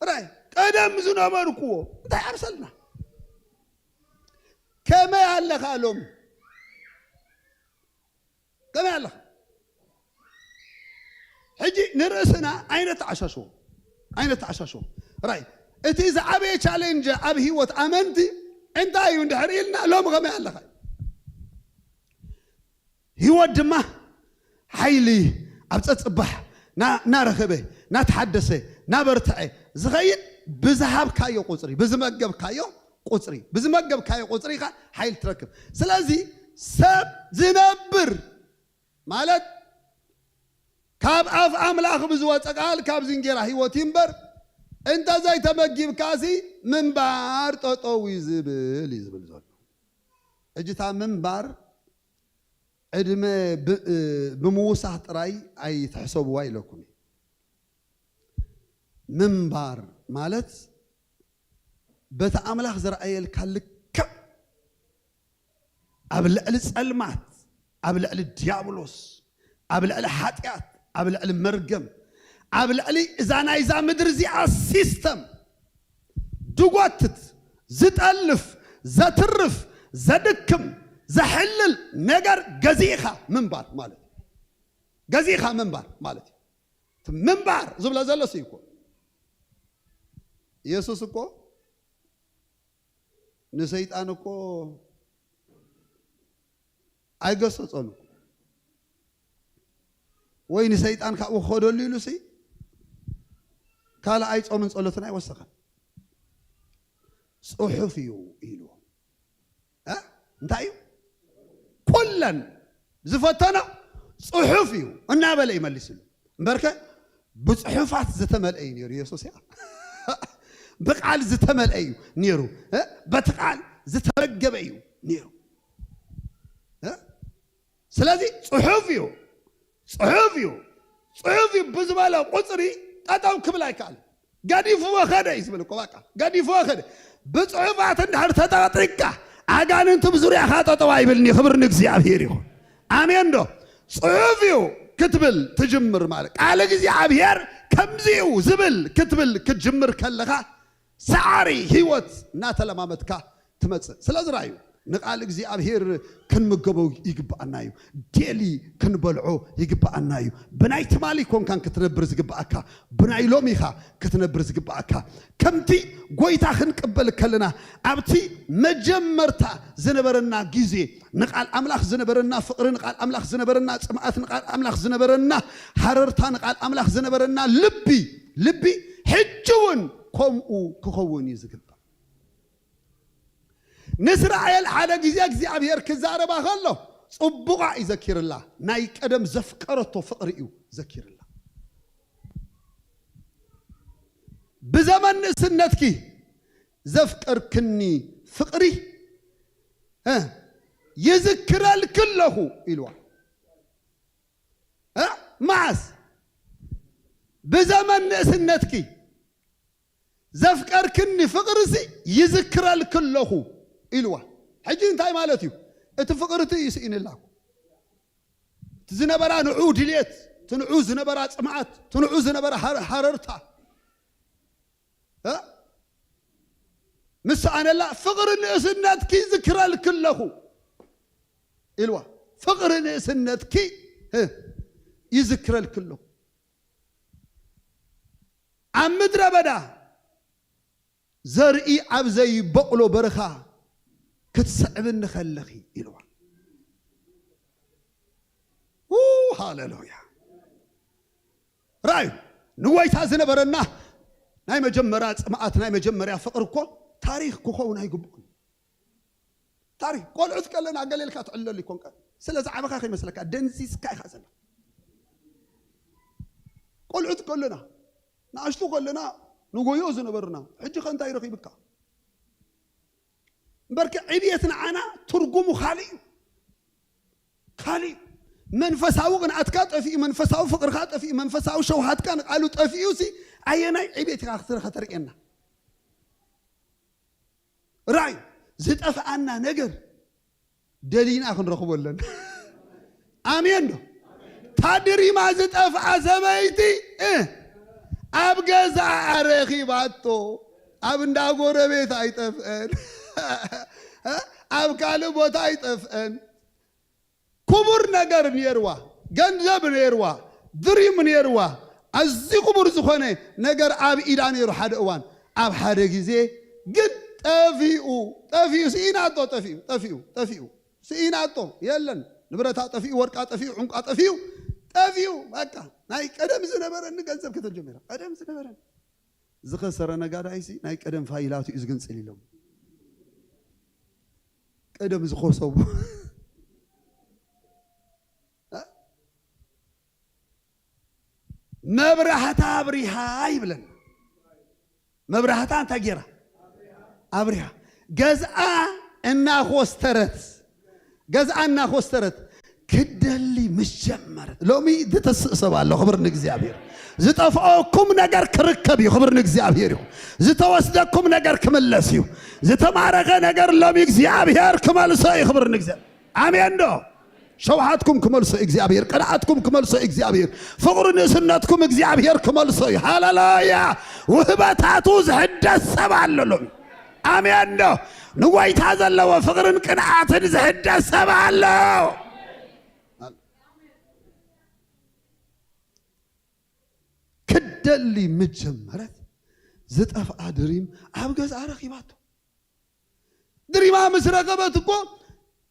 ራይ፣ ቀደም ዝነበርኩዎ እንታይ ኣምሰልና? ከመይ ኣለኻ ሎም? ከመይ ኣለኻ? ሕጂ ንርእስና ኣይነተዓሻሽዎ፣ ኣይነተዓሻሽዎ። ራይ፣ እቲ ዝዓበየ ቻሌንጅ ኣብ ህይወት ኣመንቲ እንታይ እዩ እንድሕር ኢልና፣ ሎም ከመይ ኣለኻ? ህይወት ድማ ሓይሊ ኣብ ጸጽባሕ ና-፣ ናረኸበ፣ ናተሓደሰ፣ ናበርትዐ ዝኸይድ ብዝሃብካዮ ቁጽሪ፣ ብዝመገብካዮ ቁጽሪ፣ ብዝመገብካዮ ቁጽሪ ኢኻ ሓይሊ ትረክብ። ስለዚ ሰብ ዝነብር ማለት ካብ ኣፍ ኣምላኽ ብዝወጸ ቃል ካብዚ እንጌራ ህይወት እዩ እምበር፣ እንተ ዘይተመጊብካሲ ምንባር ጠጠው እዩ ዝብል እዩ ዝብል ዘሎ። ሕጂ እታ ምንባር ዕድመ ብ-፣ ብምውሳኽ ጥራይ ኣይትሕሰብዋ ኢለኩም። ምንባር ማለት በቲ ኣምላኽ ዝረኣየልካ ልክዕ ኣብ ልዕሊ ጸልማት፣ ኣብ ልዕሊ ዲያብሎስ፣ ኣብ ልዕሊ ሓጢኣት፣ ኣብ ልዕሊ መርገም፣ ኣብ ልዕሊ እዛ ናይዛ ምድሪ እዚኣ ሲስተም ድጎትት፣ ዝጠልፍ፣ ዘትርፍ፣ ዘድክም፣ ዘሕልል ነገር ገዚእኻ ምንባር ማለት እዩ። ገዚእኻ ምንባር ማለት እዩ። እቲ ምንባር ዝብሎ ዘሎ እሱ እዩ እኮ። ኢየሱስ እኮ ንሰይጣን እኮ ኣይገሰጾን እኮ። ወይ ንሰይጣን ካብኡ ክኸደሉ ኢሉ ሲ ካልኣይ ጾምን ጸሎትን ኣይወሰኸን። ጽሑፍ እዩ ኢልዎ። እ? እንታይ እዩ? ኩለን ዝፈተኖ ጽሑፍ እዩ እናበለ እዩ መሊስሉ። እምበርከ ብጽሑፋት ዝተመልአ እዩ ነይሩ ኢየሱስ። ያ ብቃል ዝተመልአ እዩ ነይሩ። እ? በቲ ቃል ዝተመገበ እዩ ነይሩ። እ? ስለዚ ጽሑፍ እዩ፣ ጽሑፍ እዩ፣ ጽሑፍ እዩ ብዝበለ ቁጽሪ ጠጠው ክብል ኣይከኣልን። ገዲፍዎ ኸደ እዩ ዝብል እኮ፣ በቃ ገዲፍዎ ኸደ። ብጽሑፋት እንድሕር ተጠቕጢቅካ ኣጋንንቲ ብዙርያኻ ጠጠው ኣይብልን እዩ። ክብር ንእግዚኣብሔር ይኹን። ኣሜን ዶ? ጽሑፍ እዩ ክትብል ትጅምር ማለት ቃል እግዚኣብሔር ከምዚ እዩ ዝብል ክትብል ክትጅምር ከለኻ ሰዓሪ ህይወት እናተለማመድካ ትመጽእ። ስለዚ ራእዩ ንቃል እግዚኣብሔር ክንምገቦ ይግብኣና እዩ። ዴሊ ክንበልዖ ይግብኣና እዩ። ብናይ ትማሊ ኮንካን ክትነብር ዝግብኣካ፣ ብናይ ሎሚኻ ክትነብር ዝግብኣካ። ከምቲ ጎይታ ክንቅበል ከለና ኣብቲ መጀመርታ ዝነበረና ግዜ ንቃል ኣምላኽ ዝነበረና ፍቕሪ፣ ንቃል ኣምላኽ ዝነበረና ጽምኣት፣ ንቃል ኣምላኽ ዝነበረና ሃረርታ፣ ንቃል ኣምላኽ ዝነበረና ልቢ፣ ልቢ ሕጂ እውን ከምኡ ክኸውን እዩ ዝግባእ። ንእስራኤል ሓደ ግዜ እግዚኣብሔር ክዛረባ ከሎ ጽቡቓ እዩ ዘኪርላ። ናይ ቀደም ዘፍቀረቶ ፍቕሪ እዩ ዘኪርላ። ብዘመን ንእስነትኪ ዘፍቀርክኒ ፍቕሪ፣ እ፣ ይዝክረልኪ ኣለኹ ኢልዋ። እ፣ መዓስ? ብዘመን ንእስነትኪ ዘፍቀርክኒ ፍቕርሲ ይዝክረልኪ ኣለኹ ኢልዋ። ሕጂ እንታይ ማለት እዩ? እቲ ፍቕሪ እቲ እዩ ስኢንላ እኮ። እቲ ዝነበራ ንዑ ድሌት፣ እቲ ንዑ ዝነበራ ጽምኣት፣ እቲ ንዑ ዝነበራ ሃረ-፣ ሃረርታ፣ እ? ምስ ሰኣነላ፣ "ፍቕሪ ንእስነትኪ ይዝክረልኪ ኣለኹ" ኢልዋ። "ፍቕሪ ንእስነትኪ፣ እ፣ ይዝክረልኪ ኣለኹ። ኣብ ምድረ በዳ ዘርኢ ኣብ ዘይበቑሎ በረኻ ክትስዕብኒ ከለኺ" ኢልዋ። ው፣ ሃሌሉያ። ራእዩ ንጎይታ ዝነበረና ናይ መጀመርያ ጽምኣት፣ ናይ መጀመርያ ፍቕሪ እኮ ታሪኽ ክኸውን ኣይግብኡን። ታሪኽ ቆልዑት ከለና ገለ ኢልካ ትዕለሉ ይኮንካ። ስለ ዝዓበኻ ከይመስለካ፣ ደንዚዝካ ኢኻ ዘላ። ቆልዑት ከለና፣ ንኣሽቱ ከለና ንጎዮ ዝነበርና፣ ሕጂ ከ እንታይ ረኺብካ? እምበርከ ዕብየት ንዓና ትርጉሙ ካልእ እዩ። ካልእ እዩ። መንፈሳዊ ቅንኣትካ ጠፊኡ፣ መንፈሳዊ ፍቕርካ ጠፊኡ፣ መንፈሳዊ ሸውሃትካ ንቃሉ ጠፊኡ ሲ፣ ኣየናይ ዕብየት ኢኻ ክትረ-፣ ከተርእየና? ራእዩ ዝጠፍኣና ነገር ደሊና ክንረኽቦ ኣለና። ኣሜን ዶ? ታድሪማ ዝጠፍኣ ሰበይቲ፣ እ፣ ኣብ ገዛ ኣረኺባቶ፣ ኣብ እንዳ ጎረቤት ኣይጠፍአን፣ ኣብ ካልእ ቦታ ኣይጠፍአን። ክቡር ነገር ነይርዋ፣ ገንዘብ ነይርዋ፣ ድሪም ነይርዋ፣ ኣዝዩ ክቡር ዝኾነ ነገር ኣብ ኢዳ ነይሩ ሓደ እዋን። ኣብ ሓደ ግዜ ግን ጠፊኡ፣ ጠፊኡ፣ ስኢናቶ፣ ጠፊኡ፣ ጠፊኡ፣ ጠፊኡ፣ ስኢናቶ፣ የለን። ንብረታ ጠፊኡ፣ ወርቃ ጠፊኡ፣ ዕንቋ ጠፊኡ፣ ጠፊኡ። በቃ ናይ ቀደም ዝነበረኒ ገንዘብ ከተጀሚራ፣ ቀደም ዝነበረኒ። ዝኸሰረ ነጋዳይሲ ናይ ቀደም ፋይላቱ እዩ ዝግንጽል ኢሎም። ቀደም ዝኸሰቡ። መብራህታ ኣብሪሃ ይብለና። መብራህታ እንታይ ጌራ? ኣብሪሃ። ገዝኣ እናኾስተረት፣ ገዝኣ እናኾስተረት ክደሊ ምስ ጀመረት። ሎሚ ዝተስእ ሰብ ኣሎ። ክብር ንእግዚኣብሔር። ዝጠፍኦኩም ነገር ክርከብ እዩ። ክብር ንእግዚኣብሔር እዩ። ዝተወስደኩም ነገር ክምለስ እዩ። ዝተማረኸ ነገር ሎሚ እግዚኣብሔር ክመልሶ እዩ። ክብር ንእግዚኣብሔር። ኣሜን ዶ? ሸውሃትኩም ክመልሶ እግዚኣብሔር፣ ቅንኣትኩም ክመልሶ እግዚኣብሔር፣ ፍቕሪ ንእስነትኩም እግዚኣብሔር ክመልሶ እዩ። ሃሌሉያ። ውህበታቱ ዝሕደስ ሰብ ኣሎ ሎሚ። ኣሜን ዶ? ንጎይታ ዘለዎ ፍቕርን ቅንኣትን ዝሕደስ ሰብ ኣሎ። ክደሊ ምስ ጀመረት ዝጠፍኣ ድሪም ኣብ ገዝኣ ረኺባቶ። ድሪማ ምስ ረኸበት እኮ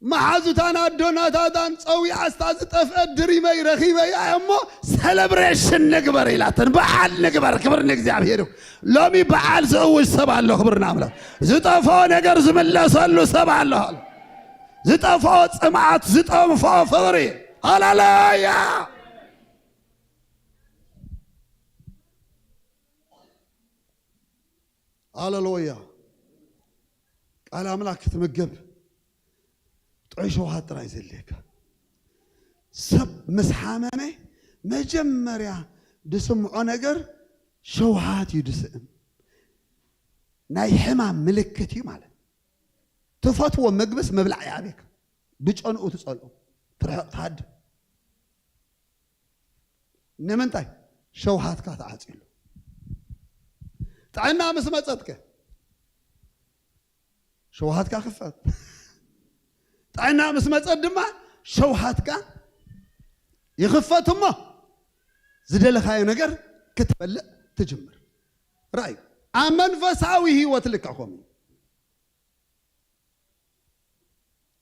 መሓዙታን ኣዶናታታን ጸዊዓ፣ "እስታ ዝጠፍአት ድሪመይ ረኺበያ እሞ ሰለብሬሽን ንግበር" ኢላተን። በዓል ንግበር። ክብር ንእግዚኣብሔር እዩ። ሎሚ በዓል ዝእውጅ ሰብ ኣሎ። ክብር ንኣምላኽ። ዝጠፍኦ ነገር ዝምለሰሉ ሰብ ኣሎ። ዝጠፍኦ ጽምኣት፣ ዝጠፍኦ ፍቕሪ። ሃሌሉያ። ሃሌሉያ። ቃል ኣምላኽ ክትምገብ ጥዑይ ሸውሃት ጥራይ ዘድልየካ። ሰብ ምስ ሓመመ መጀመርያ ዝስምዖ ነገር ሸውሃት እዩ ዝስእን። ናይ ሕማም ምልክት እዩ ማለት። ትፈትዎ ምግብስ ምብላዕ ይኣብየካ። ብጨንኡ ትጸልኦ። ትርሕቕ ትሃድም። ንምንታይ? ሸውሃትካ ተዓጺሉ። ጥዕና ምስ መጸትከ? ሸውሃትካ ክፈት። ጥዕና ምስ መጸት ድማ ሸውሃትካ ይኽፈት እሞ ዝደለኻዮ ነገር ክትበልዕ ትጅምር። ራእዩ ኣብ መንፈሳዊ ህይወት ልክዕ ከምኡ እዩ።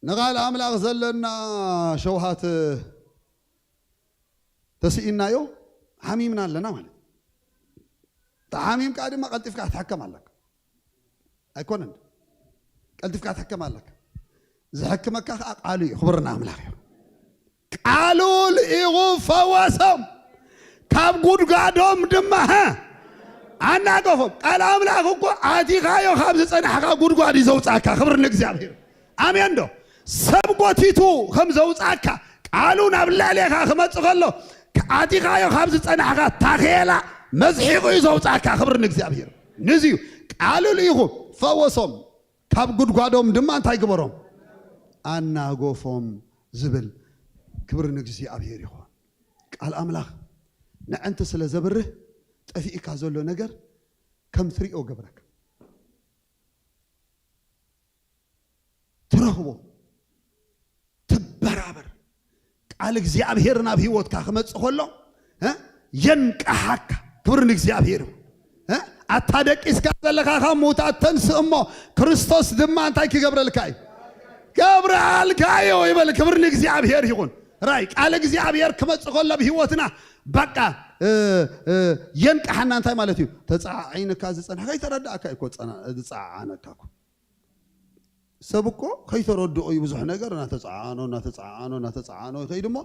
ንቓል ኣምላኽ ዘለና ሸውሃት ተስኢናዮ፣ ሓሚምና ኣለና ማለት እዩ። ተሓሚምካ ድማ ቀልጢፍካ ክትሕከም ኣለካ። ኣይኮነን? ቀልጢፍካ ትሕከም ኣለካ። ዝሕክመካ ከዓ ቃሉ እዩ። ክብርና ኣምላኽ እዩ። ቃሉ ልኢኹ ፈወሶም፣ ካብ ጉድጓዶም ድማ ሀ ኣናገፎም። ቃል ኣምላኽ እኮ ኣቲኻዮ ካብ ዝጸናሕካ ጉድጓድ እዩ ዘውጻካ። ክብር ንእግዚኣብሔር። ኣሜን ዶ? ሰብ ጎቲቱ ከም ዘውጻካ፣ ቃሉ ናብ ልዕሌኻ ክመጽእ ከሎ፣ ኣቲኻዮ ካብ ዝጸናሕካ ታኼላ መዝሒቑ እዩ ዘውጻካ። ክብር ንእግዚኣብሔር። ንዚ እዩ ቃሉ ልኢኹ ፈወሶም፣ ካብ ጉድጓዶም ድማ እንታይ ግበሮም? ኣናጎፎም ዝብል። ክብር ንእግዚኣብሔር ይኹን። ቃል ኣምላኽ ንዕንቲ ስለ ዘብርህ፣ ጠፊእካ ዘሎ ነገር ከም ትሪኦ ገብረካ። ትረኽቦ፣ ትበራበር። ቃል እግዚኣብሔር ናብ ህይወትካ ክመጽእ ከሎ፣ እ? የንቅሓካ። ክብሪ ንእግዚኣብሔር ይኹን። እ? ኣታ ደቂስካ ዘለኻ ካብ ምዉታት ተንስእ እሞ፣ ክርስቶስ ድማ እንታይ ክገብረልካ እዩ? ገብረልካ እዩ ይበል። ክብሪ ንእግዚኣብሔር ይኹን። ራይ ቃል እግዚኣብሔር ክመጽእ ከሎ ኣብ ህይወትና፣ በቃ፣ እ፣ እ፣ የንቅሓና። እንታይ ማለት እዩ? ተጸዓዒንካ ዝጸንሐ ከይተረዳእካ እዩ እኮ ጸና-፣ ዝጸዓዓነካ እኮ። ሰብ እኮ ከይተረድኦ እዩ ብዙሕ ነገር እናተጸዓዓኖ፣ እናተጸዓዓኖ፣ እናተጸዓዓኖ ይኸይድ እሞ፣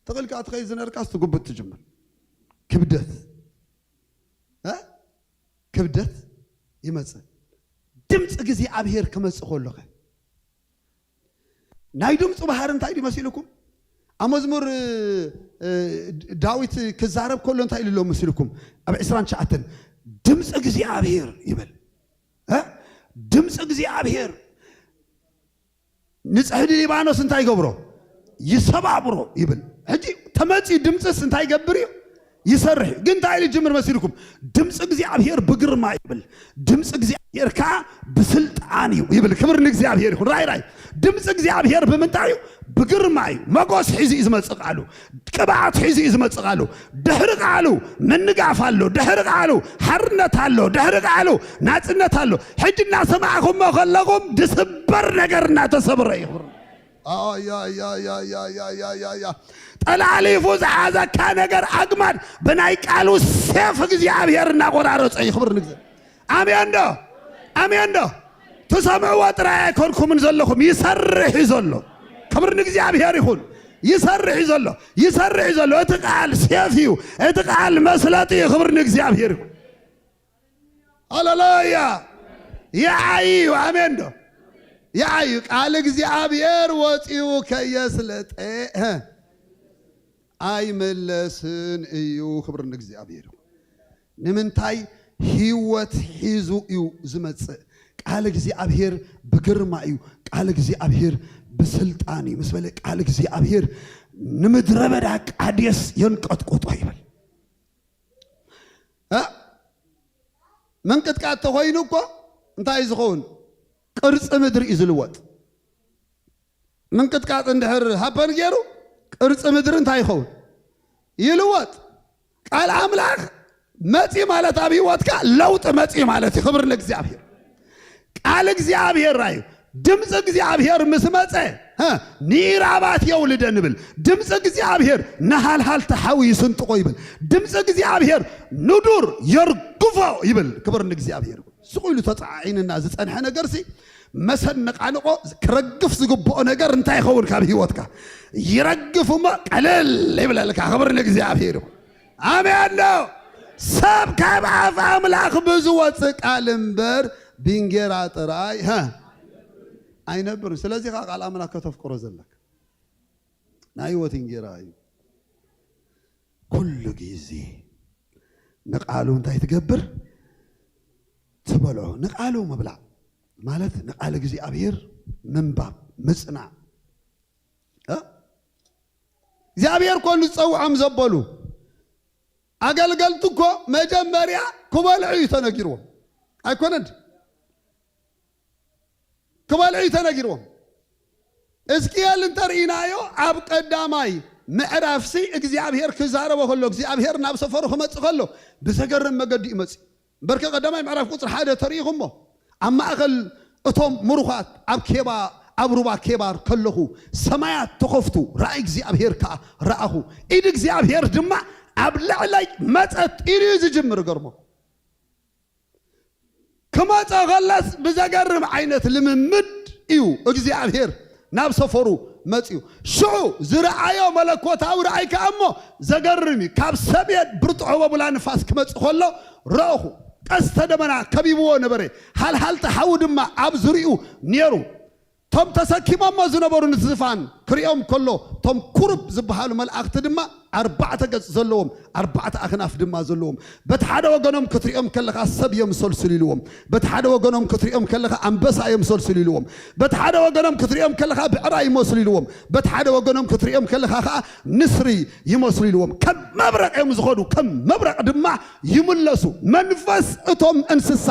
ተቐልካ ትኸይድ ዝነበርካስ ትጉብጥ ትጅምር። ክብደት፣ እ? ክብደት ይመጽእ። ድምፂ እግዚኣብሔር ክመጽእ ከሎኸ፣ ናይ ድምፁ ባህሪ እንታይ ድዩ መሲልኩም? ኣብ መዝሙር፣ እ፣ እ፣ ዳዊት ክዛረብ ከሎ እንታይ ኢሉ ኣሎ መሲልኩም? ኣብ ዕስራን ትሽዓተን፣ "ድምፂ እግዚኣብሔር" ይብል። እ? "ድምፂ እግዚኣብሔር ንጽሕዲ ሊባኖስ እንታይ ይገብሮ? ይሰባብሮ" ይብል። ሕጂ ተመጺኡ ድምጽስ እንታይ ይገብር እዩ? ይሰርሕ እዩ። ግን እንታይ ኢሉ ይጅምር መሲልኩም? "ድምጺ እግዚኣብሔር ብግርማ" ይብል። "ድምጺ እግዚኣብሔር ከኣ ብስልጣን እዩ" ይብል። ክብር ንእግዚኣብሔር ይኹን። ራይ ራይ፣ ድምጺ እግዚኣብሔር ብምንታይ እዩ? ብግርማ እዩ። መጎስ ሒዙ እዩ ዝመጽእ ቃሉ። ቅብኣት ሒዙ እዩ ዝመጽእ ቃሉ። ድሕሪ ቃሉ ምንጋፍ ኣሎ። ድሕሪ ቃሉ ሓርነት ኣሎ። ድሕሪ ቃሉ ናጽነት ኣሎ። ሕጂ እናሰማዕኹሞ ከለኹም ድስበር ነገር እናተሰብረ እዩ። ኣያያያያያያ። ጠላሊፉ ዝሓዘካ ነገር ኣግማድ ብናይ ቃሉ ሴፍ እግዚኣብሔር እናቆራረጾ እዩ። ክብር ንግዘ-፣ ኣሜን ዶ? ኣሜን ዶ? ትሰምዕዎ ጥራይ ኣይኮንኩምን ዘለኹም፣ ይሰርሕ እዩ ዘሎ። ክብር ንእግዚኣብሔር ይኹን። ይሰርሕ እዩ ዘሎ። ይሰርሕ እዩ ዘሎ። እቲ ቃል ሴፍ እዩ። እቲ ቃል መስለጢ እዩ። ክብር ንእግዚኣብሔር ይኹን። ሃሌሉያ። ይዓይ እዩ። ኣሜን ዶ? ይዓይ እዩ። ቃል እግዚኣብሔር ወፂኡ ከየስለጠ ኣይመለስን እዩ። ክብር ንእግዚኣብሔር ይኹን። ንምንታይ? ህይወት ሒዙ እዩ ዝመጽእ። ቃል እግዚኣብሔር ብግርማ እዩ። ቃል እግዚኣብሔር ብስልጣን እዩ። ምስ በለ፣ ቃል እግዚኣብሔር ንምድረ በዳ ቃዴስ የንቀጥቁጦ ይብል። እ? ምንቅጥቃጥ ተኾይኑ እኮ እንታይ እዩ ዝኸውን? ቅርጺ ምድሪ እዩ ዝልወጥ። ምንቅጥቃጥ እንድሕር ሃፐን ገይሩ፣ ቅርጺ ምድሪ እንታይ ይኸውን? ይልወጥ። ቃል ኣምላኽ መጺ ማለት ኣብ ህይወትካ ለውጢ መጺ ማለት እዩ። ክብር ንእግዚኣብሔር። ቃል እግዚኣብሔር ራዩ፣ ድምፂ እግዚኣብሔር ምስ መጸ፣ ሀ፣ "ንኢራባት የውልደ" ንብል። ድምፂ እግዚኣብሔር ንሃልሃልቲ ሓዊ ይስንጥቆ ይብል። ድምፂ እግዚኣብሔር ንዱር የርግፎ ይብል። ክብር ንእግዚኣብሔር። ስቕ ኢሉ ተጻዒንና ዝጸንሐ ነገርሲ፣ መሰነቓንቆ ክረግፍ ዝግብኦ ነገር እንታይ ይኸውን? ካብ ህይወትካ ይረግፍ እሞ ቀለል ይብለልካ። ክብር ንእግዚኣብሔር ይኹን። ኣሜን ዶ? ሰብ ካብ ኣፍ ኣምላኽ ብዝወጽእ ቃል እምበር ብእንጌራ ጥራይ፣ ሀ፣ ኣይነብርን። ስለዚ ኸዓ ቃል ኣምላኽ ከተፍቅሮ ዘለካ ናይ ህይወት እንጌራ እዩ። ኩሉ ግዜ ንቃሉ እንታይ ትገብር? ትበልዖ። ንቃሉ ምብላዕ ማለት ንቃል እግዚኣብሔር ምንባብ፣ ምጽናዕ። እ? እግዚኣብሔር እኮ ንዝጸውዖም ዘበሉ ኣገልገልቲ እኮ መጀመርያ ክበልዑ እዩ ተነጊርዎም። ኣይኮነን? ክበልዑ እዩ ተነጊርዎም። ሕዝቅኤል እንተርኢናዮ፣ ኣብ ቀዳማይ ምዕራፍሲ እግዚኣብሔር ክዛረቦ ከሎ፣ እግዚኣብሔር ናብ ሰፈሩ ክመጽእ ከሎ፣ ብዘገርም መገዲ እዩ መጽእ። በርከ ቀዳማይ ምዕራፍ ቁጽሪ ሓደ ተርኢኹሞ፣ ኣብ ማእከል እቶም ምሩኻት ኣብ ኬባ-፣ ኣብ ሩባ ኬባር ከለኹ፣ ሰማያት ተኸፍቱ፣ ራእይ እግዚኣብሔር ከኣ ረኣኹ፣ ኢድ እግዚኣብሔር ድማ ኣብ ልዕለይ መጸት ኢሉ እዩ ዝጅምር። ገርሞ። ክመጾ ከለስ ብዘገርም ዓይነት ልምምድ እዩ እግዚኣብሔር ናብ ሰፈሩ መጽዩ። ሽዑ ዝረኣዮ መለኮታዊ ረኣይ ከኣ እሞ ዘገርም እዩ። ካብ ሰሜን ብርቱዕ ህቦብላ ንፋስ ክመጽእ ከሎ ረእኹ። ቀስተ ደመና ከቢብዎ ነበረ። ሃልሃልቲ ሓዊ ድማ ኣብ ዙሪኡ ነይሩ። እቶም ተሰኪሞሞ ዝነበሩ ነቲ ዝፋን ክሪኦም ከሎ፣ እቶም ኩሩብ ዝበሃሉ መላእኽቲ ድማ ኣርባዕተ ገጽ ዘለዎም፣ ኣርባዕተ ኣኽናፍ ድማ ዘለዎም፣ በቲ ሓደ ወገኖም ክትሪኦም ከለኻ ሰብ እዮም ሰልስሉ ኢልዎም፣ በቲ ሓደ ወገኖም ክትሪኦም ከለኻ ኣንበሳ እዮም ሰልስሉ ኢልዎም፣ በቲ ሓደ ወገኖም ክትሪኦም ከለኻ ብዕራይ ይመስሉ ኢልዎም፣ በቲ ሓደ ወገኖም ክትሪኦም ከለኻ ኸኣ ንስሪ ይመስሉ ኢልዎም። ከም መብረቕ እዮም ዝኸዱ፣ ከም መብረቕ ድማ ይምለሱ። መንፈስ እቶም እንስሳ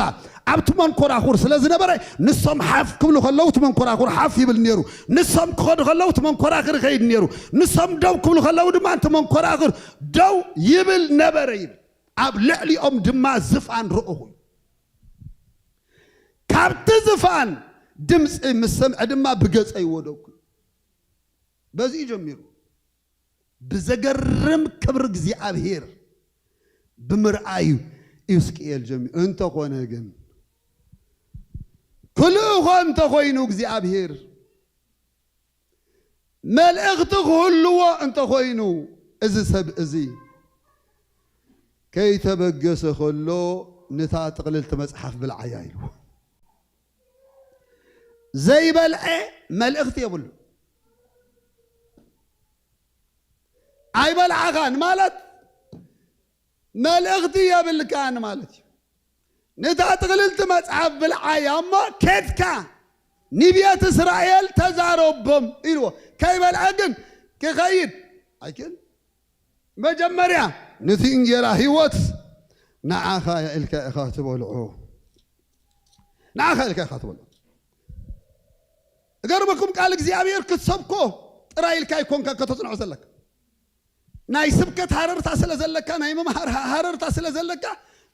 ኣብቲ መንኮራኹር ስለ ዝነበረ፣ ንሶም ሓፍ ክብሉ ከለዉ እቲ መንኮራኹር ሓፍ ይብል ነይሩ። ንሶም ክኸዱ ከለዉ እቲ መንኮራኹር ይኸይድ ነይሩ። ንሶም ደው ክብሉ ከለዉ ድማ እቲ መንኮራኹር ደው ይብል ነበረ ይብል። ኣብ ልዕሊኦም ድማ ዝፋን ረእኹ። ካብቲ ዝፋን ድምፂ ምስ ሰምዐ ድማ ብገፀይ ወደኩ። በዚ እዩ ጀሚሩ። ብዘገርም ክብሪ እግዚኣብሔር ብምርኣዩ እዩ ሕዝቅኤል ጀሚሩ። እንተኾነ ግን ክልእኾ እንተኾይኑ እግዚኣብሔር መልእኽቲ ክህልዎ እንተኾይኑ እዚ ሰብ እዚ ከይተበገሰ ከሎ ነታ ጥቕልልቲ መጽሓፍ ብልዓያ ኢልዎ። ዘይበልዐ መልእኽቲ የብሉ። ኣይበልዓኻን ማለት መልእኽቲ የብልካን ማለት እዩ። ነታ ጥቕልልቲ መጽሓፍ ብልዓያ እሞ ኬድካ ንቤት እስራኤል ተዛረቦም ኢልዎ። ከይበልዐ ግን ክኸይድ ኣይክእል። መጀመርያ ነቲ እንጌራ ህይወት ንዓኻ ኢልካ ኢኻ ትበልዖ። ንዓኻ ኢልካ ኢኻ ትበልዖ። እገርመኩም ቃል እግዚኣብሔር ክትሰብኮ ጥራይ ኢልካ ኣይኮንካ ከተጽንዖ ዘለካ። ናይ ስብከት ሃረርታ ስለ ዘለካ፣ ናይ ምምሃር ሃ-፣ ሃረርታ ስለ ዘለካ፣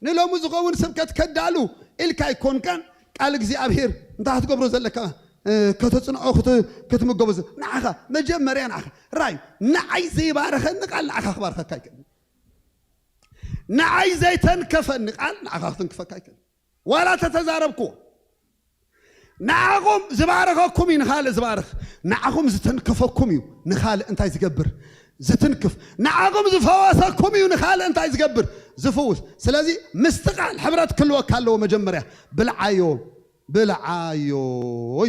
ንሎሚ ዝኸውን ስብከት ከዳሉ ኢልካ ኣይኮንካን። ቃል እግዚኣብሔር እንታይ ክትገብሮ ዘለካ፣ እ፣ ከተጽንዖ፣ ክት-፣ ክትምገቦ ዘ-፣ ንዓኻ፣ መጀመርያ ንዓኻ። ራይ፣ ንዓይ ዘይባረኸኒ ቃል ንዓኻ ክባርኸካ ኣይክእልን። ንዓይ ዘይተንከፈኒ ቃል ንዓኻ ክትንክፈካ ኣይክእልን። ዋላ ተተዛረብክዎ። ንዓኹም ዝባረኸኩም እዩ ንኻልእ ዝባርኽ። ንዓኹም ዝተንከፈኩም እዩ ንኻልእ እንታይ ዝገብር? ዝትንክፍ። ንዓኹም ዝፈወሰኩም እዩ ንኻልእ እንታይ ዝገብር? ዝፍውስ። ስለዚ ምስቲ ቃል ሕብረት ክህልወካ ኣለዎ። መጀመርያ ብልዓዮ፣ ብልዓዮ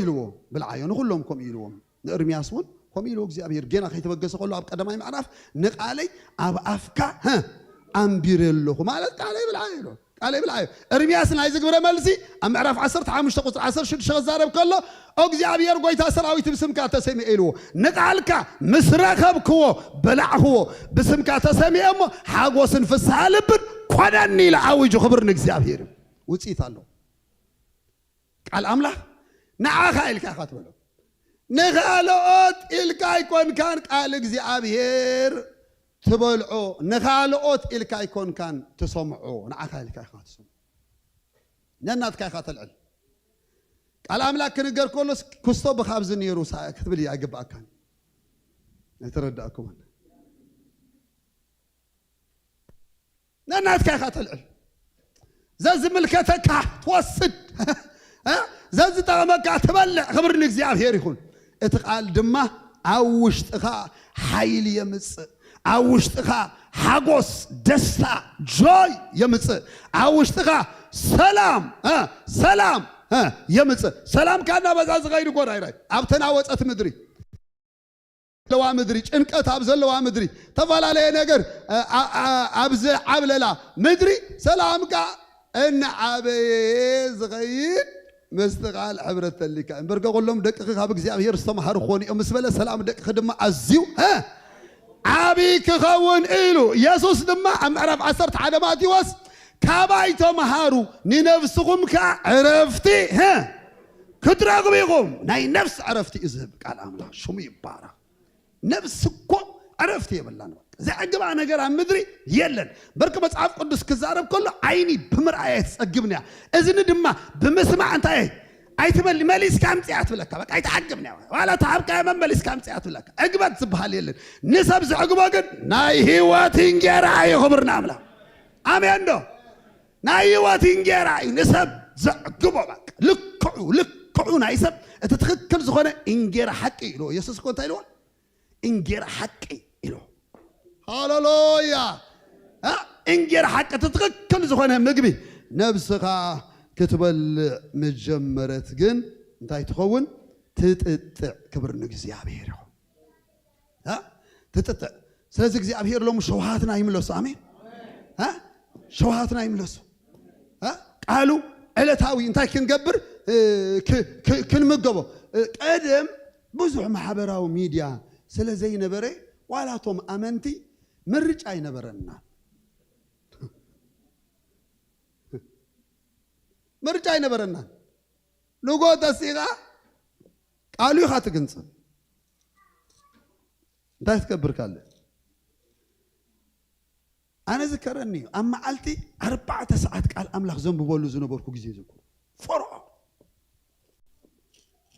ኢልዎ። ብልዓዮ። ንኹሎም ከምኡ ኢልዎም። ንእርምያስ እውን ከምኡ ኢልዎ እግዚኣብሔር። ጌና ከይተበገሰ ከሎ ኣብ ቀዳማይ ምዕራፍ ንቃለይ ኣብ ኣፍካ፣ ሀ፣ ኣንቢረ ኣለኹ ማለት ቃለይ ብልዓዮ ኢልዎ። ቃለይ ብልዓዮ። እርምያስ ናይዚ ግብረ መልሲ ኣብ ምዕራፍ ዓሰርተ ሓሙሽተ ቁጽሪ ዓሰርተ ሽዱሽተ ክዛረብ ከሎ፣ "እግዚኣብሔር ጐይታ ሰራዊት ብስምካ ተሰሚዐ" ኢልዎ። "ንቃልካ ምስ ረኸብክዎ በላዕክዎ፣ ብስምካ ተሰሚዐ እሞ ሓጎስን ፍስሃ ልብን ኮነኒ" ኢለ ኣዊጁ። ክብር ንእግዚኣብሔር እዩ። ውጽኢት ኣለዎ። ቃል ኣምላኽ ንዓኻ ኢልካ ኢኻ ትበሎ። ንኻልኦት ኢልካ ኣይኮንካን ቃል እግዚኣብሔር ትበልዖ፣ ንኻልኦት ኢልካ ኣይኮንካን ትሰምዖ፣ ንዓኻ ኢልካ ኢኻ ትሰምዖ። ነናትካ ኢኻ ተልዕል። ቃል ኣምላኽ ክንገር ከሎስ ክስቶ ብኻብዚ ነይሩ ሳ-፣ ክትብል ኣይግብኣካን። ኣይተረዳእኩምን። ነናትካ ኢኻ ተልዕል። ዘዝምልከተካ ትወስድ፣ እ? ዘዝጠቕመካ ትበልዕ። ክብሪ ንእግዚኣብሔር ይኹን። እቲ ቃል ድማ ኣብ ውሽጥኻ ሓይሊ የምጽእ፣ ኣብ ውሽጥኻ ሓጎስ፣ ደስታ፣ ጆይ የምጽእ፣ ኣብ ውሽጥኻ ሰላም፣ እ፣ ሰላም፣ እ፣ የምጽእ። ሰላም ካና በዛ ዝኸይድ እኮ ራይ ራይ ኣብ ተናወጸት ምድሪ ዘለዋ ምድሪ፣ ጭንቀት ኣብ ዘለዋ ምድሪ፣ ተፈላለየ ነገር፣ እ፣ ኣ-፣ ኣ-፣ ኣብ ዝዓብለላ ምድሪ ሰላምካ እናዓበየ ዝኸይድ ምስቲ ቃል ሕብረት ተሊካ። እምበርከ ኩሎም ደቅኺ ካብ እግዚኣብሔር ዝተምሃሩ ክኾኑ እዮም ምስ በለ፣ ሰላም ደቅኺ ድማ ኣዝዩ፣ እ፣ ዓብዪ ክኸውን ኢሉ። ኢየሱስ ድማ ኣብ ምዕራፍ ዓሰርተ ሓደ ማቴዎስ፣ "ካባይ ተምሃሩ፣ ንነፍስኹም ከኣ ዕረፍቲ፣ እ፣ ክትረኽቡ ኢኹም።" ናይ ነፍሲ ዕረፍቲ እዩ ዝህብ ቃል ኣምላኽ። ሽሙ ይባረኽ። ነብሲ እኮ ዕረፍቲ የብላን። በቃ ዘዕግባ ነገር ኣብ ምድሪ የለን። በርክ መጽሓፍ ቅዱስ ክዛረብ ከሎ ዓይኒ ብምርኣይ ኣይትጸግብን እያ፣ እዝኒ ድማ ብምስማዕ እንታይ ኣይትመሊ፣ መሊስካ ኣምጽኣ ትብለካ። በቃ ኣይትዓግብን እያ። ዋላ ተሃብካያ መመሊስካ ኣምጽኣ ትብለካ። ዕግበት ዝበሃል የለን። ንሰብ ዘዕግቦ ግን ናይ ህይወት እንጌራ እዩ። ክብር ንኣምላኽ። ኣሜን ዶ? ናይ ህይወት እንጌራ እዩ። ንሰብ ዘዕግቦ በቃ። ልክዑ፣ ልክዑ ናይ ሰብ እቲ ትኽክል ዝኾነ እንጌራ ሓቂ ኢልዎ። የሱስ እኮ እንታይ ኢልዎ? እንጌራ ሓቂ ኢልዎ። ሃሌሉያ! እ? እንጌራ ሓቂ እቲ ትኽክል ዝኾነ ምግቢ ነብስኻ ክትበልዕ ምስ ጀመረት ግን እንታይ ትኸውን? ትጥጥዕ። ክብሪ ንእግዚኣብሔር ይኹን። እ? ትጥጥዕ። ስለዚ እግዚኣብሔር ሎሚ ሸውሃትና ይምለሱ። ኣሜን። እ? ሸውሃትና ይምለሱ። እ? ቃሉ ዕለታዊ እንታይ ክንገብር? እ፣ ክ-፣ ክ-፣ ክንምገቦ። እ፣ ቀደም ብዙሕ ማሕበራዊ ሚድያ ስለ ዘይነበረ ዋላ እቶም ኣመንቲ ምርጫ ኣይነበረና። ምርጫ ኣይነበረናን። ንጎ ተሲኻ ቃሉ ኢኻ ትግንጽል። እንታይ ትገብር ካለ? ኣነ ዝከረኒ እዩ። ኣብ መዓልቲ ኣርባዕተ ሰዓት ቃል ኣምላኽ ዘንብበሉ ዝነበርኩ ግዜ ዝክሩ። ፈርዖ።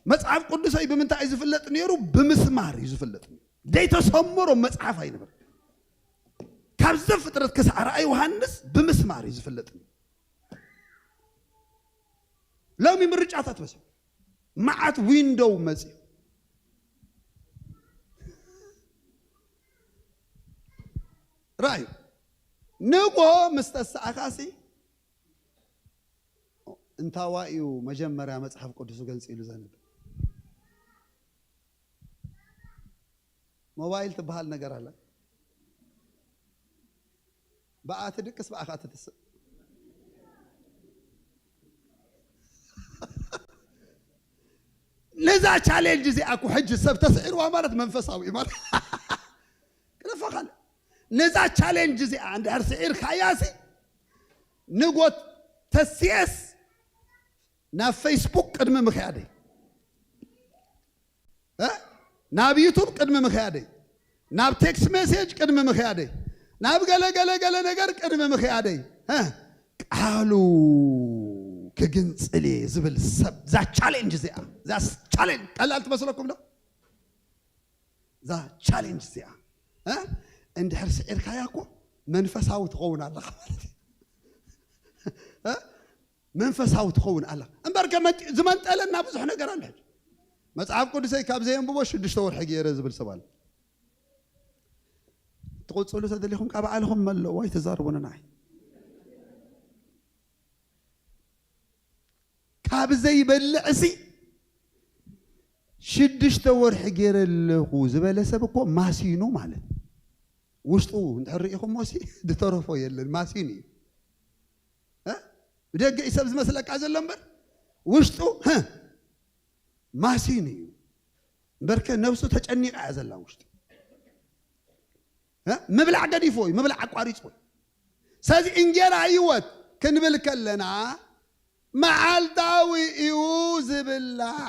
መጽሓፍ ቅዱሰይ ብምንታይ እዩ ዝፍለጥ ነይሩ? ብምስማር እዩ ዝፍለጥ ነይሩ። ዘይተሰምሮ መጽሓፍ ኣይነበረን። ካብ ዘፍጥረት ክሳዕ ራእይ ዮሃንስ ብምስማር እዩ ዝፍለጥ ነይሩ። ሎሚ ምርጫታት በዝሑ። መዓት ዊንዶው መጽዩ። ራእዩ። ንጎ ምስ ተሰኣኻሲ እንታዋ እዩ መጀመርያ መጽሓፍ ቅዱስ ገንጺሉ ዘንብብ? ሞባይል ትበሃል ነገር ኣላ። ብኣ ትድቅስ፣ ብኣኻ ትትስእ። ነዛ ቻሌንጅ እዚኣ እኮ ሕጂ ሰብ ተስዒርዋ ማለት መንፈሳዊ እዩ ማለት። ክነፋኻለ። ነዛ ቻሌንጅ እዚኣ እንድሕር ስዒርካያሲ ንጎት ተስየስ ናብ ፌስቡክ ቅድሚ ምኽያደይ፣ እ? ናብ ዩቱብ ቅድሚ ምኽያደይ፣ ናብ ቴክስት ሜሴጅ ቅድሚ ምኽያደይ፣ ናብ ገለ ገለ ገለ ነገር ቅድሚ ምኽያደይ፣ እ? ቃሉ ክግንጽል እየ ዝብል ሰብ፣ እዛ ቻሌንጅ እዚኣ፣ እዛ ቻሌንጅ ቀላል ትመስለኩም ዶ? እዛ ቻሌንጅ እዚኣ፣ እ? እንድሕር ስዒርካያ እኮ መንፈሳዊ ትኸውን ኣለኻ ማለት እዩ። እ? መንፈሳዊ ትኸውን ኣለኻ። እምበር ከመ-፣ ዝመንጠለና ብዙሕ ነገር ኣሎ። ሕጂ መጽሓፍ ቅዱሰይ ካብ ዘየንብቦ ሽዱሽተ ወርሒ ገይረ ዝብል ሰብ ኣሎ። ትቕጽሉ ተደሊኹም ካብ ባዕልኹም መለዎ ኣይተዛርቡና ንዓይ። ካብ ዘይበልዕሲ ሽዱሽተ ወርሒ ገይረ ኣለኹ ዝበለ ሰብ እኮ ማሲኑ ማለት እዩ። ውሽጡ እንድሕር ርኢኹሞሲ ዝተረፎ የለን፣ ማሲኑ እዩ። እ? ብደገ እዩ ሰብ ዝመስለካ ዘሎ እምበር ውሽጡ፣ ህ፣ ማሲኑ እዩ። እምበርከ ነብሱ ተጨኒቓ እያ ዘላ ውሽጡ። እ? ምብላዕ ገዲፎ እዩ፣ ምብላዕ ኣቋሪጹ እዩ። ስለዚ እንጌራ ህይወት ክንብል ከለና መዓልታዊ እዩ ዝብላዕ።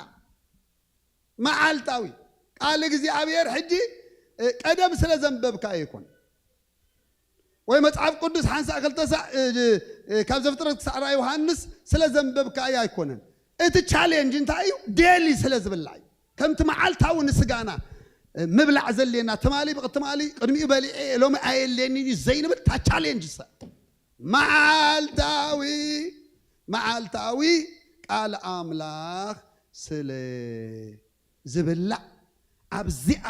መዓልታዊ ቃል እግዚኣብሔር ሕጂ፣ እ፣ ቀደም ስለ ዘንበብካ ኣይኮን። ወይ መጽሓፍ ቅዱስ ሓንሳእ ክልተ ሳዕ፣ እ፣ እ፣ ካብ ዘፍጥረት ክሳዕ ራእይ ዮሃንስ ስለ ዘንበብካ ኣይኮነን። እቲ ቻሌንጅ እንታይ እዩ? ዴሊ ስለ ዝብላዕ እዩ። ከምቲ መዓልታዊ ንስጋና፣ እ፣ ምብላዕ ዘድልየና፣ ትማሊ ብቅ-፣ ትማሊ ቅድሚኡ በሊዐ ሎሚ ኣየድልየንን እዩ ዘይንብል፣ እታ ቻሌንጅ እሳ። መዓልታዊ፣ መዓልታዊ ቃል ኣምላኽ ስለ ዝብላዕ፣ ኣብዚኣ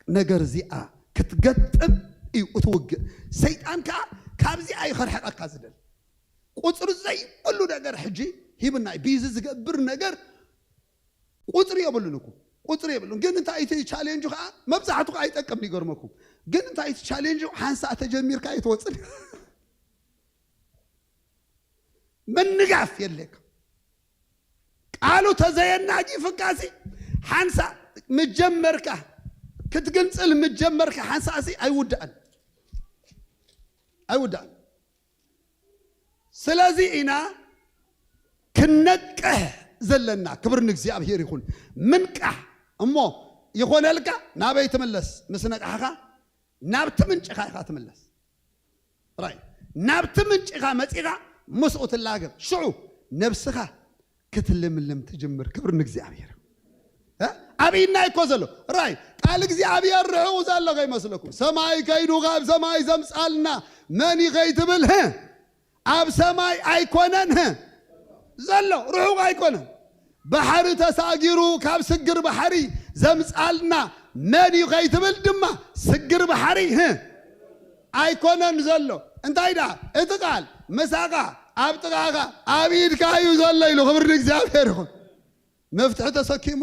ነገር እዚኣ ክትገጥም እዩ እቲ ውግእ። ሰይጣን ከኣ ካብዚኣ እዩ ከርሕቐካ ዝደሊ። ቁጽሪ ዘይብሉ ነገር ሕጂ ሂብና እዩ። ቢዚ ዝገብር ነገር ቁጽሪ የብሉን እኮ። ቁጽሪ የብሉን። ግን እንታይ እቲ ቻሌንጁ ከኣ መብዛሕቱ ከኣ ይጠቅም ይገርመኩም። ግን እንታይ እቲ ቻሌንጁ ሓንሳእ ተጀሚርካ ኣይትወጽን። ምንጋፍ የድልየካ። ቃሉ ተዘየናጊፍካሲ ሓንሳእ ምጀመርካ፣ ክትግንጽል ምጀመርካ ሓንሳእሲ ኣይውዳእን። ኣይውዳእን። ስለዚ ኢና ክንነቅሕ ዘለና። ክብሪ ንእግዚኣብሔር ይኹን። ምንቃሕ እሞ ይኾነልካ ናበይ ትምለስ? ምስ ነቃሕኻ ናብቲ ምንጭኻ ኢኻ ትምለስ። ራይ ናብቲ ምንጭኻ መጺኻ ምስኡ ትላገብ። ሽዑ ነብስኻ ክትልምልም ትጅምር። ክብሪ ንእግዚኣብሔር። እ? ኣብ ኢድና እኮ ዘሎ ራይ ቃል እግዚኣብሔር ርሑቕ ዘሎ ከይመስለኩም። ሰማይ ከይዱ ካብ ሰማይ ዘምጻልና መን እዩ ከይትብል፣ ህ፣ ኣብ ሰማይ ኣይኮነን፣ ህ፣ ዘሎ ርሑቕ ኣይኮነን። ባሕሪ ተሳጊሩ ካብ ስግር ባሕሪ ዘምጻልና መን እዩ ከይትብል ድማ ስግር ባሕሪ፣ ህ፣ ኣይኮነን ዘሎ። እንታይ ደኣ? እቲ ቃል ምሳኻ፣ ኣብ ጥቓኻ፣ ኣብ ኢድካ እዩ ዘሎ ኢሉ። ክብሪ ንእግዚኣብሔር ይኹን። መፍትሒ ተሰኪሙ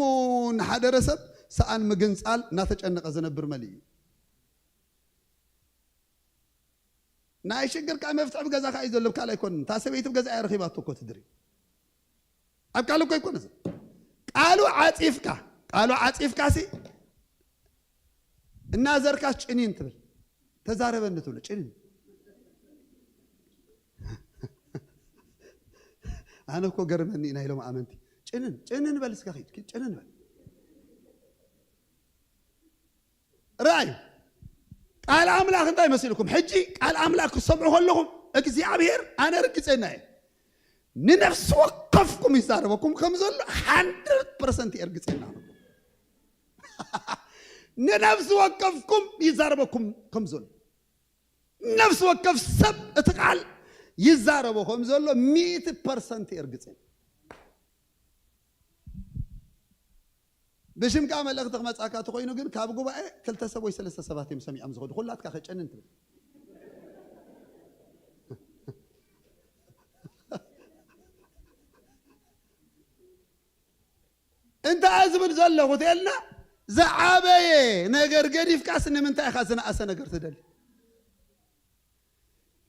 ንሓደረ ሰብ ሰኣን ምግንጻል እናተጨነቐ ዝነብር መሊእ እዩ። ናይ ሽግርካ መፍትሒ ብገዛኻ እዩ ዘሎ፣ ብካልእ ኣይኮንን። እታ ሰበይቲ ብገዛ እያ ረኺባቶ እኮ ትድሪ። ኣብ ቃል እኮ ኣይኮነ። ቃሉ ዓጺፍካ፣ ቃሉ ዓጺፍካ ሲ እናዘርካስ ጭኒን ትብል። ተዛረበኒ ትብሎ፣ ጭኒን። ኣነ እኮ ገርመኒ ናይ ሎም ኣመንቲ። ጭንን፣ ጭንን በል እስከ ኺድ፣ ኪድ ጭንን በል። ራእዩ ቃል ኣምላኽ እንታይ መሲልኩም? ሕጂ ቃል ኣምላኽ ክትሰምዑ ከለኹም፣ እግዚኣብሔር፣ ኣነ ርግጸና እየ፣ ንነፍሲ ወከፍኩም ይዛረበኩም ከም ዘሎ ሃንድረድ ፐርሰንት እየ ርግጸና። ንነፍሲ ወከፍኩም ይዛረበኩም ከም ዘሎ፣ ነፍሲ ወከፍ ሰብ እቲ ቃል ይዛረቦ ከም ዘሎ ሚእቲ ፐርሰንት እየ ርግጸና። ብሽምካ መልእኽቲ ክመጻካ ተኾይኑ ግን፣ ካብ ጉባኤ ክልተ ሰብ ወይ ሰለስተ ሰባት እዮም ሰሚዖም ዝኸዱ። ኩላትካ ከጨንን ትብል። እንታይ ዝብል ዘለኹ ተልና፣ ዝዓበየ ነገር ገዲፍካስ ንምንታይ ኢኻ ዝነኣሰ ነገር ትደሊ?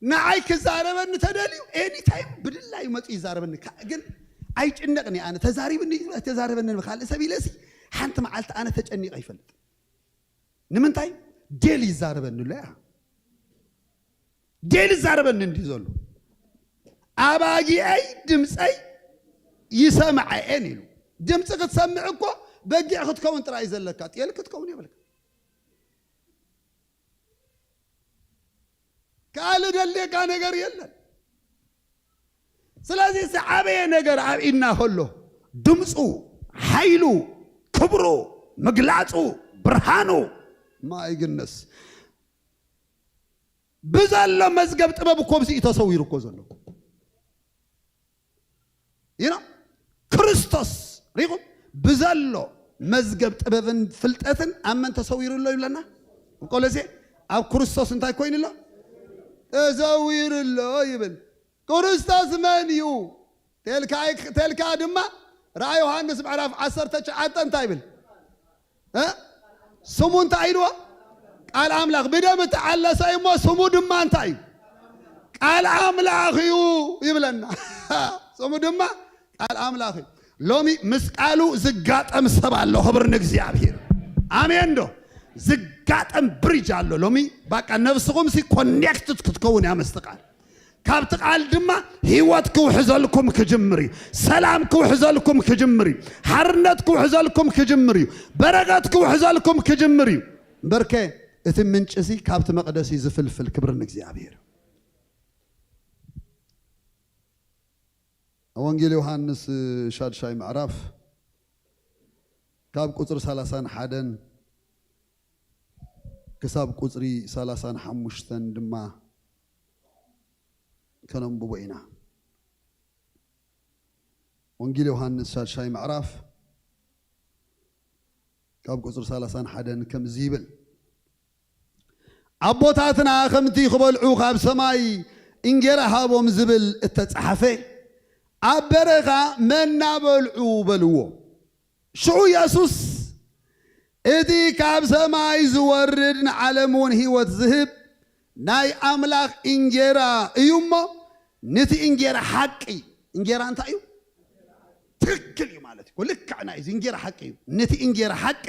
ንዓይ ክዛረበኒ ተደልዩ፣ ኤኒታይም ብድላዩ መጽኡ ይዛረበኒ። ካ-፣ ግን ኣይጭነቕን እየ ኣነ። ተዛሪብኒ፣ ተዛረበኒ ብኻልእ ሰብ ኢለሲ፣ ሓንቲ መዓልቲ ኣነ ተጨኒቐ ይፈልጥ። ንምንታይ? ዴል ይዛረበኒ ኣሎ እያ። ዴል ይዛረበኒ እንዲ ዘሎ። ኣባጊዐይ ድምፀይ ይሰምዐኤን ኢሉ። ድምፂ ክትሰምዕ እኮ በጊዕ ክትከውን ጥራይ ዘለካ፣ ጤል ክትከውን የብልካ። ካልእ ደልየካ ነገር የለን። ስለዚ ዝዓበየ ነገር ኣብ ኢድና ከሎ፣ ድምፁ፣ ሓይሉ፣ ክብሩ፣ ምግላፁ፣ ብርሃኑ፣ ማይ ግነስ ብዘሎ መዝገብ ጥበብ እኮ ብዚ እዩ ተሰዊሩ እኮ ዘሎ። ይኖ ክርስቶስ ሪኹም ብዘሎ መዝገብ ጥበብን ፍልጠትን ኣብ መን ተሰዊሩ ኣሎ ይብለና? ኣብ ቆሎሴ ኣብ ክርስቶስ እንታይ ኮይኑ ኣሎ? ተዘዊሩ ኣሎ ይብል። ክርስቶስ መን እዩ? ተልካ፣ ተልካ ድማ ራእይ ዮሃንስ ምዕራፍ ዓሰርተ ትሽዓተ እንታይ ይብል? እ? ስሙ እንታይ ኢልዎ? ቃል ኣምላኽ። ብደም እተዓለሰ እዩ እሞ ስሙ ድማ እንታይ እዩ? ቃል ኣምላኽ እዩ ይብለና። ስሙ ድማ ቃል ኣምላኽ እዩ። ሎሚ ምስ ቃሉ ዝጋጠም ሰብ ኣሎ። ክብሪ ንእግዚኣብሔር። ኣሜን ዶ? ዝጋጠም ብሪጅ ኣሎ። ሎሚ ባቃ ነብስኹም ሲ ኮኔክትድ ክትከውን እያ ምስቲ ቃል። ካብቲ ቃል ድማ ህይወት ክውሕዘልኩም ክጅምር እዩ። ሰላም ክውሕዘልኩም ክጅምር እዩ። ሓርነት ክውሕዘልኩም ክጅምር እዩ። በረከት ክውሕዘልኩም ክጅምር እዩ። እምበርከ እቲ ምንጭ ሲ ካብቲ መቕደስ እዩ ዝፍልፍል። ክብሪ ንእግዚኣብሔር። ኣብ ወንጌል ዮሃንስ ሻድሻይ ምዕራፍ ካብ ቁጽሪ ሰላሳን ሓደን ክሳብ ቁጽሪ ሰላሳን ሓሙሽተን ድማ ከነንብቦ ኢና። ወንጌል ዮሃንስ ሻድሻይ ምዕራፍ ካብ ቁጽሪ ሰላሳን ሓደን ከምዚ ይብል፣ ኣቦታትና ከምቲ ክበልዑ ካብ ሰማይ እንጌራ ሃቦም ዝብል እተጻሕፈ፣ ኣብ በረኻ መና በልዑ በልዎ። ሽዑ የሱስ፣ እቲ ካብ ሰማይ ዝወርድ ንዓለም እውን ህይወት ዝህብ ናይ ኣምላኽ እንጌራ እዩ እሞ፣ ነቲ እንጌራ ሓቂ፣ እንጌራ እንታይ እዩ? ትክክል እዩ ማለት እዩ። ልክዕ ናይ እዚ እንጌራ ሓቂ እዩ። ነቲ እንጌራ ሓቂ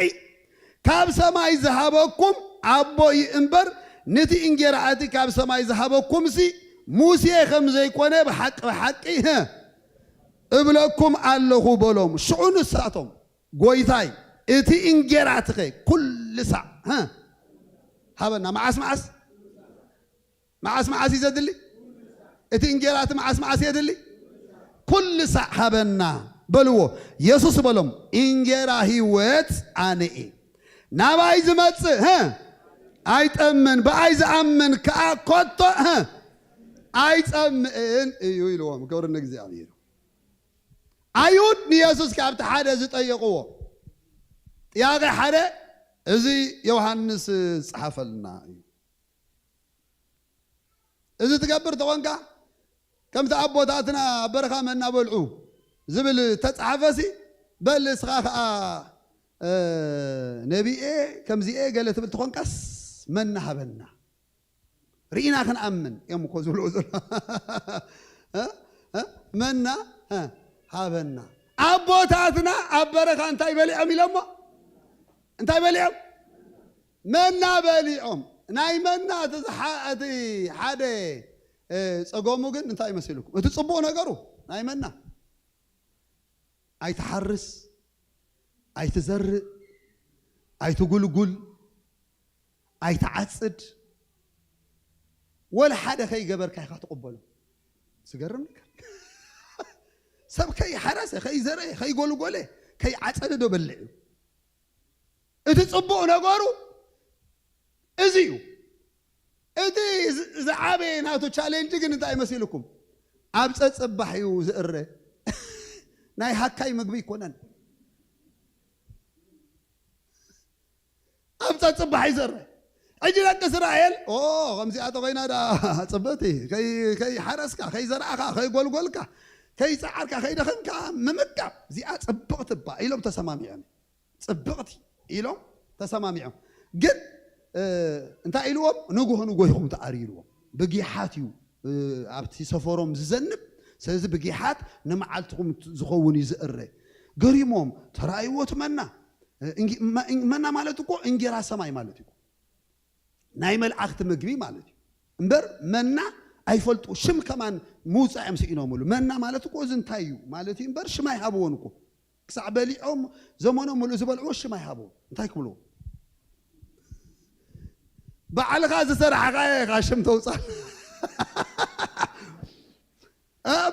ካብ ሰማይ ዝሃበኩም ኣቦ እዩ እምበር፣ ነቲ እንጌራ እቲ ካብ ሰማይ ዝሃበኩምሲ ሙሴ ከም ዘይኮነ ብሓቂ ብሓቂ፣ ህ፣ እብለኩም ኣለኹ በሎም። ሽዑ ንሳቶም፣ ጎይታይ፣ እቲ እንጌራ ትኸ ኩሉ ሳዕ፣ ህ፣ ሃበና። መዓስ መዓስ? መዓስ መዓስ እዩ ዘድሊ? እቲ እንጌራ እቲ መዓስ መዓስ የድሊ? ኩሉ ሳዕ ሃበና በልዎ። የሱስ በሎም፣ እንጌራ ህይወት ኣነ እየ። ናባይ ዝመጽእ፣ ህ፣ ኣይጠምን፣ ብኣይ ዝኣምን ከኣ ኮቶ፣ ህ፣ ኣይጸምእን እዩ ኢልዎም። ክብሪ ንእግዚኣብሔር። ኣይሁድ ንየሱስ ካብቲ ሓደ ዝጠየቕዎ ጥያቄ ሓደ እዚ ዮሃንስ ዝጸሓፈልና እዩ። እዚ ትገብር ተኾንካ ከምቲ ኣቦታትና ኣብ በረኻ መና በልዑ ዝብል ተጻሓፈሲ በል እስኻ ኸዓ ነቢኤ ከምዚኤ ገለ ትብል ተኾንካስ መና ሃበና ርኢና ክንኣምን እዮም እኮ ዝብልዎ ዘሎ። መና ሃበና ኣቦታትና ኣብ በረኻ እንታይ በሊዖም ኢሎሞ እንታይ በሊዖም መና በሊዖም ናይ መና እቲ ሓደ ጸገሙ ግን እንታይ መሲልኩም እቲ ጽቡቕ ነገሩ ናይ መና ኣይትሓርስ ኣይትዘርእ ኣይትጉልጉል ኣይትዓጽድ ወላ ሓደ ከይገበርካ ኢኻ ትቕበሎ ዝገርም ነገር ሰብ ከይሓረሰ ከይዘርአ ከይጎልጎለ ከይዓጸደ ዶ በልዕ እዩ እቲ ጽቡቕ ነገሩ እዚ እዩ እቲ ዝዓበየ ናቱ ቻሌንጅ ግን እንታይ መሲልኩም ኣብ ጸጽባሕ እዩ ዝእረ ናይ ሃካይ ምግቢ ይኮነን ኣብ ጸጽባሕ እዩ ዝእረ ሕጂ ደቂ እስራኤል ከምዚኣ ተኮይና ዳ ጽብእቲ ከይሓረስካ ከይዘርኣኻ ከይጎልጎልካ ከይጸዓርካ ከይደኸምካ ምምጋብ እዚኣ ጽብቕቲ እባ ኢሎም ተሰማሚዖም ጽብቕቲ ኢሎም ተሰማሚዖም ግን እንታይ ኢልዎም ንጉሆ ንጎ ኢኹም ተኣርዩ ኢልዎም ብጊሓት እዩ ኣብቲ ሰፈሮም ዝዘንብ ስለዚ ብጊሓት ንመዓልትኹም ዝኸውን እዩ ዝእረ ገሪሞም ተራእይዎ ትመና መና ማለት እኮ እንጌራ ሰማይ ማለት እዩ ናይ መልኣኽቲ ምግቢ ማለት እዩ እምበር መና ኣይፈልጡ ሽም ከማን ምውፃእ እዮም ስኢኖምሉ መና ማለት እኮ እዚ እንታይ እዩ ማለት እዩ እምበር ሽም ኣይሃብዎን እኮ ክሳዕ በሊዖም ዘመኖም ምሉእ ዝበልዕዎ ሽም ኣይሃብዎ እንታይ ክብልዎ ባዕልኻ ዝሰራሕኻ ኢኻ ሽም ተውፃል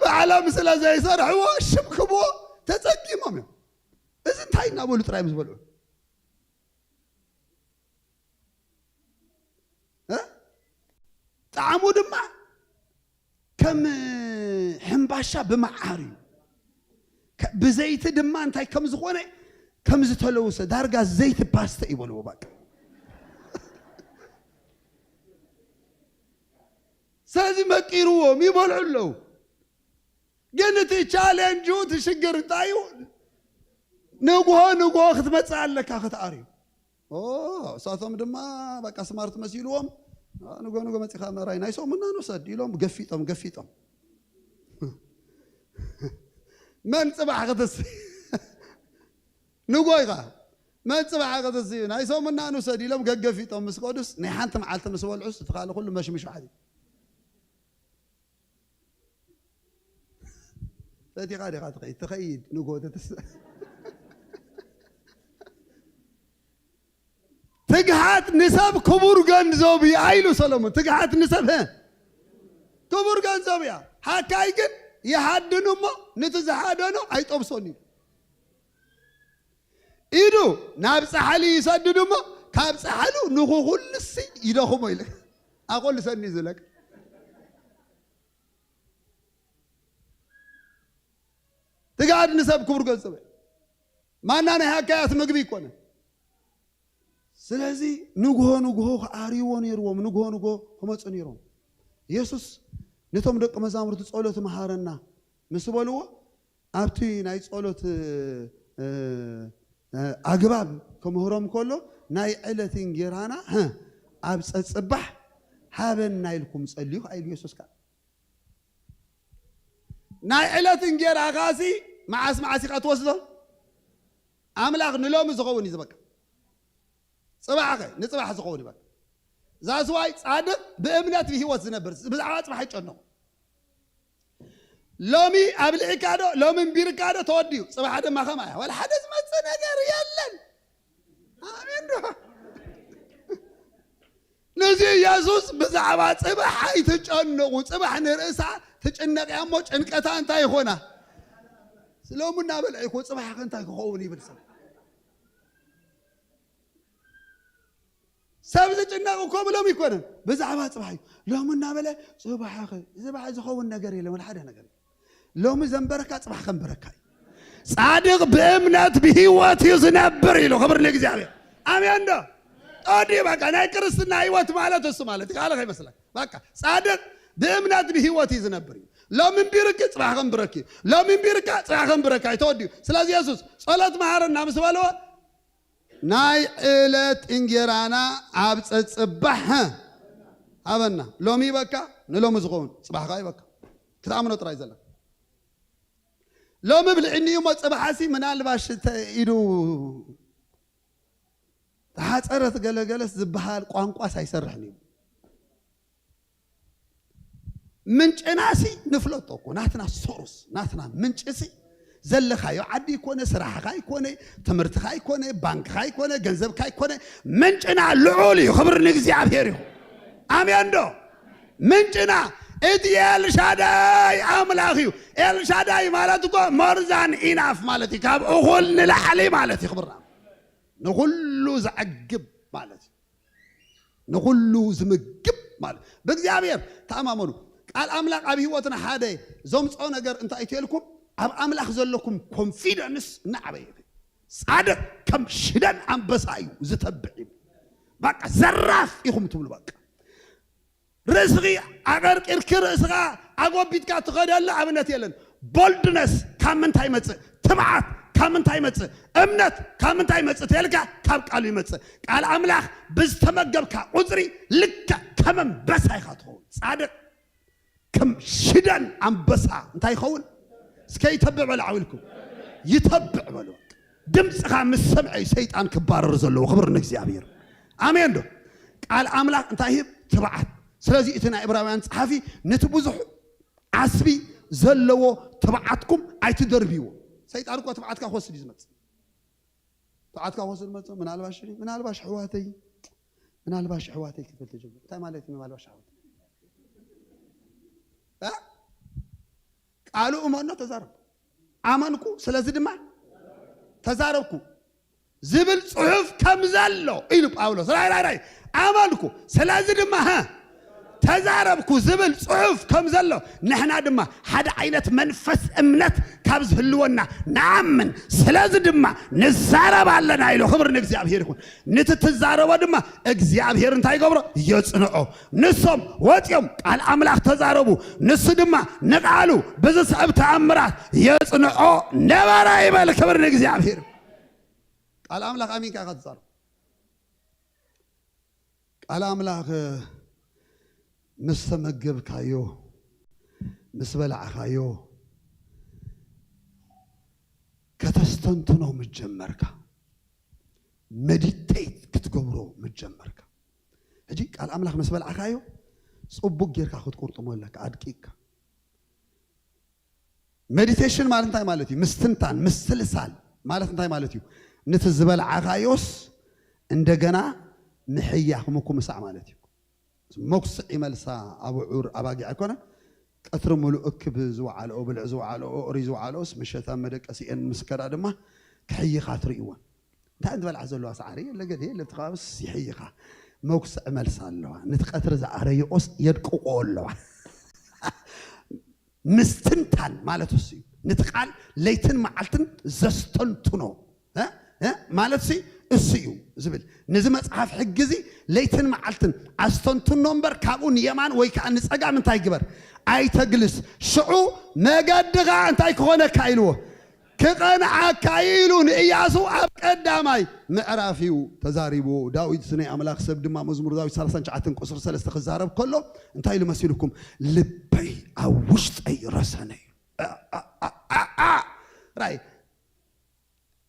ባዕሎም ስለ ዘይሰርሕዎ ሽም ክብዎ ተፀጊሞም እዮም እዚ እንታይ እናበሉ ጥራይ ምስ በልዑ ጣዕሙ ድማ ከም ሕምባሻ ብመዓር እዩ ብዘይቲ ድማ እንታይ ከም ዝኾነ ከም ዝተለውሰ ዳርጋ ዘይቲ ፓስተ ይበልዎ በቃ ስለዚ መቂርዎም ይበልዑ ኣለዉ ግን እቲ ቻሌንጁ እቲ ሽግር እንታይ እዩ ንግሆ ንግሆ ክትመፅእ ኣለካ ክትኣርዩ እሳቶም ድማ በቃ ስማርት መሲልዎም ንጎ ንጎ መፂኻ ምእራይ ናይ ሰሙና ንውሰድ ኢሎም ገፊጦም ገፊጦም መን ፅባሕ ክትስ ንጎ ኢኻ መን ፅባሕ ክትስ ናይ ሰሙና ንውሰድ ኢሎም ገገፊጦም ምስ ከዱስ ናይ ሓንቲ መዓልቲ ምስ በልዑስ እቲ ካልእ ኩሉ መሽምሽ ባሕሪ ፈቲኻ ዲኻ ትኸይድ ትኸይድ ንጎ ትትስ ትግሃት ንሰብ ክቡር ገንዘብ እያ ኢሉ ሰሎሞን ትግሃት ንሰብ ክቡር ገንዘብ እያ ሓካይ ግን ይሃድኑ እሞ ንቲ ዝሃደኖ ኣይጠብሶን እዩ ኢዱ ናብ ፀሓሊ ይሰድድ እሞ ካብ ፀሓሉ ንኹ ኩልሲ ይደኽሞ ኢለ ኣቆልሰኒ ዝለቅ ትግሃት ንሰብ ክቡር ገንዘብ ማና ናይ ሃካያት ምግቢ ይኮነ ስለዚ ንግሆ ንግሆ ክኣርይዎ ነይርዎም ንግሆ ንግሆ ክመፁ ነይሮም የሱስ ነቶም ደቂ መዛሙርቲ ጸሎት መሃረና ምስ በልዎ ኣብቲ ናይ ጸሎት ኣግባብ ክምህሮም ከሎ ናይ ዕለት እንጌራና ኣብ ጸጽባሕ ሃበና ኢልኩም ጸልዩ ኢሉ የሱስ ከዓ ናይ ዕለት እንጌራኻሲ መዓስ መዓስ ኢኻ ትወስዶ ኣምላኽ ንሎሚ ዝኸውን እዩ ዝበቃ ጽባሕኸ ንጽባሕ ዝኸውን ይበል ዛስዋይ ጻድቅ ብእምነት ብህይወት ዝነብር ብዛዕባ ጽባሕ ይጨነቑ ሎሚ ኣብልዕካ ዶ ሎሚ እምቢርካ ዶ ተወዲኡ ጽባሕ ድማ ከማ እያ ዋላ ሓደ ዝመጽእ ነገር የለን ኣሜን ዶ ነዚ ኢየሱስ ብዛዕባ ጽባሕ ኣይትጨንቑ ጽባሕ ንርእሳ ትጭነቅ እያ እሞ ጭንቀታ እንታይ ይኾና ሎሚ እናበልዐ ይኮ ጽባሕ እንታይ ክኸውን ይብል ሰብ ሰብ ዝጭነቕ እኮ ብሎም ይኮነን ብዛዕባ ፅባሕ እዩ ሎሚ እናበለ ፅባሕኸ ፅባሕ ዝኸውን ነገር የለ ወላ ሓደ ነገር ሎሚ ዘንበረካ ፅባሕ ከንበረካ እዩ ጻድቕ ብእምነት ብህይወት እዩ ዝነብር ኢሉ። ክብር ንእግዚኣብሔር። ኣሜን ዶ? ኦዲ በቃ ናይ ክርስትና ህይወት ማለት እሱ ማለት እዩ። ካልእ ከይመስለካ። በቃ ጻድቕ ብእምነት ብህይወት እዩ ዝነብር እዩ። ሎሚ እምቢርኪ ጽባሕ ከንብረኪ እዩ። ሎሚ እምቢርካ ጽባሕ ከንብረካ እዩ። ተወዲኡ። ስለዚ የሱስ ጸሎት መሃረና ምስ በልዎ ናይ ዕለት እንጌራና ኣብ ጸጽባሕ ሃበና። ሎሚ ይበካ፣ ንሎሚ ዝኸውን ጽባሕ ከኣ ይበካ። ክትኣምኖ ጥራይ ዘለካ። ሎሚ ብልዕኒ እሞ ጽባሕሲ ምናልባሽ እንተ ኢዱ ተሓጸረት ገለገለስ ዝበሃል ቋንቋስ ኣይሰርሕን እዩ። ምንጭናሲ ንፍለጦ እኮ፣ ናትና ሶርስ፣ ናትና ምንጭሲ ዘለኻዮ ዓዲ ይኮነ፣ ስራሕኻ ይኮነ፣ ትምህርትኻ ይኮነ፣ ባንክኻ ይኮነ፣ ገንዘብካ ይኮነ፣ ምንጭና ልዑል እዩ። ክብር ንእግዚኣብሔር ይኹን። ኣሜን ዶ? ምንጭና እቲ ኤልሻዳይ ኣምላኽ እዩ። ኤልሻዳይ ማለት እኮ more than enough ማለት እዩ። ካብ እኹል ንላዕሊ ማለት እዩ። ክብር ንኹሉ ዘዕግብ ማለት እዩ። ንኹሉ ዝምግብ ማለት ብእግዚኣብሔር ተኣማመኑ። ቃል ኣምላኽ ኣብ ህይወትና ሓደ ዘምፅኦ ነገር እንታይ እዩ ተልኩም? ኣብ ኣምላኽ ዘለኩም ኮንፊደንስ እናዓበየ ይኸይድ። ጻድቕ ከም ሽደን ኣንበሳ እዩ ዝተብዕ እዩ። በቃ ዘራፍ ኢኹም ትብሉ። በቃ ርእስኺ ኣቐርቂርኪ ርእስኻ ኣጎቢትካ ትኸደሉ ኣብነት የለን። ቦልድነስ ካብ ምንታይ ይመጽእ? ትብዓት ካብ ምንታይ ይመጽእ? እምነት ካብ ምንታይ ይመጽእ ተልካ ካብ ቃሉ ይመጽእ። ቃል ኣምላኽ ብዝተመገብካ ቁጽሪ ልክዕ ከም ኣንበሳ ኢኻ ትኸውን። ጻድቕ ከም ሽደን ኣንበሳ እንታይ ይኸውን? እስከ ይተብዕ በሉ ዓው ኢልኩም። ይተብዕ በሉ። ድምፅኻ ምስ ሰምዐ እዩ ሰይጣን ክባረር ዘለዎ። ክብር ንእግዚኣብሔር። ኣሜን ዶ? ቃል ኣምላኽ እንታይ ይህብ? ትብዓት። ስለዚ እቲ ናይ ዕብራውያን ጸሓፊ ነቲ ብዙሕ ዓስቢ ዘለዎ ትብዓትኩም ኣይትደርብይዎ። ሰይጣን እኮ ትብዓትካ ክወስድ እዩ ዝመጽእ። ትብዓትካ ክወስድ መጽእ። ምናልባሽ ምናልባሽ ኣሕዋተይ ምናልባሽ ኣሕዋተይ ክትብል ትጀምር። እንታይ ማለት እዩ ምናልባሽ ኣሕዋተይ? እ? ቃሉ እመኖ ተዛረብ። ኣመንኩ ስለዚ ድማ ተዛረብኩ ዝብል ጽሑፍ ከም ዘሎ ኢሉ ጳውሎስ። ራይ ራይ ራይ ኣመንኩ ስለዚ ድማ ሀ ተዛረብኩ ዝብል ጽሑፍ ከም ዘሎ ንሕና ድማ ሓደ ዓይነት መንፈስ እምነት ካብ ዝህልወና ንኣምን፣ ስለዚ ድማ ንዛረብ ኣለና ኢሉ። ክብር ንእግዚኣብሔር ይኹን። ንቲ ትዛረቦ ድማ እግዚኣብሔር እንታይ ይገብሮ? የጽንዖ። ንሶም ወጽዮም ቃል ኣምላኽ ተዛረቡ፣ ንሱ ድማ ንቓሉ ብዝስዕብ ተኣምራት የጽንዖ ነበረ ይበል። ክብር ንእግዚኣብሔር። ቃል ኣምላኽ ኣሚንካ ኢኻ ትዛረብ። ቃል ኣምላኽ ምስ ተመገብካዮ፣ ምስ በላዕካዮ፣ ከተስተንትኖ ምስ ጀመርካ፣ መዲቴት ክትገብሮ ምስ ጀመርካ፣ ሕጂ ቃል ኣምላኽ ምስ በላዕካዮ፣ ጽቡቅ ጌርካ ክትቁርጥሞ ኣለካ፣ ኣድቂቅካ። ሜዲቴሽን ማለት እንታይ ማለት እዩ? ምስትንታን፣ ምስልሳል ማለት እንታይ ማለት እዩ? ነቲ ዝበልዓኻዮስ እንደገና ምሕያኽ፣ ምኩምሳዕ ማለት እዩ። መኩስዕ ይመልሳ ኣቡዑር ኣባጊዕ ኣይኮነን። ቀትሪ ሙሉእ እክብ ዝወዓልኦ፣ ብልዒ ዝወዓልኦ፣ ኦሪ ዝወዓልኦስ ምሸት ኣብ መደቀሲኤን ምስ ከዳ ድማ ክሕይኻ ትርእይወን። እንታይ ዝበልዓ ዘለዋ ሳዕሪ የለ፣ ገለ የለ፣ ኣብቲ ከባቢስ ይሕይኻ። መኩስዕ መልሳ ኣለዋ። ነቲ ቀትሪ ዝኣረየኦስ የድቅቆ ኣለዋ። ምስትንታን ማለት እሱ እዩ። ነቲ ቃል ለይትን መዓልትን ዘስተንትኖ፣ እ? እ? ማለት ሲ እሱ እዩ ዝብል። ነዚ መጽሓፍ ሕጊ እዚ ለይትን መዓልትን ኣስተንትኖ እምበር፣ ካብኡ ንየማን ወይ ከዓ ንጸጋም እንታይ ግበር? ኣይተግልስ። ሽዑ መገድኻ እንታይ ክኾነካ ኢልዎ? ክቐንዓካ ኢሉ ንእያሱ ኣብ ቀዳማይ ምዕራፍ እዩ ተዛሪብዎ። ዳዊት፣ እቲ ናይ ኣምላኽ ሰብ ድማ፣ መዝሙር ዳዊት ሰላሳን ትሽዓተን ቁጽሪ ሰለስተ ክዛረብ ከሎ እንታይ ኢሉ መሲልኩም? ልበይ ኣብ ውሽጠይ ረሰነ እዩ። ራይ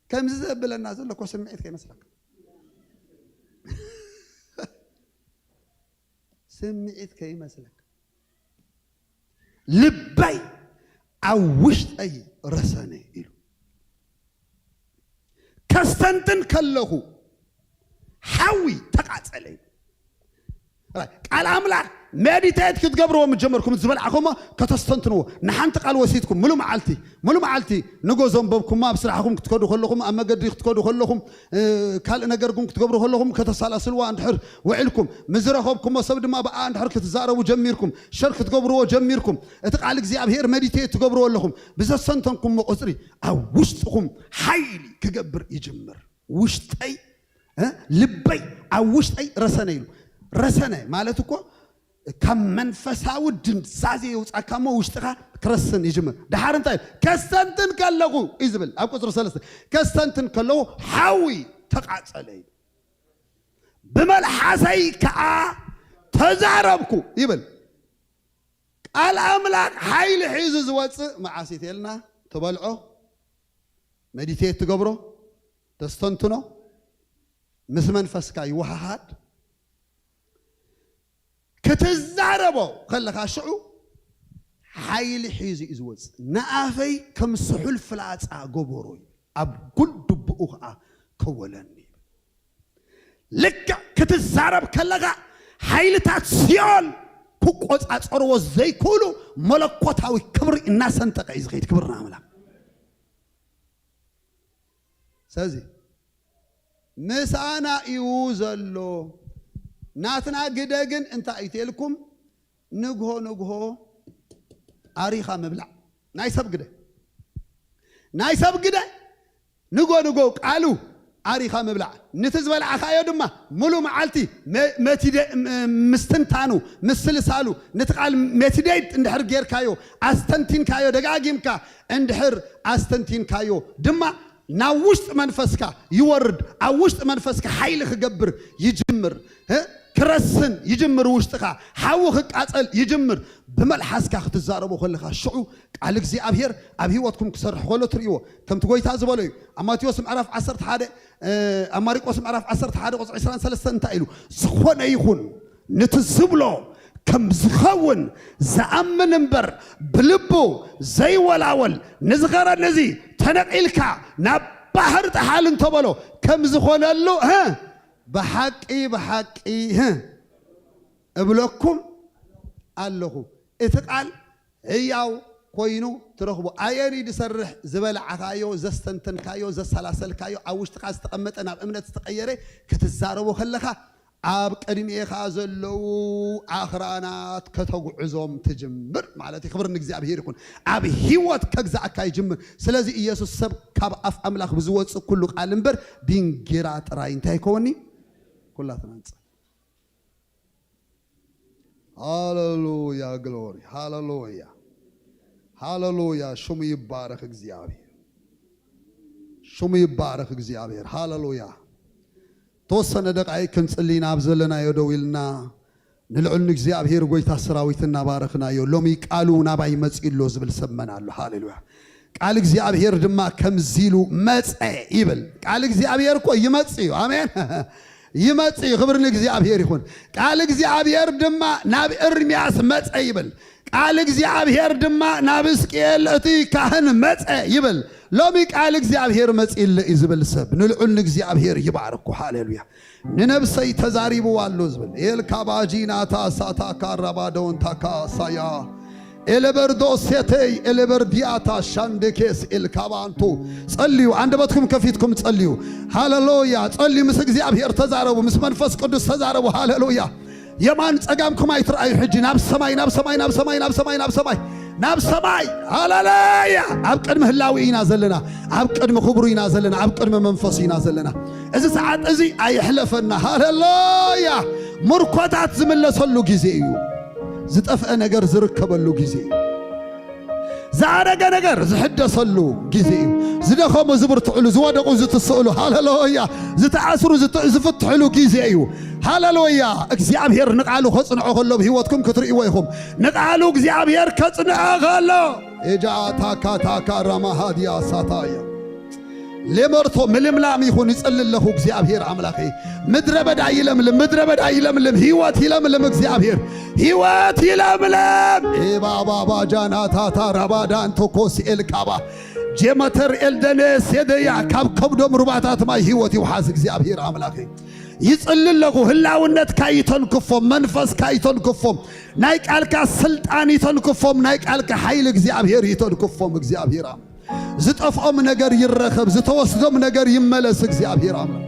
ከምዚ ዘብለና ዘሎ እኮ ስምዒት ከይመስለካ፣ ስምዒት ከይመስለካ፣ ልበይ ኣብ ውሽጠይ ረሰነ ኢሉ። ከስተንትን ከለኹ ሓዊ ተቃጸለ። ቃል ኣምላኽ ሜዲቴት ክትገብርዎ ምጀመርኩም፣ ዝበልዓኹሞ ከተስተንትንዎ። ንሓንቲ ቃል ወሲድኩም፣ ሙሉ መዓልቲ፣ ሙሉ መዓልቲ፣ ንጎ ዘንበብኩማ፣ ኣብ ስራሕኹም ክትከዱ ከለኹም፣ ኣብ መገዲ ክትከዱ ከለኹም፣ ካልእ ነገር ግን ክትገብሩ ከለኹም ከተሳላስልዋ እንድሕር ውዒልኩም፣ ምስ ዝረኸብኩሞ ሰብ ድማ ብኣ እንድሕር ክትዛረቡ ጀሚርኩም፣ ሸር ክትገብርዎ ጀሚርኩም፣ እቲ ቃል እግዚኣብሔር ሜዲቴት ትገብርዎ ኣለኹም። ብዘስተንተንኩሞ ቁፅሪ ኣብ ውሽጥኹም ሓይሊ ክገብር ይጅምር። ውሽጠይ ልበይ ኣብ ውሽጠይ ረሰነ ኢሉ። ረሰነ ማለት እኮ ካብ መንፈሳዊ ድንዛዜ የውፃካ እሞ ውሽጥኻ ክረስን ይጅምር። ድሓር እንታይ ከስተንትን ከለኹ እዩ ዝብል ኣብ ቁፅሪ ሰለስተ፣ ከስተንትን ከለኹ ሓዊ ተቃፀለ እዩ። ብመልሓሰይ ከዓ ተዛረብኩ ይብል። ቃል ኣምላኽ ሓይሊ ሒዙ ዝወፅእ መዓስ ኢልና ትበልዖ፣ መዲቴት ትገብሮ፣ ተስተንትኖ፣ ምስ መንፈስካ ይወሃሃድ። ክትዛረቦ ከለኻ ሽዑ ሓይሊ ሒዙ እዩ ዝወፅእ። ንኣፈይ ከም ስሑል ፍላፃ ገበሮ እዩ፣ ኣብ ጉልድብኡ ከዓ ከወለኒ። ልክዕ ክትዛረብ ከለኻ ሓይልታት ሲኦል ክቆፃፀርዎ ዘይክእሉ መለኮታዊ ክብሪ እናሰንጠቀ እዩ ዝኸይድ። ክብርና ኣምላኽ። ስለዚ ምሳና እዩ ዘሎ። ናትና ግደ ግን እንታይ እዩ ተልኩም? ንግሆ ንግሆ ኣሪኻ ምብላዕ። ናይ ሰብ ግደ፣ ናይ ሰብ ግደ ንጎ ንጎ ቃሉ ኣሪኻ ምብላዕ። ንቲ ዝበላዕኻዮ ድማ ሙሉ መዓልቲ መቲደ ምስትንታኑ ምስልሳሉ፣ ንቲ ቃል ሜቲዴት እንድሕር ጌርካዮ፣ ኣስተንቲንካዮ፣ ደጋጊምካ እንድሕር ኣስተንቲንካዮ ድማ ናብ ውሽጢ መንፈስካ ይወርድ። ኣብ ውሽጢ መንፈስካ ሓይሊ ክገብር ይጅምር። ክረስን ይጅምር። ውሽጥኻ ሓዊ ክቃጸል ይጅምር። ብመልሓስካ ክትዛረቦ ከለኻ ሽዑ ቃል እግዚኣብሔር ኣብ ህይወትኩም ክሰርሕ ከሎ ትርእይዎ። ከምቲ ጎይታ ዝበሎ እዩ ኣብ ማቴዎስ ምዕራፍ ዓሰርተ ሓደ፣ ኣብ ማሪቆስ ምዕራፍ ዓሰርተ ሓደ ቁፅሪ ዕስራን ሰለስተን እንታይ ኢሉ? ዝኾነ ይኹን ንቲ ዝብሎ ከም ዝኸውን ዝኣምን እምበር፣ ብልቡ ዘይወላወል፣ ንዝኸረ ነዚ ተነቒልካ ናብ ባሕር ጥሓል እንተበሎ ከም ዝኾነሉ ብሓቂ ብሓቂ እብለኩም ኣለኹ። እቲ ቃል ህያው ኮይኑ ትረኽቦ። ኣየኒ ዝሰርሕ? ዝበላዕካዮ፣ ዘስተንተንካዮ፣ ዘሰላሰልካዮ፣ ኣብ ውሽጥኻ ዝተቐመጠ፣ ናብ እምነት ዝተቐየረ ክትዛረቦ ከለኻ ኣብ ቅድሜኻ ዘለዉ ኣኽራናት ከተጉዕዞም ትጅምር ማለት እዩ። ክብር ንእግዚኣብሔር ይኹን። ኣብ ህይወት ከግዛእካ ይጅምር። ስለዚ ኢየሱስ ሰብ ካብ ኣፍ ኣምላኽ ብዝወፅእ ኩሉ ቃል እምበር ድንጊራ ጥራይ እንታይ ይከወኒ? ኩላትና ንፀ ሃሌሉያ፣ ግሎሪ፣ ሃሌሉያ፣ ሃሌሉያ። ሽሙ ይባረክ እግዚኣብሔር፣ ሽሙ ይባረክ እግዚኣብሔር። ሃሌሉያ። ተወሰነ ደቃይ ክንጽሊ ናብ ዘለናዮ ደው ኢልና ንልዑል ንእግዚኣብሔር ጎይታ ሰራዊት እናባረኽናዮ። ሎሚ ቃሉ ናባይ መጺኡ ኣሎ ዝብል ሰመን ኣሎ። ሃሌሉያ። ቃል እግዚኣብሔር ድማ ከምዚ ኢሉ መጸ ይብል። ቃል እግዚኣብሔር እኮ ይመጽእ እዩ። ኣሜን። ይመጽእ እዩ። ክብር ንእግዚኣብሔር ይኹን። ቃል እግዚኣብሔር ድማ ናብ ኤርምያስ መጸ ይብል። ቃል እግዚኣብሔር ድማ ናብ እስቅኤል እቲ ካህን መጸ ይብል። ሎሚ ቃል እግዚኣብሔር መጺእለ እዩ ዝብል ሰብ ንልዑል ንእግዚኣብሔር ይባርኩ። ሃሌሉያ። ንነብሰይ ተዛሪብዋ ኣሎ ዝብል ኤልካባጂናታ ሳታካ ራባዶንታካ ሳያ ኤለበርዶ ሴተይ ኤለበርዲያታ ሻንደኬስ ኤልካባንቱ። ጸልዩ፣ ኣንደበትኩም ከፊትኩም ጸልዩ። ሃሌሉያ። ጸልዩ፣ ምስ እግዚኣብሔር ተዛረቡ፣ ምስ መንፈስ ቅዱስ ተዛረቡ። ሃሌሉያ። የማን ጸጋምኩም ኣይትረኣዩ። ሕጂ ናብ ሰማይ፣ ናብ ሰማይ፣ ናብ ሰማይ፣ ናብ ሰማይ፣ ናብ ሰማይ፣ ናብ ሰማይ። ሃሌሉያ። ኣብ ቅድሚ ህላዊ ኢና ዘለና፣ ኣብ ቅድሚ ክብሩ ኢና ዘለና፣ ኣብ ቅድሚ መንፈሱ ኢና ዘለና። እዚ ሰዓት እዚ ኣይሕለፈና። ሃሌሉያ። ምርኮታት ዝምለሰሉ ግዜ እዩ። ዝጠፍአ ነገር ዝርከበሉ ግዜ እዩ። ዝኣረገ ነገር ዝሕደሰሉ ግዜ እዩ። ዝደኸሙ ዝብርትዕሉ፣ ዝወደቁ ዝትስእሉ፣ ሃሌሉያ፣ ዝተኣስሩ ዝት-፣ ዝፍትሕሉ ግዜ እዩ። ሃሌሉያ። እግዚኣብሔር ንቃሉ ከጽንዖ ከሎ ብህይወትኩም ክትርእይዎ ኢኹም። ንቃሉ እግዚኣብሔር ከጽንዖ ከሎ ኤጃ ታካ ታካ ራማ ሃዲያ ሳታያ ሌመርቶ ምልምላም ይኹን ይጸሊ ኣለኹ። እግዚኣብሔር ኣምላኸይ ምድረ በዳ ይለምልም፣ ምድረ በዳ ይለምልም፣ ህይወት ይለምልም። እግዚኣብሔር ህይወት ይለምልም። ኤባባባጃናታታ ራባዳን ቶኮስ ኤልካባ ጀመተር ኤልደነ ሴደያ ካብ ከብዶም ሩባታት ማይ ህይወት ይውሓዝ። እግዚኣብሔር ኣምላኸይ ይጽሊ ኣለኹ። ህላውነትካ ይተንክፎም፣ መንፈስካ ይተንክፎም፣ ናይ ቃልካ ስልጣን ይተንክፎም፣ ናይ ቃልካ ሓይሊ እግዚኣብሔር ይተንክፎም። እግዚኣብሔር ኣምላኽ ዝጠፍኦም ነገር ይረኸብ፣ ዝተወስዶም ነገር ይመለስ። እግዚኣብሔር ኣምላኽ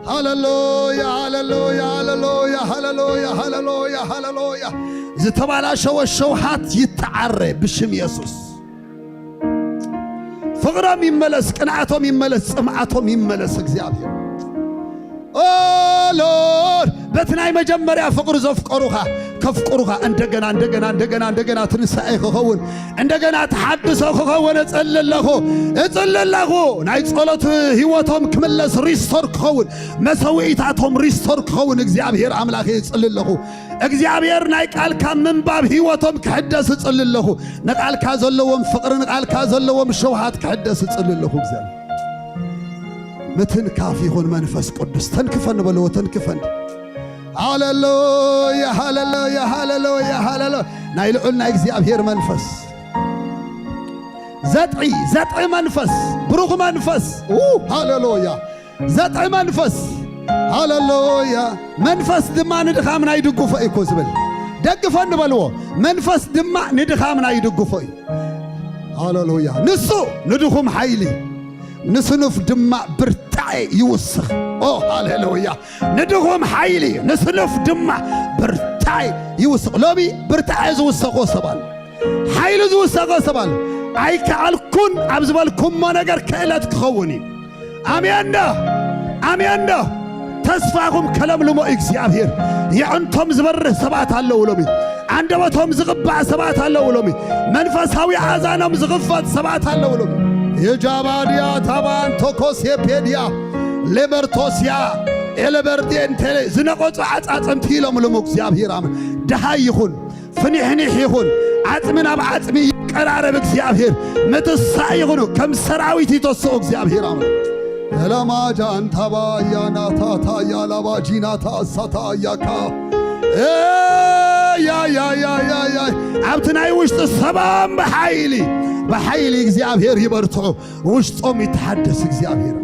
ሃሌሉያ፣ ሃሌሉያ፣ ሃሌሉያ፣ ሃሌሉያ፣ ሃሌሉያ፣ ሃሌሉያ። ዝተባላሸወ ሸውሃት ይተዓረ ብሽም የሱስ። ፍቕሮም ይመለስ፣ ቅንኣቶም ይመለስ፣ ጽምኣቶም ይመለስ። እግዚኣብሔር ኦ ሎርድ፣ በቲ ናይ መጀመርያ ፍቕሪ ዘፍቀሩኻ ከፍቅሩኻ፣ እንደገና እንደገና እንደገና እንደገና ትንሳኤ ክኸውን፣ እንደገና ተሓድሶ ክኸውን እጽሊ ኣለኹ፣ እጽሊ ኣለኹ። ናይ ጸሎት ህይወቶም ክምለስ፣ ሪስቶር ክኸውን፣ መሰውኢታቶም ሪስቶር ክኸውን እግዚኣብሔር ኣምላኽ እጽሊ ኣለኹ። እግዚኣብሔር ናይ ቃልካ ምንባብ ህይወቶም ክሕደስ እጽሊ ኣለኹ። ንቃልካ ዘለዎም ፍቕሪ፣ ንቃልካ ዘለዎም ሸውሃት ክሕደስ እጽሊ ኣለኹ። እግዚኣብሔር ምትንካፍ ይኹን መንፈስ ቅዱስ። ተንክፈን በልዎ፣ ተንክፈን። ሃሌሉያ፣ ሃሌሉያ፣ ሃሌሉያ፣ ሃሌሉያ። ናይ ልዑል ናይ እግዚኣብሔር መንፈስ ዘጥዒ፣ ዘጥዒ መንፈስ፣ ብሩኽ መንፈስ። ው፣ ሃሌሉያ። ዘጥዒ መንፈስ። ሃሌሉያ። መንፈስ ድማ ንድኻምና ይድግፎ እዩ እኮ ዝብል። ደግፈኒ በልዎ። መንፈስ ድማ ንድኻምና ይድግፎ እዩ። ሃሌሉያ። ንሱ ንድኹም ሓይሊ፣ ንስኑፍ ድማ ብርታዔ ይውስኽ። ኦ ሃሌሉያ። ንድኹም ሓይሊ፣ ንስኑፍ ድማ ብርታዔ ይውስኽ። ሎሚ ብርታዔ ዝውሰኾ ሰብ ኣሎ። ሓይሊ ዝውሰኾ ሰብ ኣሎ። ኣይከኣልኩን ኣብ ዝበልኩሞ ነገር ክእለት ክኸውን እዩ። ኣሜን ዶ? ኣሜን ዶ? ተስፋኹም ከለምልሞ እዩ እግዚኣብሔር። የዕንቶም ዝበርህ ሰባት ኣለዉ ሎሚ። ኣንደበቶም ዝቕባእ ሰባት ኣለዉ ሎሚ። መንፈሳዊ ኣእዛኖም ዝኽፈት ሰባት ኣለዉ ሎሚ። የጃባድያ ታባን ቶኮስ የፔድያ ሌበርቶስያ ኤለበርዴንቴ ዝነቐጹ ዓጻጽምቲ ኢሎም ሎሚ እግዚኣብሔር ኣምን። ደሃይ ይኹን፣ ፍኒሕኒሕ ይኹን፣ ዓጽሚ ናብ ዓጽሚ ይቀራረብ እግዚኣብሔር። ምትሳእ ይኹኑ፣ ከም ሰራዊት ይተስኦ እግዚኣብሔር ኣምን። ለማጃንታባ ያናታታ ያላባ ጂናታ ሳታ ያካ። ኤ፣ ያ፣ ያ፣ ያ፣ ያ፣ ያ። ኣብቲ ናይ ውሽጢ ሰባም ብሓይሊ፣ ብሓይሊ እግዚኣብሔር ይበርትዑ። ውሽጦም ይተሓደስ እግዚኣብሔር።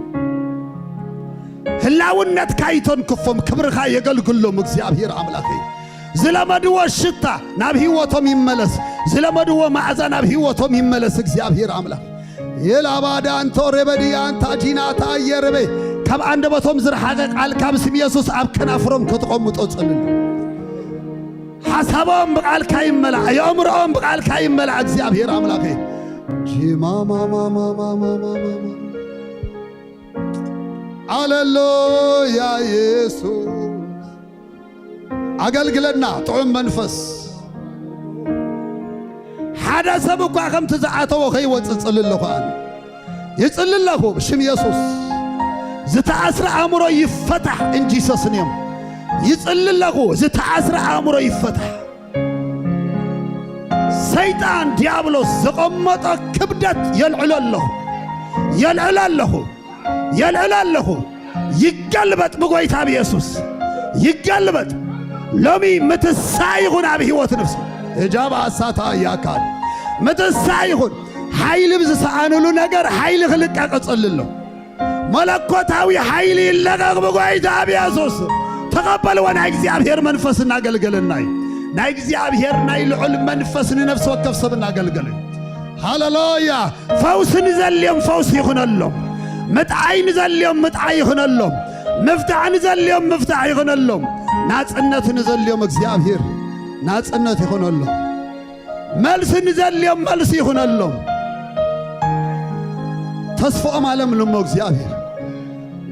ህላውነትካ ይተንክፎም፣ ክብርኻ የገልግሎም እግዚኣብሔር ኣምላኸይ። ዝለመድዎ ሽታ ናብ ህይወቶም ይመለስ። ዝለመድዎ መኣዛ ናብ ህይወቶም ይመለስ እግዚኣብሔር ኣምላኽ። የላባዳ እንቶ ሬበድያ እንታ ጂናታ ኣየርበ ካብ ኣንደበቶም ዝረሓቐ ቃል ካብ ስም የሱስ ኣብ ከናፍሮም ከተቐምጦ ጽልል። ሓሳቦም ብቃልካ ይመላእ፣ የእምሮኦም ብቃልካ ይመላእ እግዚኣብሔር ኣምላኸይ። ጂማማማማማማማማ ኣለሉያ የሱስ። ኣገልግለና ጥዑም መንፈስ። ሓደ ሰብ እኳ ከምቲ ዝኣተዎ ከይወጽእ ጽሊ ኣለኹ ኣነ። ይጽሊ ኣለኹ ብሽም የሱስ። ዝተኣስረ ኣእምሮ ይፈታሕ in Jesus name። ይጽሊ ኣለኹ ዝተኣስረ ኣእምሮ ይፈታሕ። ሰይጣን ዲያብሎስ ዘቐመጦ ክብደት የልዕሎ ኣለኹ። የልዕሎ ኣለኹ። የልዕሎ ኣለኹ። ይገልበጥ ብጎይታ ብየሱስ። ይገልበጥ። ሎሚ ምትሳእ ይኹን ኣብ ህይወት ነፍሲ። እጃብ ኣሳታ ያካል። ምትሳእ ይኹን። ሓይሊ ብዝሰኣንሉ ነገር ሓይሊ ክልቀቅ እጸሊ ኣሎ። መለኮታዊ ሓይሊ ይለቀቕ ብጎይታ ብየሱስ። ተቐበልዎ። ናይ እግዚኣብሔር መንፈስ እናገልገለና እዩ። ናይ እግዚኣብሔር ናይ ልዑል መንፈስ ንነፍሲ ወከፍ ሰብ እናገልገለ እዩ። ሃሌሉያ። ፈውሲ ንዘልዮም ፈውሲ ይኹነሎም። ምጥዓይ ንዘልዮም ምጥዓይ ይኹነሎም። ምፍታሕ ንዘልዮም ምፍታሕ ይኹነሎም። ናጽነት ንዘልዮም እግዚኣብሔር ናጽነት ይኹነሎም። መልሲ ንዘልዮም መልሲ ይኹነሎም። ተስፋኦም ኣለምልሞ እግዚኣብሔር።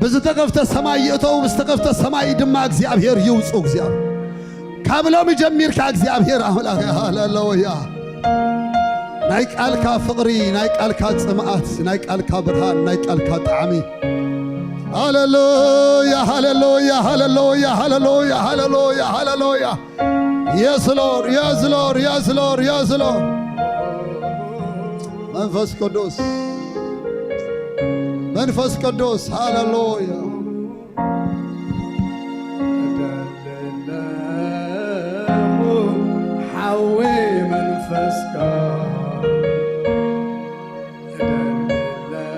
ብዝተኸፍተ ሰማይ ይእተው፣ ብዝተኸፍተ ሰማይ ድማ እግዚኣብሔር ይውፁ። እግዚኣብሔር ካብ ሎሚ ጀሚርካ እግዚኣብሔር ኣምላኽ ሃሌሉያ። ናይ ቃልካ ፍቕሪ፣ ናይ ቃልካ ጽምኣት፣ ናይ ቃልካ ብርሃን፣ ናይ ቃልካ ጣዕሚ። ሃሌሉያ፣ ሃሌሉያ፣ ሃሌሉያ፣ ሃሌሉያ፣ ሃሌሉያ፣ ሃሌሉያ። Yes Lord, yes Lord, yes Lord, yes Lord። መንፈስ ቅዱስ፣ መንፈስ ቅዱስ፣ ሃሌሉያ። እደለለኹ ሓወይ መንፈስካ፣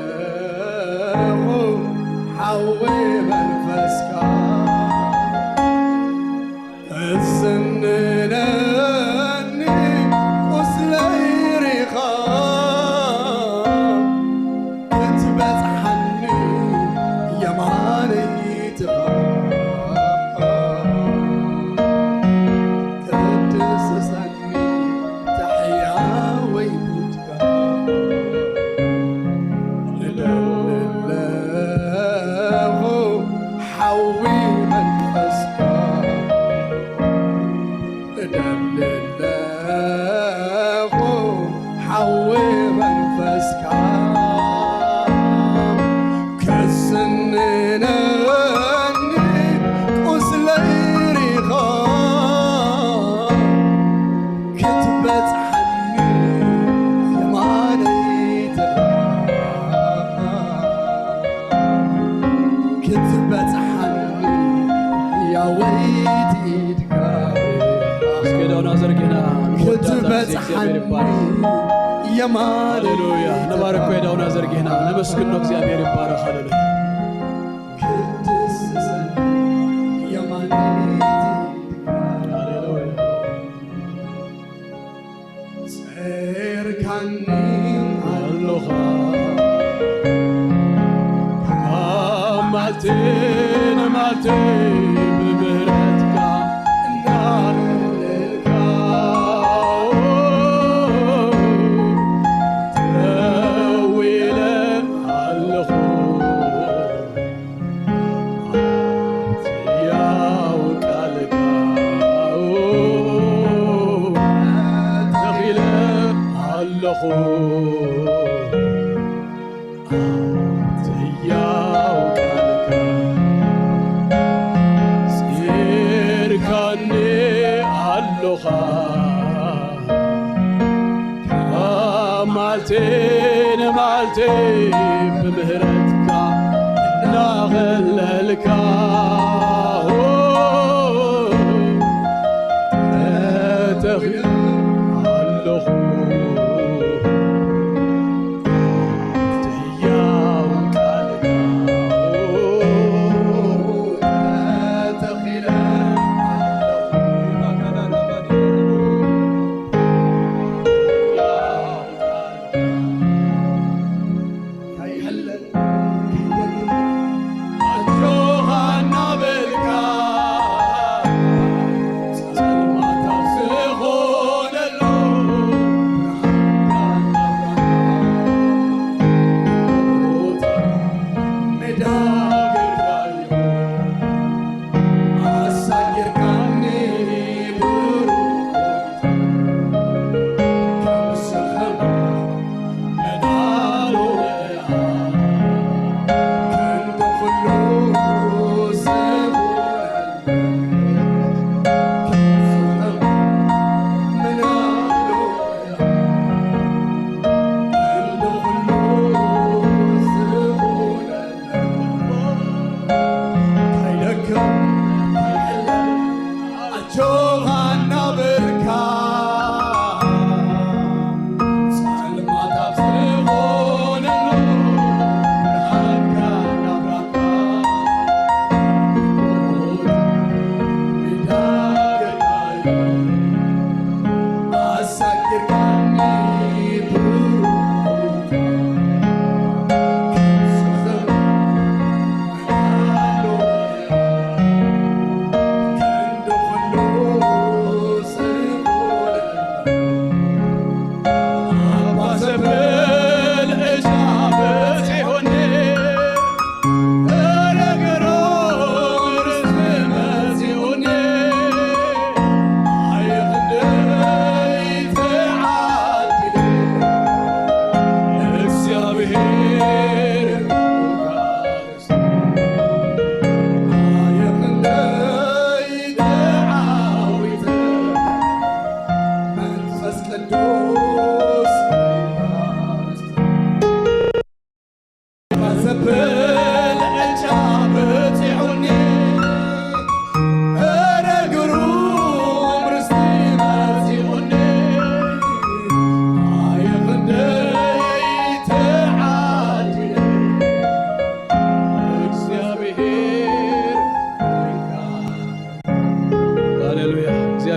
እደለለኹ ሓወይ መንፈስካ። እሰንነኒ ቁስለይ ሪኻ ክትበጽሓኒ የማነይትኻ ክትድስሰኒ ታሕያወይ ኢድካ እደሊ ኣለኹ ሓዊ መንፈስካ እደሊ ኣለኹ ሓዊ መንፈስካ ከስንነኒ ቁስለይ ሪኻ ክትበጽሓኒ የማነይትኻ ክትበጽሓኒ ያወይቲ ኢድካ እስኪ ዳውና ዘርጊና ንወዳታ እስኪ ክትበጽሓኒ እግዚአብሔር ይባረክ። የማነይ ሃሌሉያ። ነባርኮ ዳውና ዘርጊና ነመስግኖ። እግዚአብሔር ይባረክ። ሃሌሉያ። ክትስሰኒ የማነይ ኢድካ ሃሌሉያ። ጸርካኒ ኣለኻ ካብ መዓልቲ ንመዓልቲ ብምህረትካ እናረለልካ ተዊለ ኣለኹ ያው ቃልካ ተኺለ ኣለኹ። ያው ቃልካ ጺርካኒ ኣለኻ። ካብ መዓልቲ ንመዓልቲ ብምህረትካ እናኸለልካ ተተኺለ ኣለኹ። ሕያው ቃልካ ተተኺለ ኣለኹ።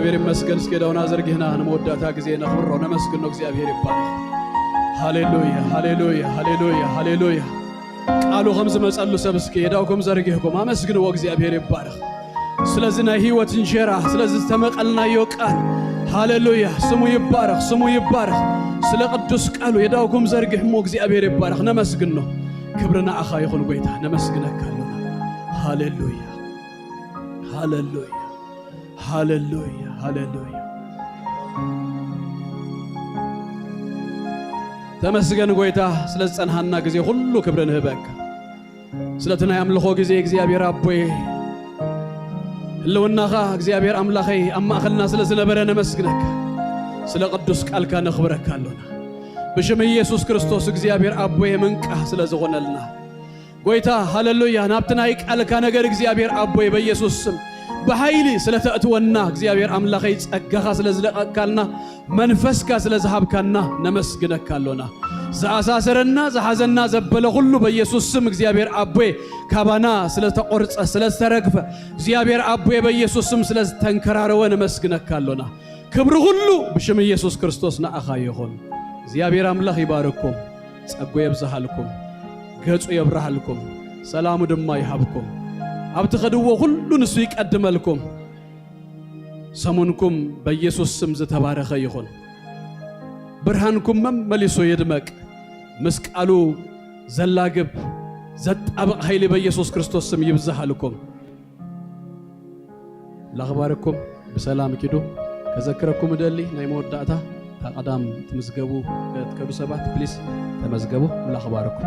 እግዚኣብሔር ይመስገን። እስኪ የዳውና ዘርጊህና ንመወዳእታ ግዜ ነኽብሮ፣ ነመስግኖ። እግዚኣብሔር ይባረኽ። ሃሌሉያ፣ ሃሌሉያ፣ ሃሌሉያ፣ ሃሌሉያ። ቃሉ ከም ዝመጸሉ ሰብ እስኪ የዳውኩም ዘርጊህኩም ኣመስግንዎ። እግዚኣብሔር ይባረኽ። ስለዚ ናይ ህይወት እንጀራ፣ ስለዚ ዝተመቐልናዮ ቃል፣ ሃሌሉያ፣ ስሙ ይባረኽ፣ ስሙ ይባረኽ። ስለ ቅዱስ ቃሉ የዳውኩም ዘርጊሕሞ እግዚኣብሔር ይባረኽ። ነመስግኖ። ክብሪ ንዓኻ ይኹን ጎይታ፣ ነመስግነካ ኣሎና። ሃሌሉያ፣ ሃሌሉያ፣ ሃሌሉያ፣ ሃሌሉያ። ተመስገን ጎይታ፣ ስለ ዝጸንሃና ግዜ ኩሉ ክብሪ ንህበካ። ስለቲ ናይ ኣምልኾ ግዜ እግዚኣብሔር ኣቦይ፣ ህልውናኻ እግዚኣብሔር ኣምላኸይ ኣብ ማእኸልና ስለ ዝነበረ ነመስግነካ። ስለ ቅዱስ ቃልካ ነኽብረካ ኣሎና። ብሽም ኢየሱስ ክርስቶስ እግዚኣብሔር ኣቦይ ምንቃህ ስለ ዝኾነልና፣ ጎይታ ሃሌሉያ፣ ናብቲ ናይ ቃልካ ነገር እግዚኣብሔር ኣቦይ በኢየሱስ ስም ብሓይሊ ስለ ተእትወና፣ እግዚኣብሔር ኣምላኸይ ጸጋኻ ስለ ዝለቐቅካልና፣ መንፈስካ ስለ ዝሃብካና ነመስግነካ ኣሎና። ዝኣሳሰረና ዝሓዘና ዘበለ ኩሉ በኢየሱስ ስም እግዚኣብሔር ኣቦይ ካባና ስለ ዝተቖርጸ፣ ስለ ዝተረግፈ፣ እግዚኣብሔር ኣቦይ በኢየሱስ ስም ስለ ዝተንከራረወ ነመስግነካ ኣሎና። ክብሪ ኩሉ ብሽም ኢየሱስ ክርስቶስ ንኣኻ ይኹን። እግዚኣብሔር ኣምላኽ ይባርኩም፣ ጸጉ የብዝሃልኩም፣ ገጹ የብርሃልኩም፣ ሰላሙ ድማ ይሃብኩም። ኣብ ትኸድዎ ኩሉ ንሱ ይቀድመልኩም። ሰሙንኩም በኢየሱስ ስም ዝተባረኸ ይኹን። ብርሃንኩም መመሊሱ ይድመቅ። ምስ ቃሉ ዘላግብ ዘጣብቕ ሓይሊ በኢየሱስ ክርስቶስ ስም ይብዝሃልኩም። ላኽባርኩም ብሰላም ኪዱ። ከዘክረኩም እደሊ ናይ መወዳእታ እታ ቀዳም ትምዝገቡ ትከዱ ሰባት ፕሊስ ተመዝገቡ። ላኽባርኩም